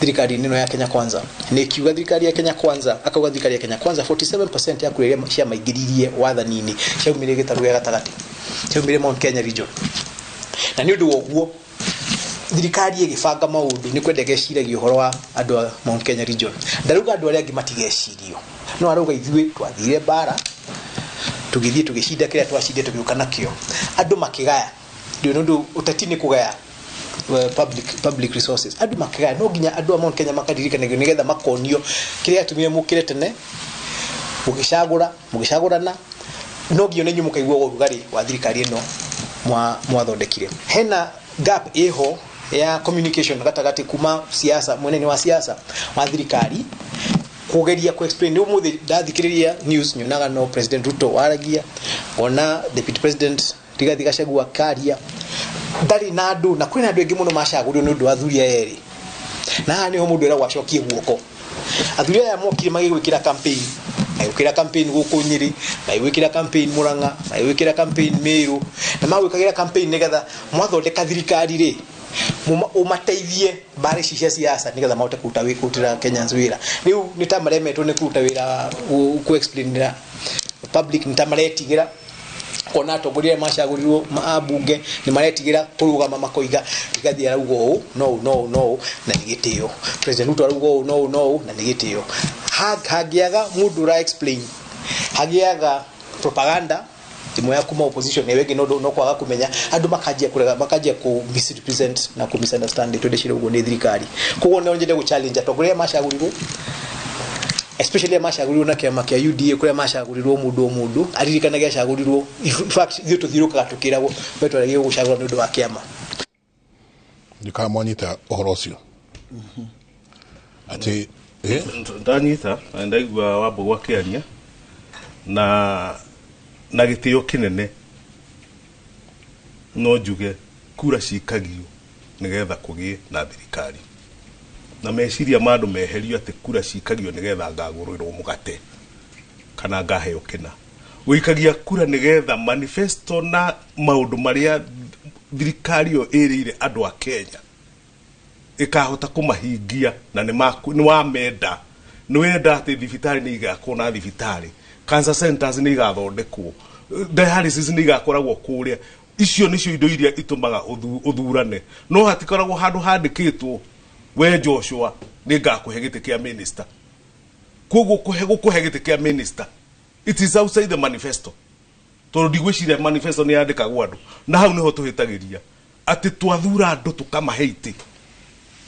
thirikari-inĩ ĩno ya Kenya Kwanza. Nĩ kiuga thirikari ya Kenya Kwanza, akauga thirikari ya Kenya Kwanza 47% ya kura iria ciamaingĩririe wathani-inĩ ciaumire gĩtarũ gĩa gatagatĩ, ciaumire Mount Kenya region. Na nĩ ũndũ wa ũguo thirikari ĩgĩbanga maũndũ nĩ kwenda ĩgeciragia ũhoro wa andũ a Mount Kenya region. Ndarauga andũ arĩa angĩ matigecirio, no arauga ithuĩ twathire mbara tũgĩthiĩ tũgĩcinda kĩrĩa twacindire tũgĩũka nakĩo, andũ makĩgaya. Ndio nĩ ũndũ ũteti nĩ kũgaya public resources, andũ makĩgaya. No nginya andũ a Mount Kenya makaririkanagio nĩgetha makonio kĩrĩa gĩatũmire mũkĩre tene mũgĩcagũra, mũgĩcagũrana, no nginya ona inyuĩ mũkaigua ũrugarĩ wa thirikari ĩno mwathondekire. Hena gap ĩho ya communication gatagatĩ kuma siasa, mwena-inĩ wa siasa wa thirikari kugeria ku explain. Nĩ ũmũthĩ ndathikĩrĩria news nyonaga no President Ruto waragia, ona Deputy President Rigathi Gachagua akaria, ndarĩ na andũ, na kwĩna andũ aingĩ mũno macagũrirwo nĩ ũndũ wa athuri aya erĩ. Na haha nĩho mũndũ eragwo acokie guoko. Athuri aya mokire magĩgwĩkĩra campaign, magĩgwĩkĩra campaign gũkũ Nyĩrĩ, magĩgwĩkĩra campaign Murang'a, magĩgwĩkĩra campaign Meru, na magwĩkagĩra campaign nĩgetha mwathondeka thirikari rĩ, ũmateithie mbara ici cia siasa nĩgetha mahote kũruta kũrutĩra Kenyans wĩra. Rĩu nĩ ta maremetwo nĩ kũruta wĩra ku explainĩra public, nĩ ta maretigĩra kuona atongoria arĩa macagũrirwo ambunge nĩ maretigĩra kũrũgama makoiga Rigathi arauga ũũ no ũũ no ũũ no ũũ na nĩ gĩtĩo, President Ruto arauga ũũ no ũũ no ũũ na nĩ gĩtĩo. Hangĩaga mũndũ ũra explain, hagĩaga propaganda ĩmwe ya kuma opposition, ĩyo ĩngĩ no kwaga kũmenya, andũ makanjia kũrega, makanjia kũ misrepresent na kũ misunderstand twende ũguo nĩ thirikari. Koguo no nyende gũ challenge atongoria arĩa macagũrirwo, especially arĩa macagũrirwo na kĩama kĩa UDA, kũrĩa macagũrirwo mũndũ o mũndũ aririkanage acagũrirwo. In fact ithuĩ tũthiũrũrũkaga tũkĩragwo we twaregire gũcagũra nĩ ũndũ wa kĩama. Ndikana mwanyita ũhoro ũcio atĩ ndanyita na ndaigua Wambũgũ akĩaria na gĩtĩo kĩnene, no njuge kura cikagio nĩgetha kũgĩe na thirikari, na meciria ma andũ meherio atĩ kura cikagio nĩgetha ngagũrĩrwo mũgate kana ngaheo kĩna. Ũikagia kura nĩgetha manifesto na maũndũ marĩa thirikari ĩyo ĩrĩire andũ a Kenya ĩkahota kũmahingia, na nĩ wamenda, nĩ wenda atĩ thibitarĩ nĩ igakwo na thibitarĩ, cancer centers nĩ igathondekwo, dialysis nĩ igakoragwo kũrĩa. Icio nĩcio indo iria itũmaga ũthurane. No hatikoragwo handũ handĩkĩtwo we Joshua nĩ ngakũhe gĩtĩ kĩa minister. Koguo gũkũhe gĩtĩ kĩa minister, it is outside the manifesto. Tondũ ndigwĩciria manifesto nĩ yandĩkagwo andũ, na hau nĩho tũhĩtagĩria atĩ twathura andũ tũkamahe itĩ.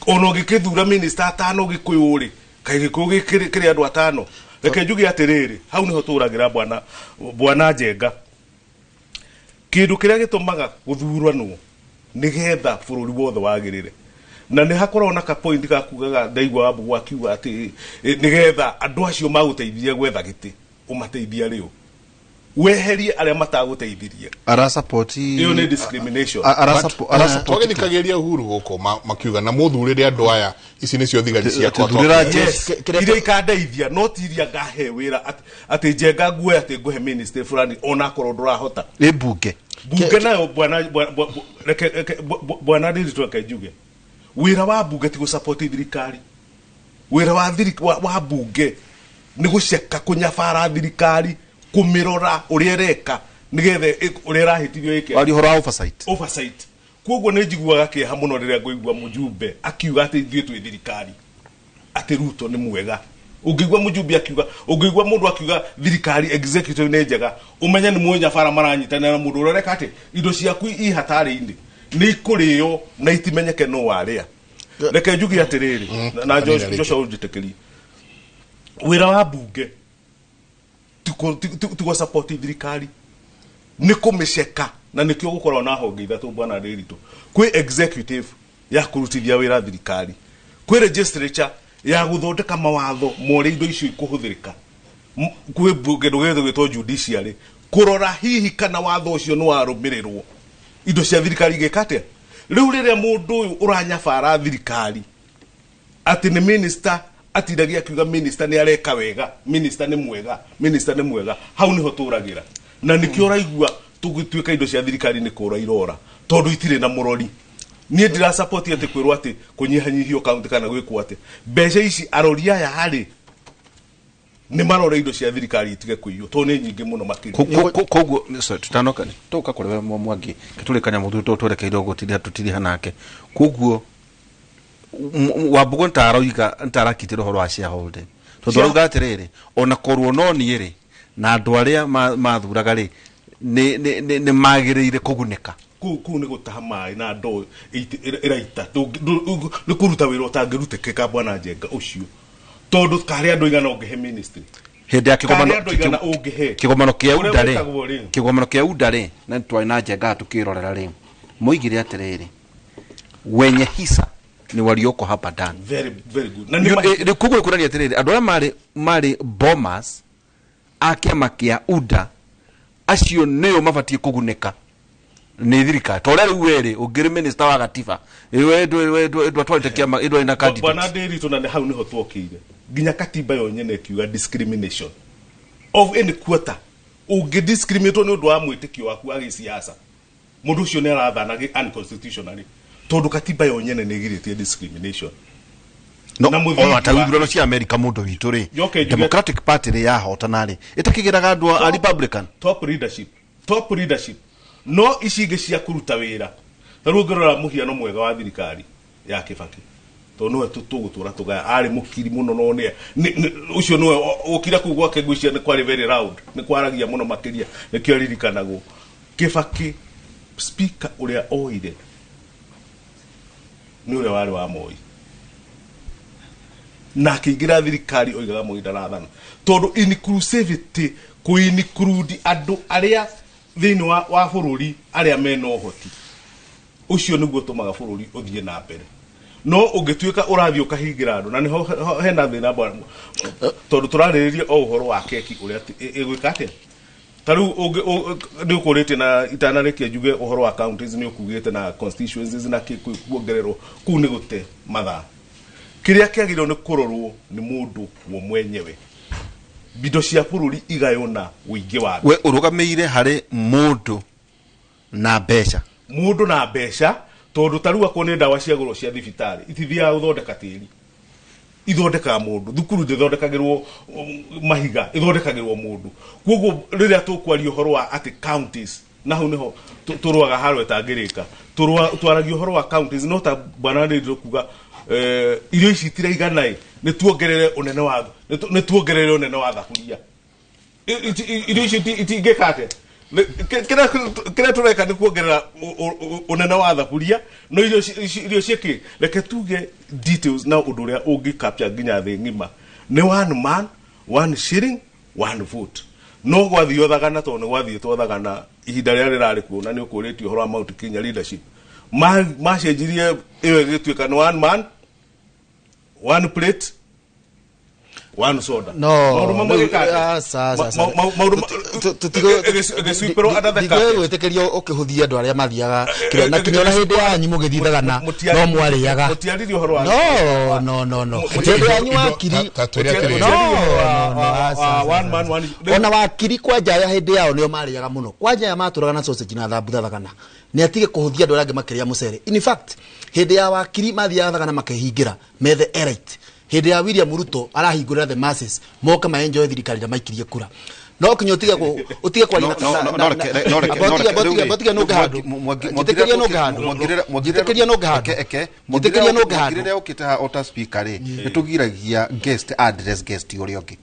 Ona ũngĩkĩthura minister atano Gĩkũyũ rĩ, kaĩ Gĩkũyũ kĩrĩ andũ atano? Reke njuge atĩrĩrĩ, hau nĩho tũragĩra bwana Njenga. Kĩndũ kĩrĩa gĩtũmaga gũthuranwo nĩgetha bũrũri wothe wagĩrĩre. Na nĩ hakoragwo na ka point ga kugaga ndaigua Wambugu akiuga atĩ nĩgetha andũ acio magũteithirie gwetha gĩtĩ ũmateithia rĩu weherie arĩa matagũteithirie. Ara support Ĩyo nĩ discrimination. Ara support Twagĩthikagĩria Uhuru gũkũ makiuga na mũthurĩre andũ aya ici nĩcio thigari ciakwa. Iria ikandeithia no ti iria ngahe wĩra atĩ Njenga nguoya atĩ ngũhe ministry fulani onakorwo ndũrahota. Nĩ bunge. Bunge nayo bwana reke bwana Ndiritu reke njuge. Wĩra wa bunge ti gũsupport thirikari. Wĩra wa bunge nĩ gũceka kũnyabara thirikari kumirora uria reka nigethe uria rahitithio ike wari hora oversight oversight. Koguo nĩ njiguaga kĩeha mũno rĩrĩa ngũigua mũjumbe akiuga atĩ ithuĩ twĩ thirikari atĩ Ruto nĩ mwega. Ũngĩigua mũjumbe akiuga, ũngĩigua mũndũ akiuga thirikari executive nĩ njega, ũmenye nĩ mũnyabara maranyitanĩra na mũndũ ũrĩa ũreka atĩ indo ciaku i hatarĩ-inĩ nĩ ikũrĩo na itimenyeke no warĩa. Reke njuge atĩrĩrĩ na Joshua ũnjĩtĩkĩrie, wĩra wa bunge tugo support thirikari nĩ kũmĩceka na nĩkĩo gũkorwo na honge ithatũ bwana Ndiritu. Kwĩ executive ya kũrutithia wĩra thirikari, kwĩ legislature ya gũthondeka mawatho ma ũrĩa indo icio ikũhũthĩrĩka, kwĩ kĩndũ gĩgwĩtwo judiciary kũrora hihi kana watho ũcio nĩ warũmĩrĩrwo indo cia thirikari igĩka atĩa. Rĩu rĩrĩa mũndũ ũyũ ũranyabara thirikari atĩ nĩ minister atindagia akiuga minister nĩ areka wega, minister nĩ mwega, minister nĩ mwega, hau nĩho tũragĩra. Na nĩkĩo ũraigua tũgĩtuĩka indo cia thirikari nĩ kũra irora tondũ itirĩ na mũrori. Niĩ ndĩra support atĩ kwĩrwo atĩ kũnyihanyihio kaunti kana gwĩkwo atĩ mbeca ici arori aya harĩ nĩ marore indo cia thirikari itige kũiywo tondũ nĩ nyingĩ mũno makĩria. Koguo tutanoka tũka kũrĩ we Mwangi tũrĩkanya mũthuri twerekeire gũtirĩa tũtiriha nake. Koguo Wambugu ntaroiga ntarakitira ũhoro wa shareholding tondũ arauga atĩrĩrĩ ona korwo no niĩ rĩ na andũ arĩa mathuraga rĩ nĩ magĩrĩire kũgunĩka. Kũu nĩ gũtaha maĩ na ndoo ĩraita nĩ kũruta wĩra ũtangĩrutĩkĩka bwana Njenga ũcio tondũ karĩ andũ aigana ũngĩhe ministry hĩndĩ ya kĩgomano kĩa UDA rĩ, kĩgomano kĩa UDA rĩ, na twarĩ na Njenga tũkĩrorera rĩ, moigire atĩrĩrĩ wenye hisa ni walioko hapa ndani. Very very good. Na ni koguo kuonania atĩrĩrĩ andũ arĩa marĩ bombers a kĩama kĩa UDA acio nĩo mabatiĩ kũgunĩka nĩ thirikari. To rĩu werĩ ũngĩrĩ minister wa gatiba we ndwatwarĩte kĩama ndwarĩ na candidate. Bwana Ndiritu na hau nĩho twokĩire nginya katiba yo nyene ĩkiuga discrimination of any quarter. Ũngĩ discriminate nĩ ũndũ wa mwĩtĩkio waku wa gĩsiasa mũndũ ũcio nĩ arathana unconstitutionally tondũ katiba yo nyene nĩ ĩgirĩtie discrimination. No ona ta ithurano cia America mũndũ witũ rĩ Democratic Party rĩ yahotana rĩ ĩtakĩgĩraga andũ a Republican top leadership no ici ingĩ cia kũruta wĩra. Ta rĩu ũngĩrora mũhiano mwega wa thirikari ya Kibaki tondũ nĩwe tũgũtũra tũgaya arĩ mũkiri mũno no nĩ ũcio nĩwe ũkira kũu gwake ngwĩciria nĩ kwarĩ very loud, nĩ kwaragia mũno makĩria nĩkĩo aririkanagwo. Kibaki speaker ũrĩa oire nĩ ũrĩa warĩ wa Moi na akĩingĩra thirikari oigaga Moi ndarathana tondũ inclusivity kũ-include andũ arĩa thĩinĩ wa bũrũri arĩa mena ũhoti ũcio nĩguo ũtũmaga bũrũri ũthiĩ na mbere. No ũngĩtuĩka ũrathiĩ ũkahingĩra andũ na nĩho hena thĩna bwana tondũ tũrarĩrĩria o ũhoro wa keki ũrĩa ĩgwĩka atĩa. Ta rĩu nĩ ũkũrĩtie na itanarĩkia njuge ũhoro wa counties nĩ ũkugĩte na constituencies na kuongererwo kũu nĩ gũte mathaa. Kĩrĩa kĩagĩrĩirwo nĩ kũrorwo nĩ mũndũ wo mwenyewe. Indo cia bũrũri igaywo na ũingĩ wa andũ. We ũrũgamĩire harĩ mũndũ na mbeca. Mũndũ na mbeca tondũ ta rĩu akorwo nĩ ndawa cia goro cia thibitarĩ itithiaga gũthondeka tĩri, ithondekaga mũndũ. Thukuru ndĩthondekagĩrwo mahiga, ithondekagĩrwo mũndũ. Koguo rĩrĩa tũkwaria ũhoro wa atĩ counties na hau nĩho tũrũaga haro ĩtangĩrĩka, twaragia ũhoro wa counties no ta bwana Ndiritu kuga irio ici itiraigana ĩ nĩ tuongerere ũnene wa nĩ tuongerere ũnene wa thaburia. Irio ici itingĩka atĩa? Kĩrĩa tũreka nĩ kuongerera ũnene wa thaburia no irio ciĩkĩ reke tuge details na ũndũ ũrĩa ũngĩ capture nginya thĩ ng'ima nĩ one man one shilling one vote. No gwathio thagana tondũ nĩ gwathiĩtwo thagana ihinda rĩrĩa rĩrarĩ kuo na nĩ ũkũrĩtie ũhoro wa Mount Kenya leadership Macenjirie ĩyo ĩgĩtuĩka nĩ one man one plate one soda. No, maũndũ mamwe gĩka maũndũ ĩgĩcwipĩrwo under the carpet. Ndigwĩtĩkĩrio ũkĩhũthia andũ arĩa mathiaga kĩrĩa na kinya ona hĩndĩ yanyu mũgĩthiĩ na no mwarĩaga. Mũtiaririe ũhoro wa No, hĩndĩ yanyu wakiri no, one man one ona wakiri kwanja ya hĩndĩ yao nĩo marĩaga mũno. Kwanja ya matũraga na sausage na thambutha thagana. Nĩ atige kũhũthia andũ arĩa angĩ makĩrĩa mũcere. In fact, hĩndĩ ya wakiri mathiaga thagana makehingĩra methe elite. Hĩndĩ ya William Ruto arahingũrĩra the masses moka ma enjoy thirikari na maikirie kura. No kinya utige utige kwaria na botige nunga handu. Njĩtĩkĩria nunga handu. Njĩtĩkĩria nunga handu. Njĩtĩkĩria nunga handu. Rĩrĩa ũkĩte ha ota speaker rĩ, nĩtũgiragia guest address guest ũrĩa ũngĩ.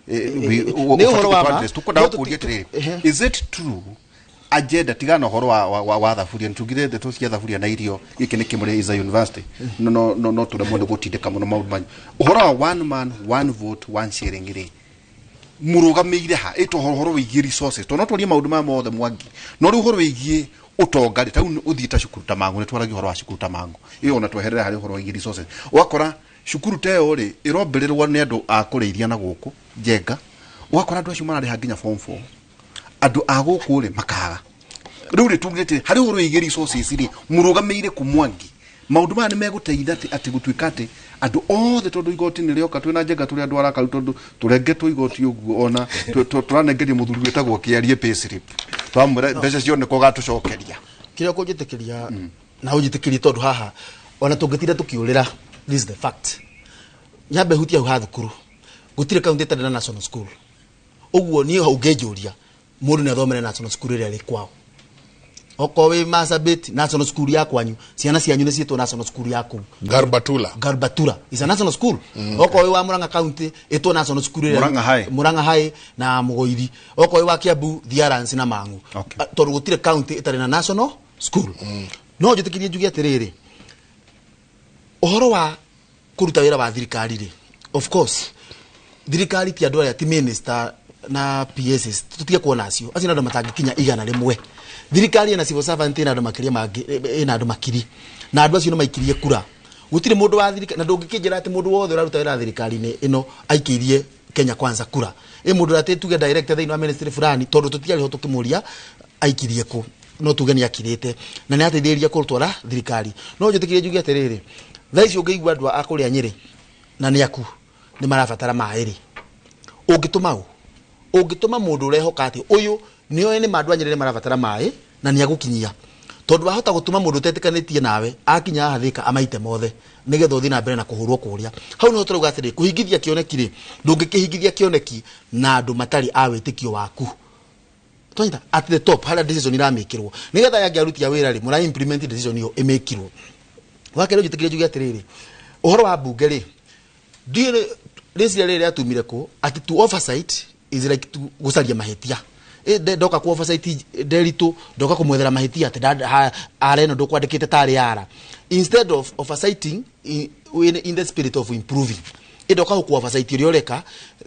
Nĩ ũhoro wa ma. Tukwenda gũkũria atĩrĩrĩ, is it true agenda tigana ũhoro wa thaburia nĩtugire ndeto cia thaburia na irio gĩkĩ nĩ kĩmũrĩ is a university no tũremwo nĩ gũtindĩka mũno maũndũ manyu ũhoro wa one man one vote one sharing rĩ mũrũgamĩire ha ĩto ũhoro wĩgiĩ resources tondũ no twarie maũndũ maya mothe Mwangi no rĩu ũhoro wĩgiĩ ũtonga rĩ tau ũthiĩ ta cukuru ta Mang'u nĩtwaragia ũhoro wa cukuru ta Mang'u ĩyo ona tweherera harĩ ũhoro wĩgiĩ resources ũgakora cukuru ta ĩyo rĩ ĩrombĩrĩrwo nĩ andũ a kũrĩithia na gũkũ Njenga ũgakora andũ acio mararĩha nginya form 4 andũ a gũkũ rĩ makaga rĩu rĩ tugĩte harĩ ũhoro wĩgiĩ resources rĩ mũrũgamĩire kũ Mwangi maũndũ maya nĩ megũteithia atĩ gũtuĩka atĩ andũ othe tondũ igoti nĩ rĩoka twĩna Njenga tũrĩ andũ arakaru tondũ tũrengetwo igoti ũguo ona tũranengeria mũthuri wĩtagwo Kĩarie payslip twamwĩra mbeca cioneka ũgatũcokeria kĩrĩa ũkũnjĩtĩkĩria na ũnjĩtĩkĩrie tondũ haha ona tũngĩtinda tũkĩũrĩra this is the fact nyambe hutia hau ha thukuru gũtirĩ kaunti ĩtarĩ na national school ũguo niĩ hau ũngĩnjũria mũndũ nĩ athomere national school ĩrĩa ĩrĩ kwao okorwo wĩ Marsabit national school ya kwanyu ciana cianyu nĩ ciĩtwo national school ya kũu Garbatula is a national school. Okorwo wĩ wa Murang'a county ĩtwo national school ĩrĩa Murang'a High na Mũgoiri. Okorwo wĩ wa Kiambu Thiarance na Mang'u. Tondũ gũtirĩ county ĩtarĩ na national school. No njĩtĩkĩrie njuge atĩrĩrĩ ũhoro wa kũruta wĩra wa thirikari rĩ of course thirikari ti andũ arĩa ti minister na PSs tutige kuona acio acio nĩ andũ matangĩkinya 100 thirikari ĩna civil servant ĩna andũ makĩria mangĩ ĩna andũ makiri na andũ acio nĩ maikirie kura gũtirĩ mũndũ wa thirikari na ndũngĩkĩnjĩra atĩ mũndũ wothe ũraruta wĩra thirikari-inĩ ĩno aikĩirie Kenya Kwanza kura ĩ mũndũ ũrĩa tuge director thĩinĩ wa ministry fulani tondũ tũtiarĩ ho tũkĩmũria aikirie kũ no tuge nĩ akirĩte na nĩ ateithĩrĩria kũrutwara thirikari no njĩtĩkĩrie njuge atĩrĩrĩ thaa ici ũngĩigua andũ a kũrĩa Nyĩrĩ na nĩ aku nĩ marabatara maĩ rĩ ũngĩtũma ũ ũngĩtũma mũndũ ũrehoka atĩ ũyũ nĩoĩ nĩ ma andũ a Nyĩrĩ nĩ marabatara maĩ na nĩ agũkinyia tondũ wahota gũtũma mũndũ ũtetĩkanĩtie nawe akinya haha Thĩka amaite mothe nĩgetha ũthiĩ na mbere na kũhũrwo kũrĩa hau nĩho tũrauga atĩrĩ kũhingithia kĩoneki rĩ ndũngĩkĩhingithia kĩoneki na andũ matarĩ a wĩtĩkio waku twanyita at the top harĩa decision iramĩkĩrwo nĩgetha yangĩ aruti a wĩra rĩ mũra implement decision ĩyo ĩmĩkirwo wakerĩ njĩtĩkĩrie njuge atĩrĩrĩ ũhoro wa mbunge rĩ ndiũĩ rĩciria rĩrĩ rĩatumire kũ atĩ to oversight is like to gũcaria mahĩtia ndoka ku oversight Nderitu ndoka kumwethera mahĩtia atĩ ara ĩno ndũkwandĩkĩte tarĩ ara instead of oversighting in the spirit of improving ndoka gũkũ oversight ũrĩa ũreka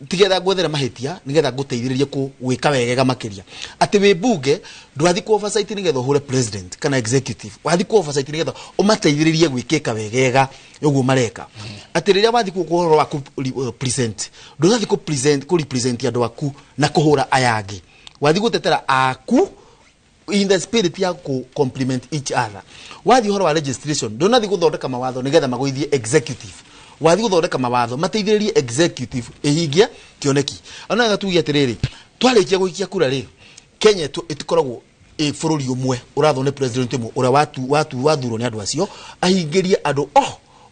tigetha ngwethera mahĩtia nĩgetha ngũteithĩrĩrie gwĩka wegega makĩria atĩ wĩ mbunge ndwathi ku oversight nĩgetha ũhũre president kana executive wathi ku oversight nĩgetha ũmateithĩrĩrie gwĩkĩka wegega ũguo mareka atĩ rĩrĩa wathi ku ũhoro wa ku present ndũrathiĩ ku present ku represent andũ aku na kũhũra aya angĩ wathi gũtetera aku in the spirit ya ku complement each other wathi ũhoro wa registration ndũnathi gũthondeka mawatho nĩgetha magũithie executive wathi gũthondeka mawatho mateithĩrĩrie executive ĩhingie kĩoneki ona gatuge atĩrĩrĩ twarĩkia gũikia kura rĩ Kenya ĩtikoragwo ĩ bũrũri ũmwe ũrathwo nĩ president ũmwe ũrĩa wathurwo nĩ andũ acio ahingĩrie andũ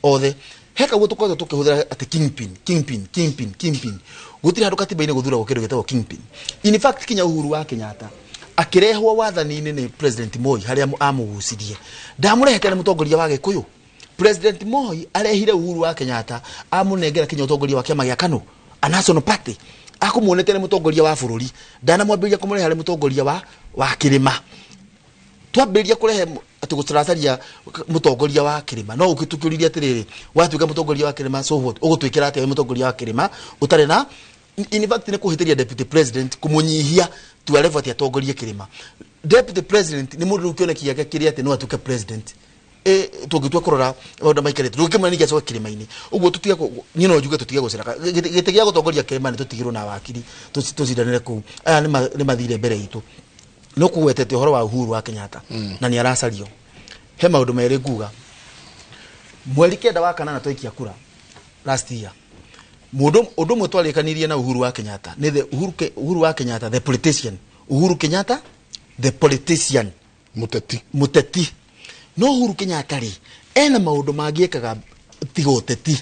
othe heka guo tũkoretwo tũkĩhũthĩra atĩ kingpin kingpin kingpin kingpin gũtirĩ handũ katiba-inĩ gũthuragwo kĩndũ gĩtagwo kingpin in fact kinya Uhuru wa Kenyatta akĩrehwo wathani-inĩ nĩ President Moi harĩa amũgucirie ndamũrehete nĩ mũtongoria wa Gĩkũyũ President Moi arehire Uhuru wa Kenyatta amũnengera kinya ũtongoria wa kĩama gĩa KANU a National Party akũmuonete nĩ mũtongoria wa bũrũri ndanamwambĩrĩria kũmũrehe arĩ mũtongoria wa kĩrĩma twambĩrĩria kũrehe atĩ gũcaracaria mũtongoria wa kĩrĩma no ũgĩtũkĩũririe atĩrĩrĩ watuĩka mũtongoria wa kĩrĩma so what ũgũtwĩkĩra atĩa wĩ mũtongoria wa kĩrĩma ũtarĩ na in fact nĩ kũhĩtĩria deputy president kũmũnyihia to a level atĩ atongorie kĩrĩma deputy president nĩ mũndũ rĩu kĩoneki gĩake kĩrĩa atĩ no atuĩke president Tũngĩtua kũrora maũndũ maikarĩte ndũngĩkĩmwĩra ningĩ acoke kĩrĩma-inĩ ũguo tũtige niĩ no njuge tũtige gũcera gĩtĩ gĩa gũtongoria kĩrĩma nĩ tũtigĩrwo na wakiri tũcindanĩre kũu. Aya nĩ mathire mbere itũ. No kũgwetete ũhoro wa Uhuru wa Kenyatta na nĩ aracario. He maũndũ merĩ nguga. Mweri 9 wa kanana twaikia kura last year. Mũndũ ũndũ ũmwe twarĩkanirie na Uhuru wa Kenyatta nĩ the Uhuru wa Kenyatta the politician. Uhuru Kenyatta the politician. Mũteti. No Uhuru Kenyatta rĩ ena maũndũ mangĩ ekaga tiga ũteti.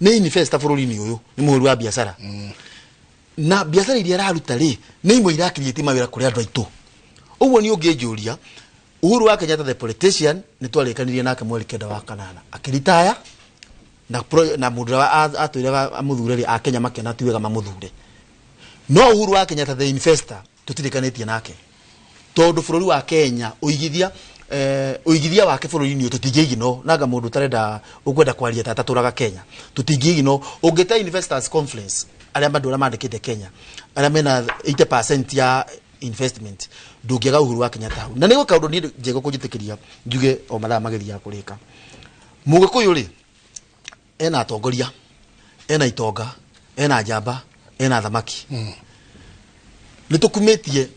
Nĩ investor bũrũri-inĩ ũyũ, nĩ mũhũri wa biacara. Na biacara iria araruta rĩ nĩ imwe irakiriĩti mawĩra kũrĩ andũ aitũ. Ũguo nĩ ũngĩnjũria Uhuru wa Kenyatta the politician nĩ twarĩkanirie nake mweri 9 wa kanana akĩritaya na mũndũ ũrĩa atwĩraga amũthure rĩ a Kenya makĩona ti wega mamũthure. No Uhuru wa Kenyatta the investor tũtirĩkanĩtie nake tondũ bũrũri wa Kenya ũigithia ũigithia wake bũrũri-inĩ ũyũ tũtingĩigino nanga mũndũ ũtarenda ũkwenda kwaria ta tatũraga Kenya tũtingĩigino. Ũngĩta investors conference arĩa andũ arĩa mandĩkĩte Kenya arĩa mena 80% ya investment ndũngĩaga Uhuru wa Kenyatta hau. Na nĩgũ kaũndũ niĩ njega kũnjĩtĩkĩria njuge o mathaa magĩthiaga kũrĩka. Mũgĩkũyũ rĩ ena atongoria, ena itonga, ena njamba, ena athamaki. Nĩ tũkumĩtie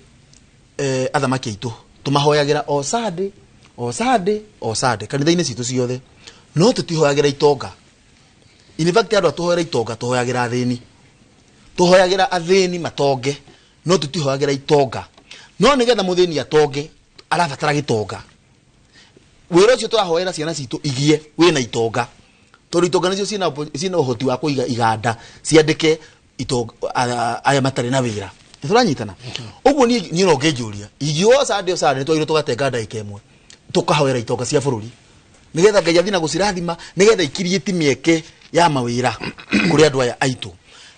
athamaki aitũ tũmahoyagĩra o Sunday o Sunday o Sunday kanitha-inĩ citũ ciothe, no tũtihoyagĩra itonga. In fact andũ atũhoera itonga tũhoyagĩra athĩni, tũhoyagĩra athĩni matonge, no tũtihoyagĩra itonga. No nĩgetha mũthĩni atonge arabatara gĩtonga. Wĩra ũcio tũrahoera ciana citũ igie wĩna itonga, tondũ itonga nĩcio ciĩna ũhoti wa kũiga iganda ciandĩke itonga aya matarĩ na wĩra. Nĩ tũranyitana? Ũguo niĩ no ngĩnjũria ingĩoa Sunday o Sunday nĩ twagĩrĩirwo tũgatenga ndagĩka ĩmwe tũkahoera itonga cia bũrũri nĩgetha Ngai athiĩ na gũcirathima nĩgetha ikiriĩti mĩeke ya mawĩra kũrĩ andũ aya aitũ.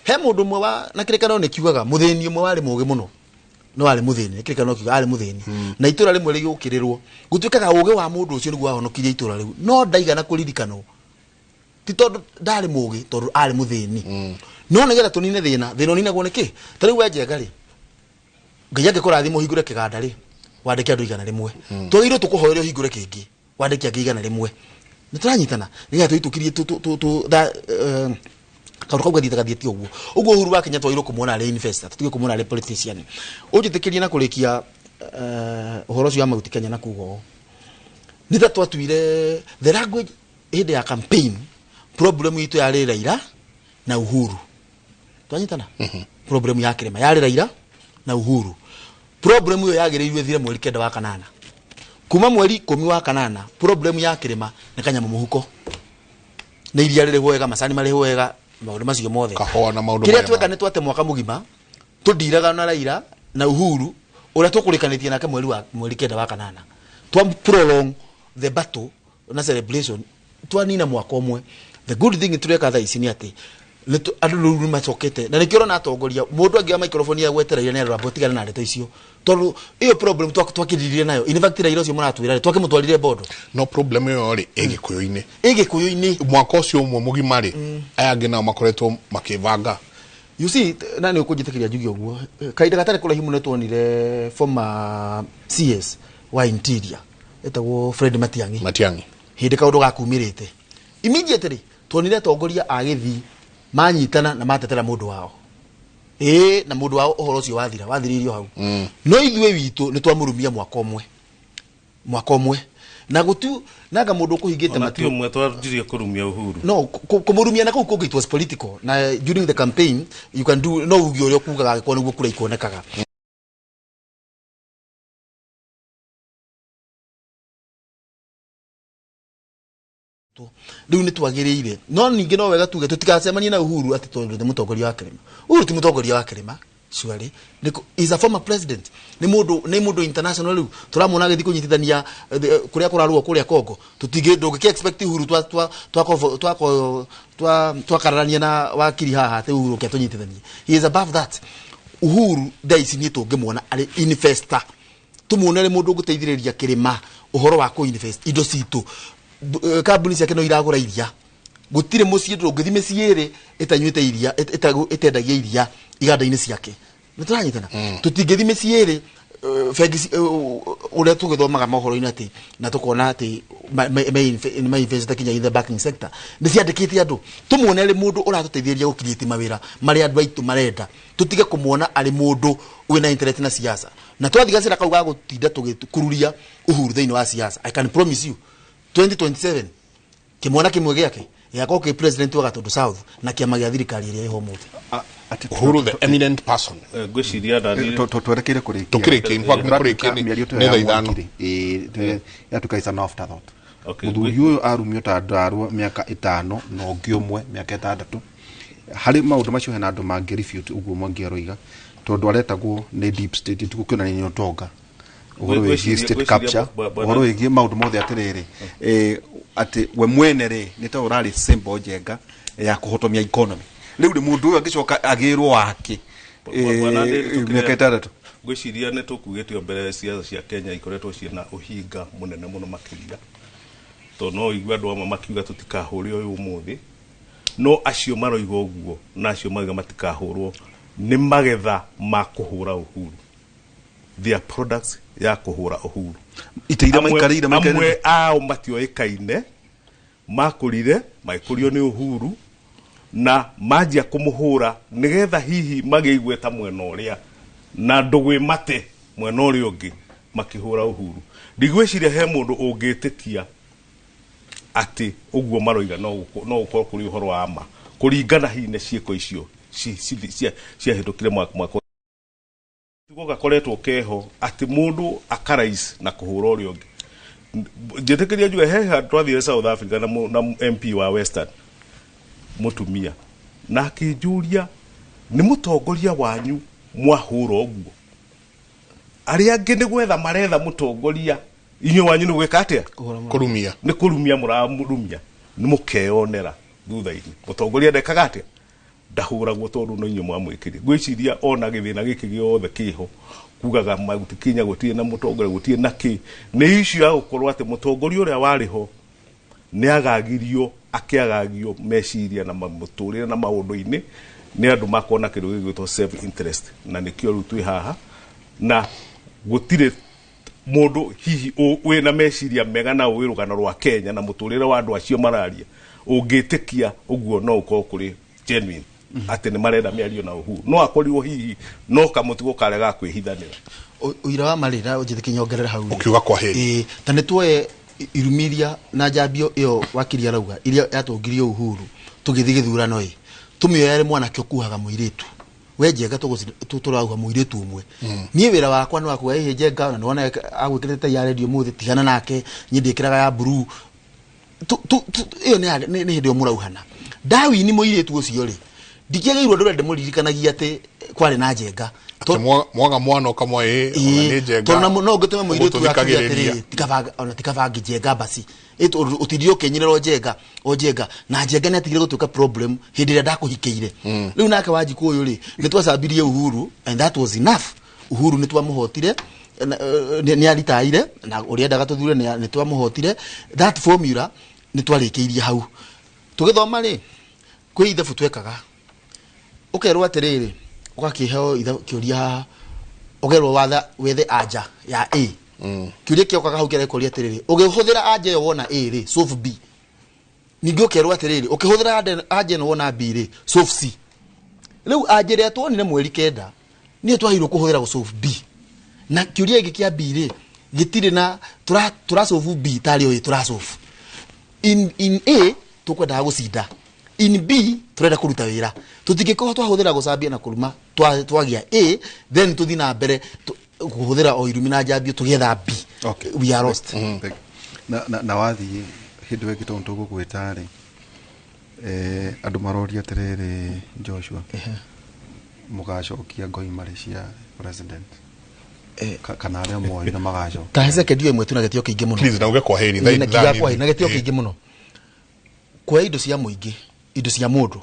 He mũndũ ũmwe wa na kĩrĩkanĩro nĩ kiugaga mũthĩni ũmwe warĩ mũũgĩ mũno, no arĩ mũthĩni, kĩrĩkanĩro kiugaga arĩ mũthĩni na itũra rĩmwe rĩgĩũkĩrĩrwo gũtuĩkaga ũũgĩ wa mũndũ ũcio nĩguo wahonokirie itũra rĩu, no ndaigana kũririkanwo ti tondũ ndarĩ mũũgĩ, tondũ arĩ mũthĩni. No nĩgetha tũnine thĩna, thĩna ũninagwo nĩ kĩ? Ta rĩu we Njenga rĩ, Ngai angĩkũrathima ũhingũre kĩganda rĩ, wandĩke andũ 100. Twagĩrĩirwo tũkũhoere ũhingũre kĩngĩ, wandĩke angĩ 100. Nĩ tũranyitana? Nĩgetha tũhĩtũkirie kaũndũ kau gathiĩte gathiĩte ũguo. Ũguo Uhuru wa Kenyatta twagĩrĩirwo kũmuona arĩ investor, tũtige kũmuona arĩ politician. Ũnjĩtĩkĩrie na kũrĩkia ũhoro ũcio wa Mount Kenya na kuga ũũ. Nĩ ta twatuire the language hĩndĩ ya campaign problem itũ yarĩ Raila na Uhuru. Twanyitana? Problem ya kĩrĩma yarĩ Raila na Uhuru. Problem ĩyo yagĩrĩirwo ĩthire mweri 9 wa kanana. Kuma mweri 10 wa kanana problem ya kĩrĩma nĩ kanyamũ mũhuko. Nĩ iria rĩrĩ wega, macani marĩ wega, maũndũ macio mothe. Kahũa na maũndũ Kĩrĩa marĩa tweka nĩ twate mwaka mũgima tũndiraga na Raila na Uhuru ũrĩa tũkũrĩkanĩtie nake mweri 9 wa kanana. Twa prolong the battle na celebration twanina mwaka ũmwe. The good thing tureka thaa ici nĩ atĩ andũ rĩu nĩ macokete na nĩkĩo ũrona atongoria mũndũ angĩoya microphone ya gwetereire nĩ arora tigana na ndeto icio tondũ ĩyo problem twakĩriririe nayo. In fact Raila ũcio mũratwĩra rĩ twakĩmũtwarire bondo. No problem ĩyo rĩ ĩ Gĩkũyũ-inĩ. Ĩ Gĩkũyũ-inĩ. Mwaka ũcio ũmwe mũgima rĩ aya angĩ nao makoretwo makĩbanga. You see, na nĩ ũkũnjĩtĩkĩria njuge ũguo. Kahinda gatarĩ kũraihu mũno tuonire former CS wa Interior etagwo Fred Matiang'i. Matiang'i. Hĩndĩ kaũndũ gakumĩrĩte. Immediately tuonire atongoria a Gĩthii manyitana na matetera mũndũ wao. Na mũndũ wao ũhoro ũcio wathira, wathirĩirio hau. No ithuĩ witũ nĩ twamũrumia mwaka ũmwe. Mwaka ũmwe. Na gũtu nanga mũndũ ũkũhingĩte Ona ti matũ. ũmwe twanjirie kũrumia Uhuru. No, kũmũrumia na kũu kũngĩ it was political. Na during the campaign you can do no uge ũrĩa ũkugaga angĩkorwo nĩguo kura ikuonekaga. Rĩu nĩ twagĩrĩire. No ningĩ no wega tuge tũtigacemanie na Uhuru atĩ tondũ nĩ mũtongoria wa kĩrĩma. Uhuru ti mũtongoria wa kĩrĩma. Surely. Is a former president. Nĩ mũndũ international rĩu. Tũramuona agĩthiĩ kũnyitithania kũrĩa kũrarũo kũrĩa Congo. Tũtingĩ, ndũngĩkĩ expect Uhuru twakararania na wakiri haha atĩ Uhuru ũke atũnyitithanie. He is above that. Uhuru thaa ici niĩ tũngĩmuona arĩ investor. Tũmuone arĩ mũndũ ũgũteithĩrĩria kĩrĩma ũhoro wa kũ-invest indo citũ. Kambuni ciake no iragũra iria. Gũtirĩ mũciĩ ndũngĩthiĩ mĩciĩ ĩrĩ ĩtanyuĩte iria, ĩtendagia iria iganda-inĩ ciake. Nĩ tũranyitana? Tũtingĩthiĩ mĩciĩ ĩrĩ Bengi uria tugithomaga mohoro-inĩ atĩ na tukona atĩ ma invest kinya in the banking sector nĩ ciandĩkĩte andũ. Tumuone arĩ mũndũ ũratũteithĩrĩria gũ create mawĩra marĩa andũ aitũ marenda, tutige kũmuona arĩ mũndũ wĩna interest na siasa. Na twathiĩ gacĩra kau ga gũtinda tũgĩkururia Uhuru thĩinĩ wa siasa, I can promise you 2027 kĩmwana kĩmwe gĩake gĩgakorwo kĩ president wa Gatundu South na kĩama gĩa thirikari ĩrĩa ĩho ũmũthĩ. Uhuru the eminent person. Ngwĩciria nani Twerekeire kũrĩkia. Tũkĩrĩkia, in fact, nĩ kũrĩkia nĩ thaa 5. Yatuĩka is an afterthought. Mũthuri ũyũ arumio ta ndarua mĩaka 5 na ũngĩ ũmwe mĩaka 6. Harĩ maũndũ macio hena andũ mangĩ refute ũguo Mwangi aroiga, tondũ aretagwo nĩ deep state tũgũkĩonania nĩ ũtonga, ũhoro wĩgiĩ state capture, ũhoro wĩgiĩ maũndũ mothe atĩrĩrĩ, atĩ we mwene rĩ nĩ ta ũrarĩ symbol njega ya kũhotomia economy. Rĩu rĩ mũndũ ũyũ angĩcoka agĩrwo wake mĩaka 6. Ngwĩciria nĩ tũkugĩte mbere siasa cia Kenya ikoretwo ciĩna ũhinga mũnene mũno makĩria, tondũ no ũigue andũ amwe makiuga tũtikahũre ũyũ ũmũthĩ, no acio maroiga ũguo na acio marauga matikahũrwo nĩ magetha ma kũhũra Uhuru, their products ya kũhũra Uhuru. Ite iria maikarĩire amwe ao matioĩkaine, makũrire magĩkũrio nĩ Uhuru na manjia kũmũhũra nĩgetha hihi magĩe igweta mwena ũrĩa na ndũgwĩ mate mwena ũrĩa ũngĩ makĩhũra Uhuru. Ndigwĩciria he mũndũ ũngĩtĩkia atĩ ũguo maroiga no gũkorwo kũrĩ ũhoro wa ma kũringana hihi na ciĩko icio ciahĩtũkire mwaka gakoretwo keho atĩ mũndũ akarais na kũhũra ũrĩa ũngĩ. Njĩtĩkĩria njuge he handũ twathire South Africa na MP wa Western mũtumia, na akĩnjũria nĩ mũtongoria wanyu mwahũra ũguo, arĩa angĩ nĩ gwetha maretha mũtongoria, inyuĩ wanyu nĩ gwĩka atĩa? Kũrumia. Nĩ kũrumia mũramũrumia, nĩ mũkeyonera thutha-inĩ mũtongoria ndekaga atĩa? Ndahũragwo tondũ no inyuĩ mwamwĩkĩrie. Ngwĩciria ona gĩthĩna gĩkĩ gĩothe kĩho kugaga gũtikinya gũtirĩ na mũtongoria gũtirĩ na kĩ, nĩ issue ya gũkorwo atĩ mũtongoria ũrĩa warĩ ho nĩ agagirio akĩagagio meciria na mũtũrĩre na maũndũ-inĩ nĩ andũ makona kĩndũ gĩgwĩtwo self interest, na nĩkĩo rĩu twĩ haha na gũtirĩ mũndũ hihi wĩna meciria mega na ũĩ rũgano rwa Kenya na mũtũrĩre wa andũ acio mararia ũngĩtĩkia ũguo no ũkorwo kũrĩ genuine atĩ nĩ marenda mĩario na Uhuru, no akorirwo hihi no kamũtugo karĩa ga kwĩhithanĩra. Ũira wa marĩra ũnjĩtĩkie nyongerere hau ũkiuga kwa heri ta nĩ tuoye irumiria na njambio ĩyo wakiri arauga iria yatũngirie Uhuru tũgĩthiĩ gĩthurano ĩ tũmĩoya arĩ mwanake ũkuhaga mũirĩtu we Njenga tũrauga mũirĩtu ũmwe. Niĩ wĩra wakwa nĩ wa kuga ĩhĩ Njenga na nĩwona agwĩkĩrĩte ya redio mũthĩ tigana nake niĩ ndĩkĩraga ya blue ĩyo nĩ hĩndĩ ĩyo mũrauhana. Ndawini mũirĩtu ũcio rĩ ndikĩagĩirwo ndũrĩa ndĩmũririkanagia atĩ kwarĩ na Njenga mwaga mwana ũkamwa ĩ ona nĩ Njenga tondũ no ngĩtũme mũirĩtu akiuge atĩrĩrĩ ona tikabangi Njenga basi ũtindire ũkĩnyĩrĩra Njenga o Njenga na Njenga nĩatigire gũtuĩka problem hĩndĩ ĩrĩa ndakũhikĩire. Rĩu nake Wanjikũ ũyũ rĩ nĩ twacambirie Uhuru and that was enough. Uhuru nĩ twamũhotire nĩ aritaire na ũrĩa endaga tũthure nĩ twamũhotire. That formula nĩ twarĩkĩirie hau. Tũgĩthoma rĩ kwĩ ithabu twekaga ũkerwo atĩrĩrĩ ũgakĩheo kĩũria haha ũkerwo watha wethe anja ya A. Kĩũria kĩokaga hau kĩrekũria atĩrĩrĩ ũgĩhũthĩra anja ĩyo wona A rĩ solve B. Ningĩ ũkerwo atĩrĩrĩ ũkĩhũthĩra anja ĩno wona B rĩ solve C. Rĩu anja ĩrĩa tuonire mweri 9 nĩyo twaheirwo kũhũthĩra gũ solve B. Na kĩũria gĩkĩ kĩa B rĩ gĩtirĩ na tũra solve B tarĩ o tũra solve. In A tũkwendaga gũcinda, in B turenda kũruta wĩra. Tũtingĩkorwo twahũthĩra gũcambia na kũruma twagia A then tũthiĩ na mbere kũhũthĩra o irumi na njambio tũgĩetha B. Okay. We are lost. Na wathiĩ hĩndĩ ĩngĩ tondũ tũgũgwĩta rĩ andũ maroria atĩrĩrĩ Joshua mũgacokia ngoimarĩ cia president kana arĩa moire magacokia ta he second ĩmwe tu na gĩtĩo kĩingĩ mũno. Please na uge kwa heri na gĩtĩo kĩingĩ mũno kuoya indo cia mũingĩ indo cia mũndũ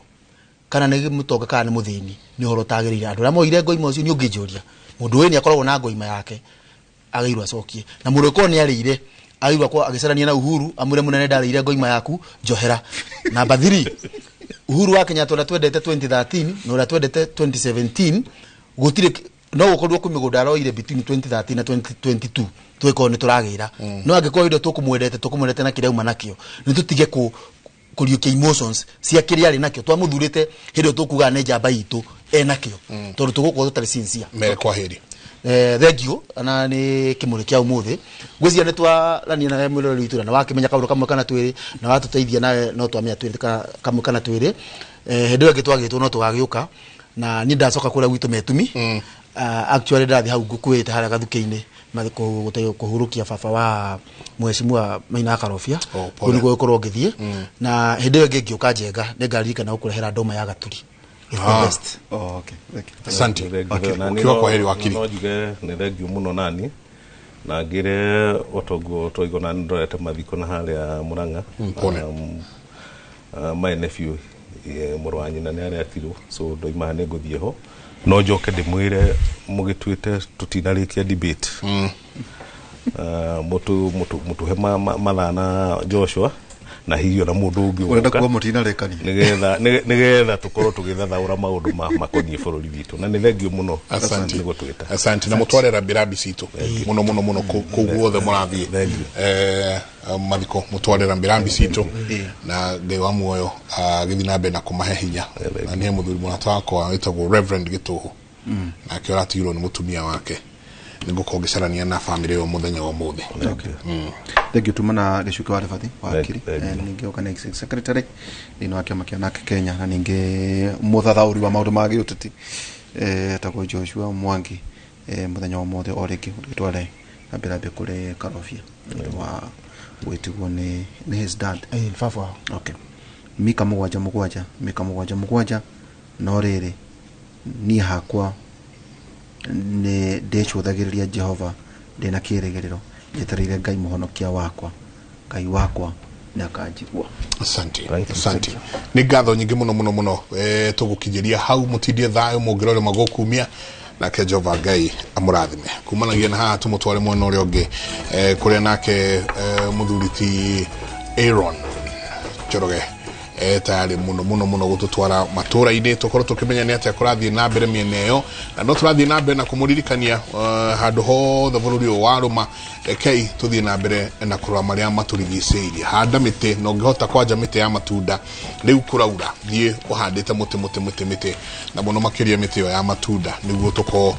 kana nĩ mũtonga kana nĩ mũthĩni nĩ ũhoro ũtagĩrĩire. Andũ arĩa moire ngoima ũcio nĩ ũngĩnjũria mũndũ ũyũ nĩ akoragwo na ngoima yake agĩirwo acokie, na mũndũ ũkorwo nĩ arĩire agĩirwo akorwo agĩcarania na Uhuru amwĩre mũnene ndarĩire ngoima yaku njohera. Namba 3 Uhuru wa Kenyatta ũrĩa twendete 2013 na ũrĩa twendete 2017 gũtirĩ No gũkorwo kwĩ mĩgũnda aroire between 2013 na 2022 twĩkorwo nĩ tũragĩra. No angĩkorwo indo tũkũmwendete na kĩrĩa auma nakĩo, nĩ tũtige kũriũkia emotions cia kĩrĩa arĩ nakĩo. Twamũthurĩte hĩndĩ ĩyo tũkugaga nĩ njamba itũ enakĩo, tondũ tũgũkorwo tũtarĩ sincere. Mere kwa heri. Thank you na nĩ kĩmũrĩ kĩa ũmũthĩ. Ngwĩciria nĩ twarania nawe mwĩroreri witũ na wakĩmenya kaũndũ kamwe kana twĩrĩ, na watũteithia nawe no twamenya twĩrĩ kamwe kana twĩrĩ. Hĩndĩ ĩyo ĩngĩ twagĩtwo no tũgagĩũka, na niĩ ndacoka kũrĩa gwitũ Metumi. Actually ndathi hau ngũkuĩte harĩa gathukĩ-inĩ kũhurũkia baba wa mheshimiwa Maina Karobia. Kũu nĩguo gũkorwo ngĩthiĩ, na hĩndĩ ĩyo ĩngĩ ngĩũka Njenga nĩngaririkana gũkũrehera ndũma ya Gaturi. Ah. Oh, okay. Thank you. Asante. Ukiwa kwa heri wakili. No njuge nĩ thengiũ mũno nani na ngĩre otoguo twaigwo na ndorete mathiko na harĩa Murang'a. Pole. My nephew mũrũ wa nyina nĩ aretirwo, so ndoima nĩ ngũthiĩ ho no njoke ndĩmwĩre mũgĩtuĩte tũtinarĩkia debate. Mũtũhe mathaa na Joshua na hihi ona mũndũ ũngĩ Ũrenda kuga mũtinarĩkania? Nĩgetha tũkorwo tũgĩthathaũra maũndũ makoniĩ bũrũri witũ, na nĩ thengiũ mũno. Asante. Nĩ gũtwĩta. Asante na mũtware rambirambi citũ mũno mũno mũno kũu guothe mũrathiĩ mathiko, mũtware rambirambi citũ na Ngai wa muoyo agĩthiĩ na mbere na kũmahe hinya. Na nĩ mũthuri mũrata wakwa wĩtagwo Reverend Gĩtũhũ, nake ũratigirwo nĩ mũtumia wake. Nĩngũkorwo ngĩcarania na bamĩrĩ ĩyo mũthenya wa ũmũthĩ. Thank you. Tuma na Gĩcuke wa Rĩbathi wakiri, ningĩ organizing secretary thĩinĩ wa kĩama kĩa NARC Kenya, na ningĩ mũthathaũri wa maũndũ ma gĩũteti etagwo Joshua Mwangi. Mũthenya wa ũmũthĩ o rĩngĩ ũgĩtware rambirambi kũrĩ Karobia nĩ ũndũ wa gwĩtigwo nĩ his dad. Baba wao. Okay. Mika 7 7, Mika 7 7. No rĩrĩ, niĩ hakwa nĩ ndĩcũthagĩrĩria Jehova ndĩna kĩĩrĩgĩrĩro, njetereire Ngai mũhonokia wakwa. Ngai wakwa nĩakanjigua. Asante. Asante. Nĩ ngatho nyingĩ mũno mũno mũno. Tũgũkinyĩria hau, mũtindie thayũ mũngĩrore magũkumia, nake Jehova Ngai amũrathime. Kumanagia na haha tũmũtware mwena ũrĩa ũngĩ kũrĩa nake mũthuri ti Aaron Njoroge tayarĩ mũno mũno mũno gũtũtwara matũra-inĩ, tũkorwo tũkĩmenya nĩ atĩa kũrathiĩ na mbere mĩena ĩyo, na no tũrathiĩ na mbere na kũmũririkania handũ hothe bũrũri ũyũ warũma. Rekei tũthiĩ na mbere na kũrora marĩa matũrigicĩirie. Handa mĩtĩ, na ũngĩhota kwanja mĩtĩ ya matunda rĩu kũraura, thiĩ ũhandĩte mũtĩ mũtĩ mũtĩ mĩtĩ, na mũno makĩria mĩtĩ ĩyo ya matunda, nĩguo tũkorwo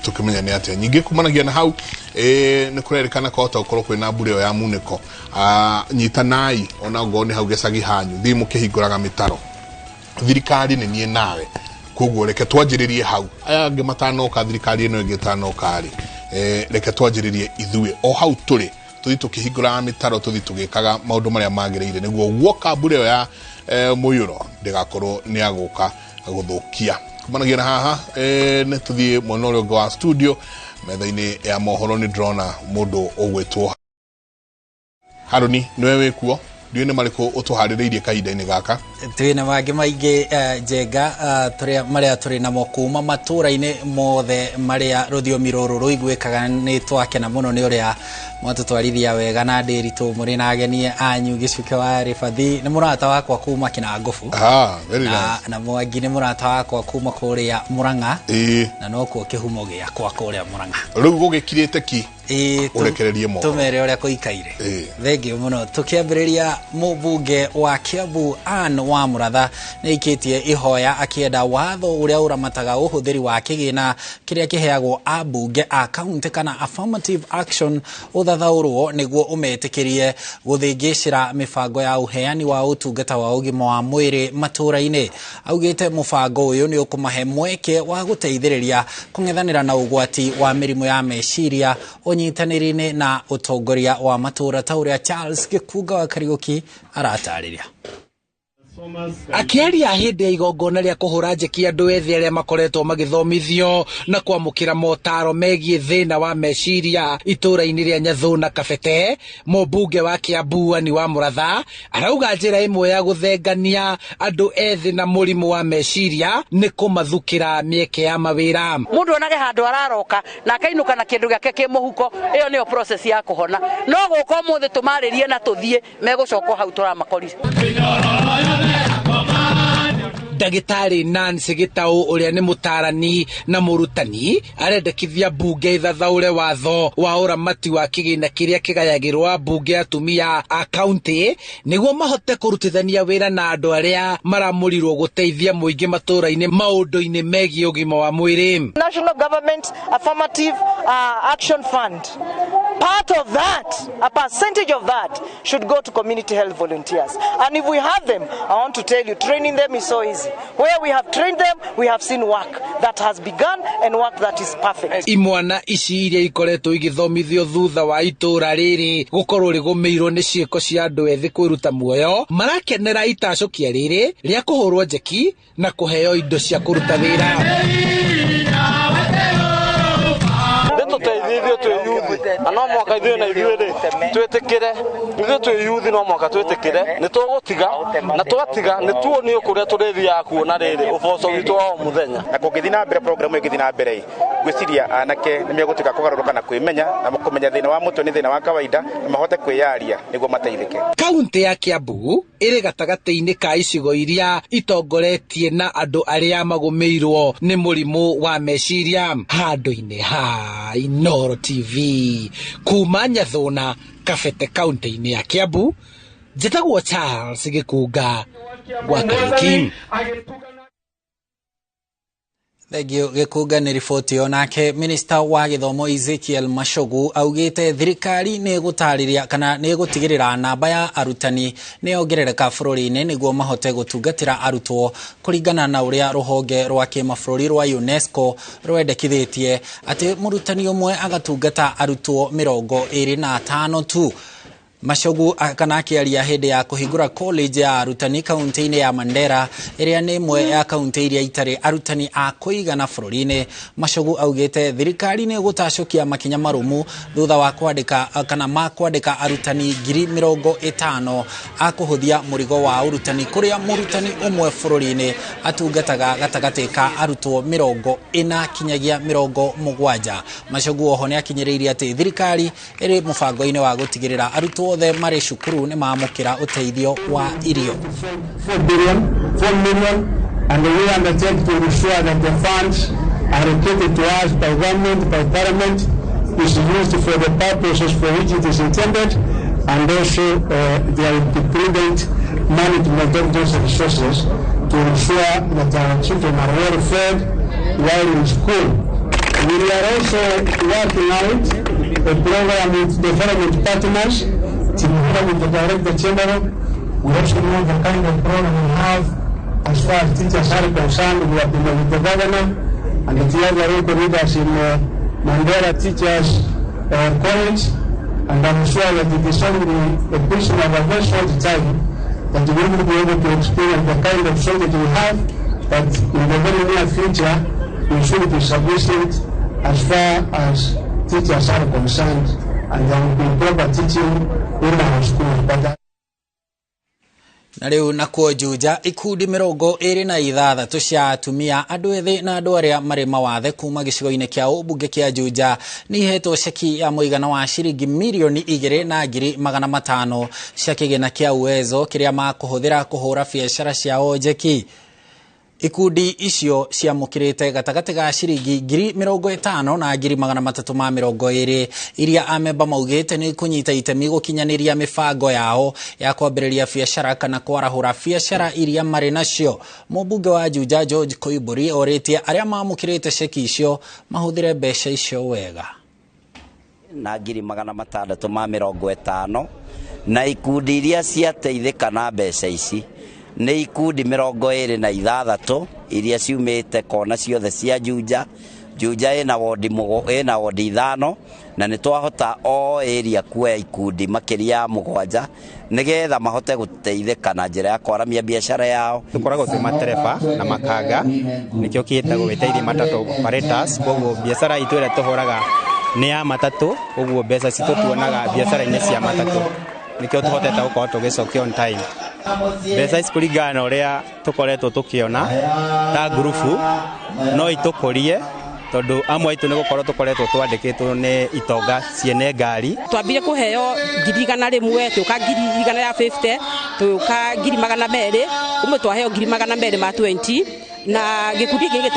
tũkĩmenya nĩ atĩa. Nyingĩ kumanagia na hau nĩ kũrerĩkana kwahota gũkorwo kwĩna mbura ĩyo ya munĩko. Nyitanai ona ngorwo nĩ hau gĩcagi hanyu, thiĩ mũkĩhingũraga mĩtaro. Thirikari nĩ niĩ nawe, koguo reke twanjĩrĩrie hau. Aya angĩ matanoka, thirikari ĩno ĩngĩ ĩtanoka rĩ, reke twanjĩrĩrie ithuĩ o hau tũrĩ, tũthiĩ tũkĩhingũraga mĩtaro, tũthiĩ tũgĩkaga maũndũ marĩa magĩrĩire, nĩguo guoka mbura ĩyo ya mũiyũro ndĩgakorwo nĩ yagũka gũthũkia. Kumanagia na haha nĩ tũthiĩ mwena ũrĩa ũngĩ wa studio, metha-inĩ ya mohoro nĩ ndĩrona mũndũ ũgwĩtwo Harũni, nĩwe wĩkuo. Ndiũĩ nĩ marĩkũ ũtũharĩrĩirie kahinda-inĩ gaka. Twĩna mangĩ maingĩ Njenga, tũrĩa marĩa tũrĩ namo kuma matũra-inĩ mothe marĩa rũthiomi rũrũ rũiguĩkaga. Nĩ twakena mũno nĩ ũrĩa mwatũtwarithia wega na Ndĩritũ mũrĩ na ageni anyu. Gĩcuke wa Rĩbathi nĩ mũrata wakwa kuma Kĩnangũbũ. Very nice. Na Mwangi nĩ mũrata wakwa kuma kũrĩa Mũrang'a, na nokuo kĩhumo gĩakwa kũrĩa Mũrang'a. Rĩu gũgĩkirĩte ki ũrekererie mohoro, tũmere ũrĩa kũikaire. Thengiũ mũno. Tũkĩambĩrĩria, mũmbunge wa Kiambu Ann wa Mũratha nĩ aikĩtie ihoya akĩenda watho ũrĩa ũramataga ũhũthĩri wa kĩgĩna kĩrĩa kĩheagwo ambunge a kaunti kana affirmative action ũthathaũrwo nĩguo ũmetĩkĩrie gũthĩngĩcĩra mĩbango ya ũheani wa ũtungata wa ũgima wa mwĩrĩ matũra-inĩ. Augĩte mũbango ũyũ nĩ ũkũmahe mweke wa gũteithĩrĩria kũng'ethanĩra na ũgwati wa mĩrimũ ya meciria ũnyitanĩri-inĩ na ũtongoria wa matũra, ta ũrĩa Charles Gĩkunga wa Kariũki aratarĩria. Akĩaria hĩndĩ ya igongona rĩa kũhũra njeki andũ ethĩ arĩa makoretwo magĩthomithio na kwamũkĩra motaro megiĩ thĩna wa meciria itũra-inĩ rĩa Nyathũ na Kabete, mũmbunge wa Kiambu Anne wa Mũratha arauga njĩra ĩmwe ya gũthengania andũ ethĩ na mũrimũ wa meciria nĩ kũmathukĩra mĩeke ya mawĩra. Mũndũ onage handũ araroka na akainũka na kĩndũ gĩake kĩ mũhuko, ĩyo nĩyo process ya kũhona. No gũka ũmũthĩ tũmarĩrie na tũthiĩ, megũcoka hau tũramakorire. Ndagĩtarĩ Nancy Gĩtaũ ũrĩa nĩ mũtaarani na mũrutani arendekithia mbunge ithathaũre watho wa ũramati wa kĩgĩna kĩrĩa kĩgayagĩrwo ambunge atumia a kaunti nĩguo mahote kũrutithania wĩra na andũ arĩa maramũrirwo gũteithia mũingĩ matũũra-inĩ maũndũ-inĩ megiĩ ũgima wa mwĩrĩ. National Government Affirmative Action Fund. Part of that, a percentage of that, should go to community health volunteers. And if we have them, I want to tell you, training them is so easy. Where we have trained them, we have seen work that has begun and work that is perfect. Imwana ici iria ikoretwo igĩthomithio thutha wa itũra rĩrĩ gũkorwo rĩgũmĩirwo nĩ ciĩko cia andũ ethĩ kwĩruta muoyo marakenera itacũkia rĩrĩ rĩa kũhũrwo njeki na kũheo indo cia kũruta wĩra. Nĩtũteithithio twĩ yuthi na no mwaka ithuĩ na ithuĩ rĩ twĩtĩkĩre ithuĩ twĩ yuthi no mwaka twĩtĩkĩre nĩ tũgũtiga na twatiga nĩ tuonio kũrĩa tũrĩthiaga kuona rĩrĩ ũboco witũ wa o mũthenya. Na kũngĩthiĩ na mbere program ĩyo ĩngĩthiĩ na mbere ngwĩciria anake nĩ megũtuĩka kũgarũrũka na kwĩmenya na kũmenya thĩna wa mũtwe nĩ thĩna wa kawaida na mahote kwĩyaria nĩguo mateithĩke. Kaunti ya Kiambu ĩrĩ gatagatĩ-inĩ ka icigo iria itongoretie na andũ arĩa magũmĩirwo nĩ mũrimũ wa meciria handũ-inĩ ha Inooro TV kuma Nyathuna Kabete kaunti-inĩ ya Kiambu. Njĩtagwo Charles Gĩkunga wa Kariuki. Thengio Gĩkunga nĩ riboti ĩyo. Nake minista wa gĩthomo Ezekiel Machogu augĩte thirikari nĩ ĩgũtarĩria kana nĩ ĩgũtigĩrĩra namba ya arutani nĩ yongerereka bũrũri-inĩ nĩguo mahote gũtungatĩra arutwo kũringana na ũrĩa rũhonge rwa kĩmabũrũri rwa UNESCO rwendekithĩtie atĩ mũrutani ũmwe agatungata arutwo 25 tu. Machogu kana akĩaria hĩndĩ ya kũhingũra college ya arutani kaunti-inĩ ya Mandera ĩrĩa nĩ ĩmwe ya kaunti iria itarĩ arutani a kũigana bũrũri-inĩ. Machogu augĩte thirikari nĩ ĩgũtacũkia makinya marũmu thutha wa kwandĩka kana ma kwandĩka arutani 50,000 a kũhũthia mũrigo wa ũrutani kũrĩa mũrutani ũmwe bũrũri-inĩ atungataga gatagatĩ ka arutwo 40 kinyagia 70. Machogu oho nĩ akinyĩrĩirie atĩ thirikari ĩrĩ mũbango-inĩ wa gũtigĩrĩra arutwo othe marĩ cukuru nĩ mamũkĩra ũteithio wa irio. 4 billion, 4 million, and we undertake to ensure that the funds allocated to us by government, by parliament, is used for the purposes for which it is intended, and also there will be prudent management of those resources to ensure that our children are well fed while in school. We are also working out a program with development partners, together with the Director General. We also know the kind of program we have as far as teachers are concerned. We have been with the governor and the other local leaders in Mandera Teachers College, and I'm sure that it is only a question of a very short time that we will be able to experience the kind of shortage we have, but in the very near future, we should be sufficient as far as teachers are concerned, and there will be proper teaching in our schools. But na rĩu nakuo Juja ikundi 26 cia atumia andũ ethĩ na andũ arĩa marĩ mawathe kuma gĩcigo-inĩ kĩa ũmbunge kĩa Juja nĩ ihetwo ceki ya mũigana wa ciringi 2,500,000 cia kĩgĩna kĩa Uwezo kĩrĩa makũhũthĩra kũhũra biacara ciao njeki. Ikundi icio ciamũkĩrĩte gatagatĩ ga ciringi 50,000 na 320,000 iria amemba maugĩte nĩ kũnyita itemi gũkinyanĩria mĩbango yao ya kwambĩrĩria biacara kana kwarahũra biacara iria marĩ nacio. Mũmbunge wa Juja George Koimbũri orĩtie arĩa mamũkĩrĩte ceki icio mahũthĩre mbeca icio wega. Na 650 na ikundi iria ciateithĩka na mbeca ici nĩ ikundi 26 iria ciumĩte kona ciothe cia Juja. Juja ĩna wodi ĩna wodi 5 na nĩ twahota o area kuoya ikundi makĩria ya 7 nĩgetha mahote gũteithĩka na njĩra ya kwaramia biacara yao. Tũkoragwo twĩ matereba na makanga, nĩkĩo kĩtagwo wĩteithie matatũ operators. Koguo biacara itũ ĩrĩa tũhũraga nĩ ya matatũ, ũguo mbeca citũ tuonaga biacara-inĩ cia matatũ, nĩkĩo tũhotete gũkorwo tũgĩcokia on time. Mbeca ici kũringana na ũrĩa tũkoretwo tũkĩona ta ngurubu no itũkũrie Tondu amwe aitũ nĩ gũkorwo tũkoretwo twandĩkĩtwo nĩ itonga ciene ngari. Twambire kũheo 100,000, tũka 150,000, tũka 200,000, ũmwe twaheo 220,000 na gĩkundi gĩkĩ.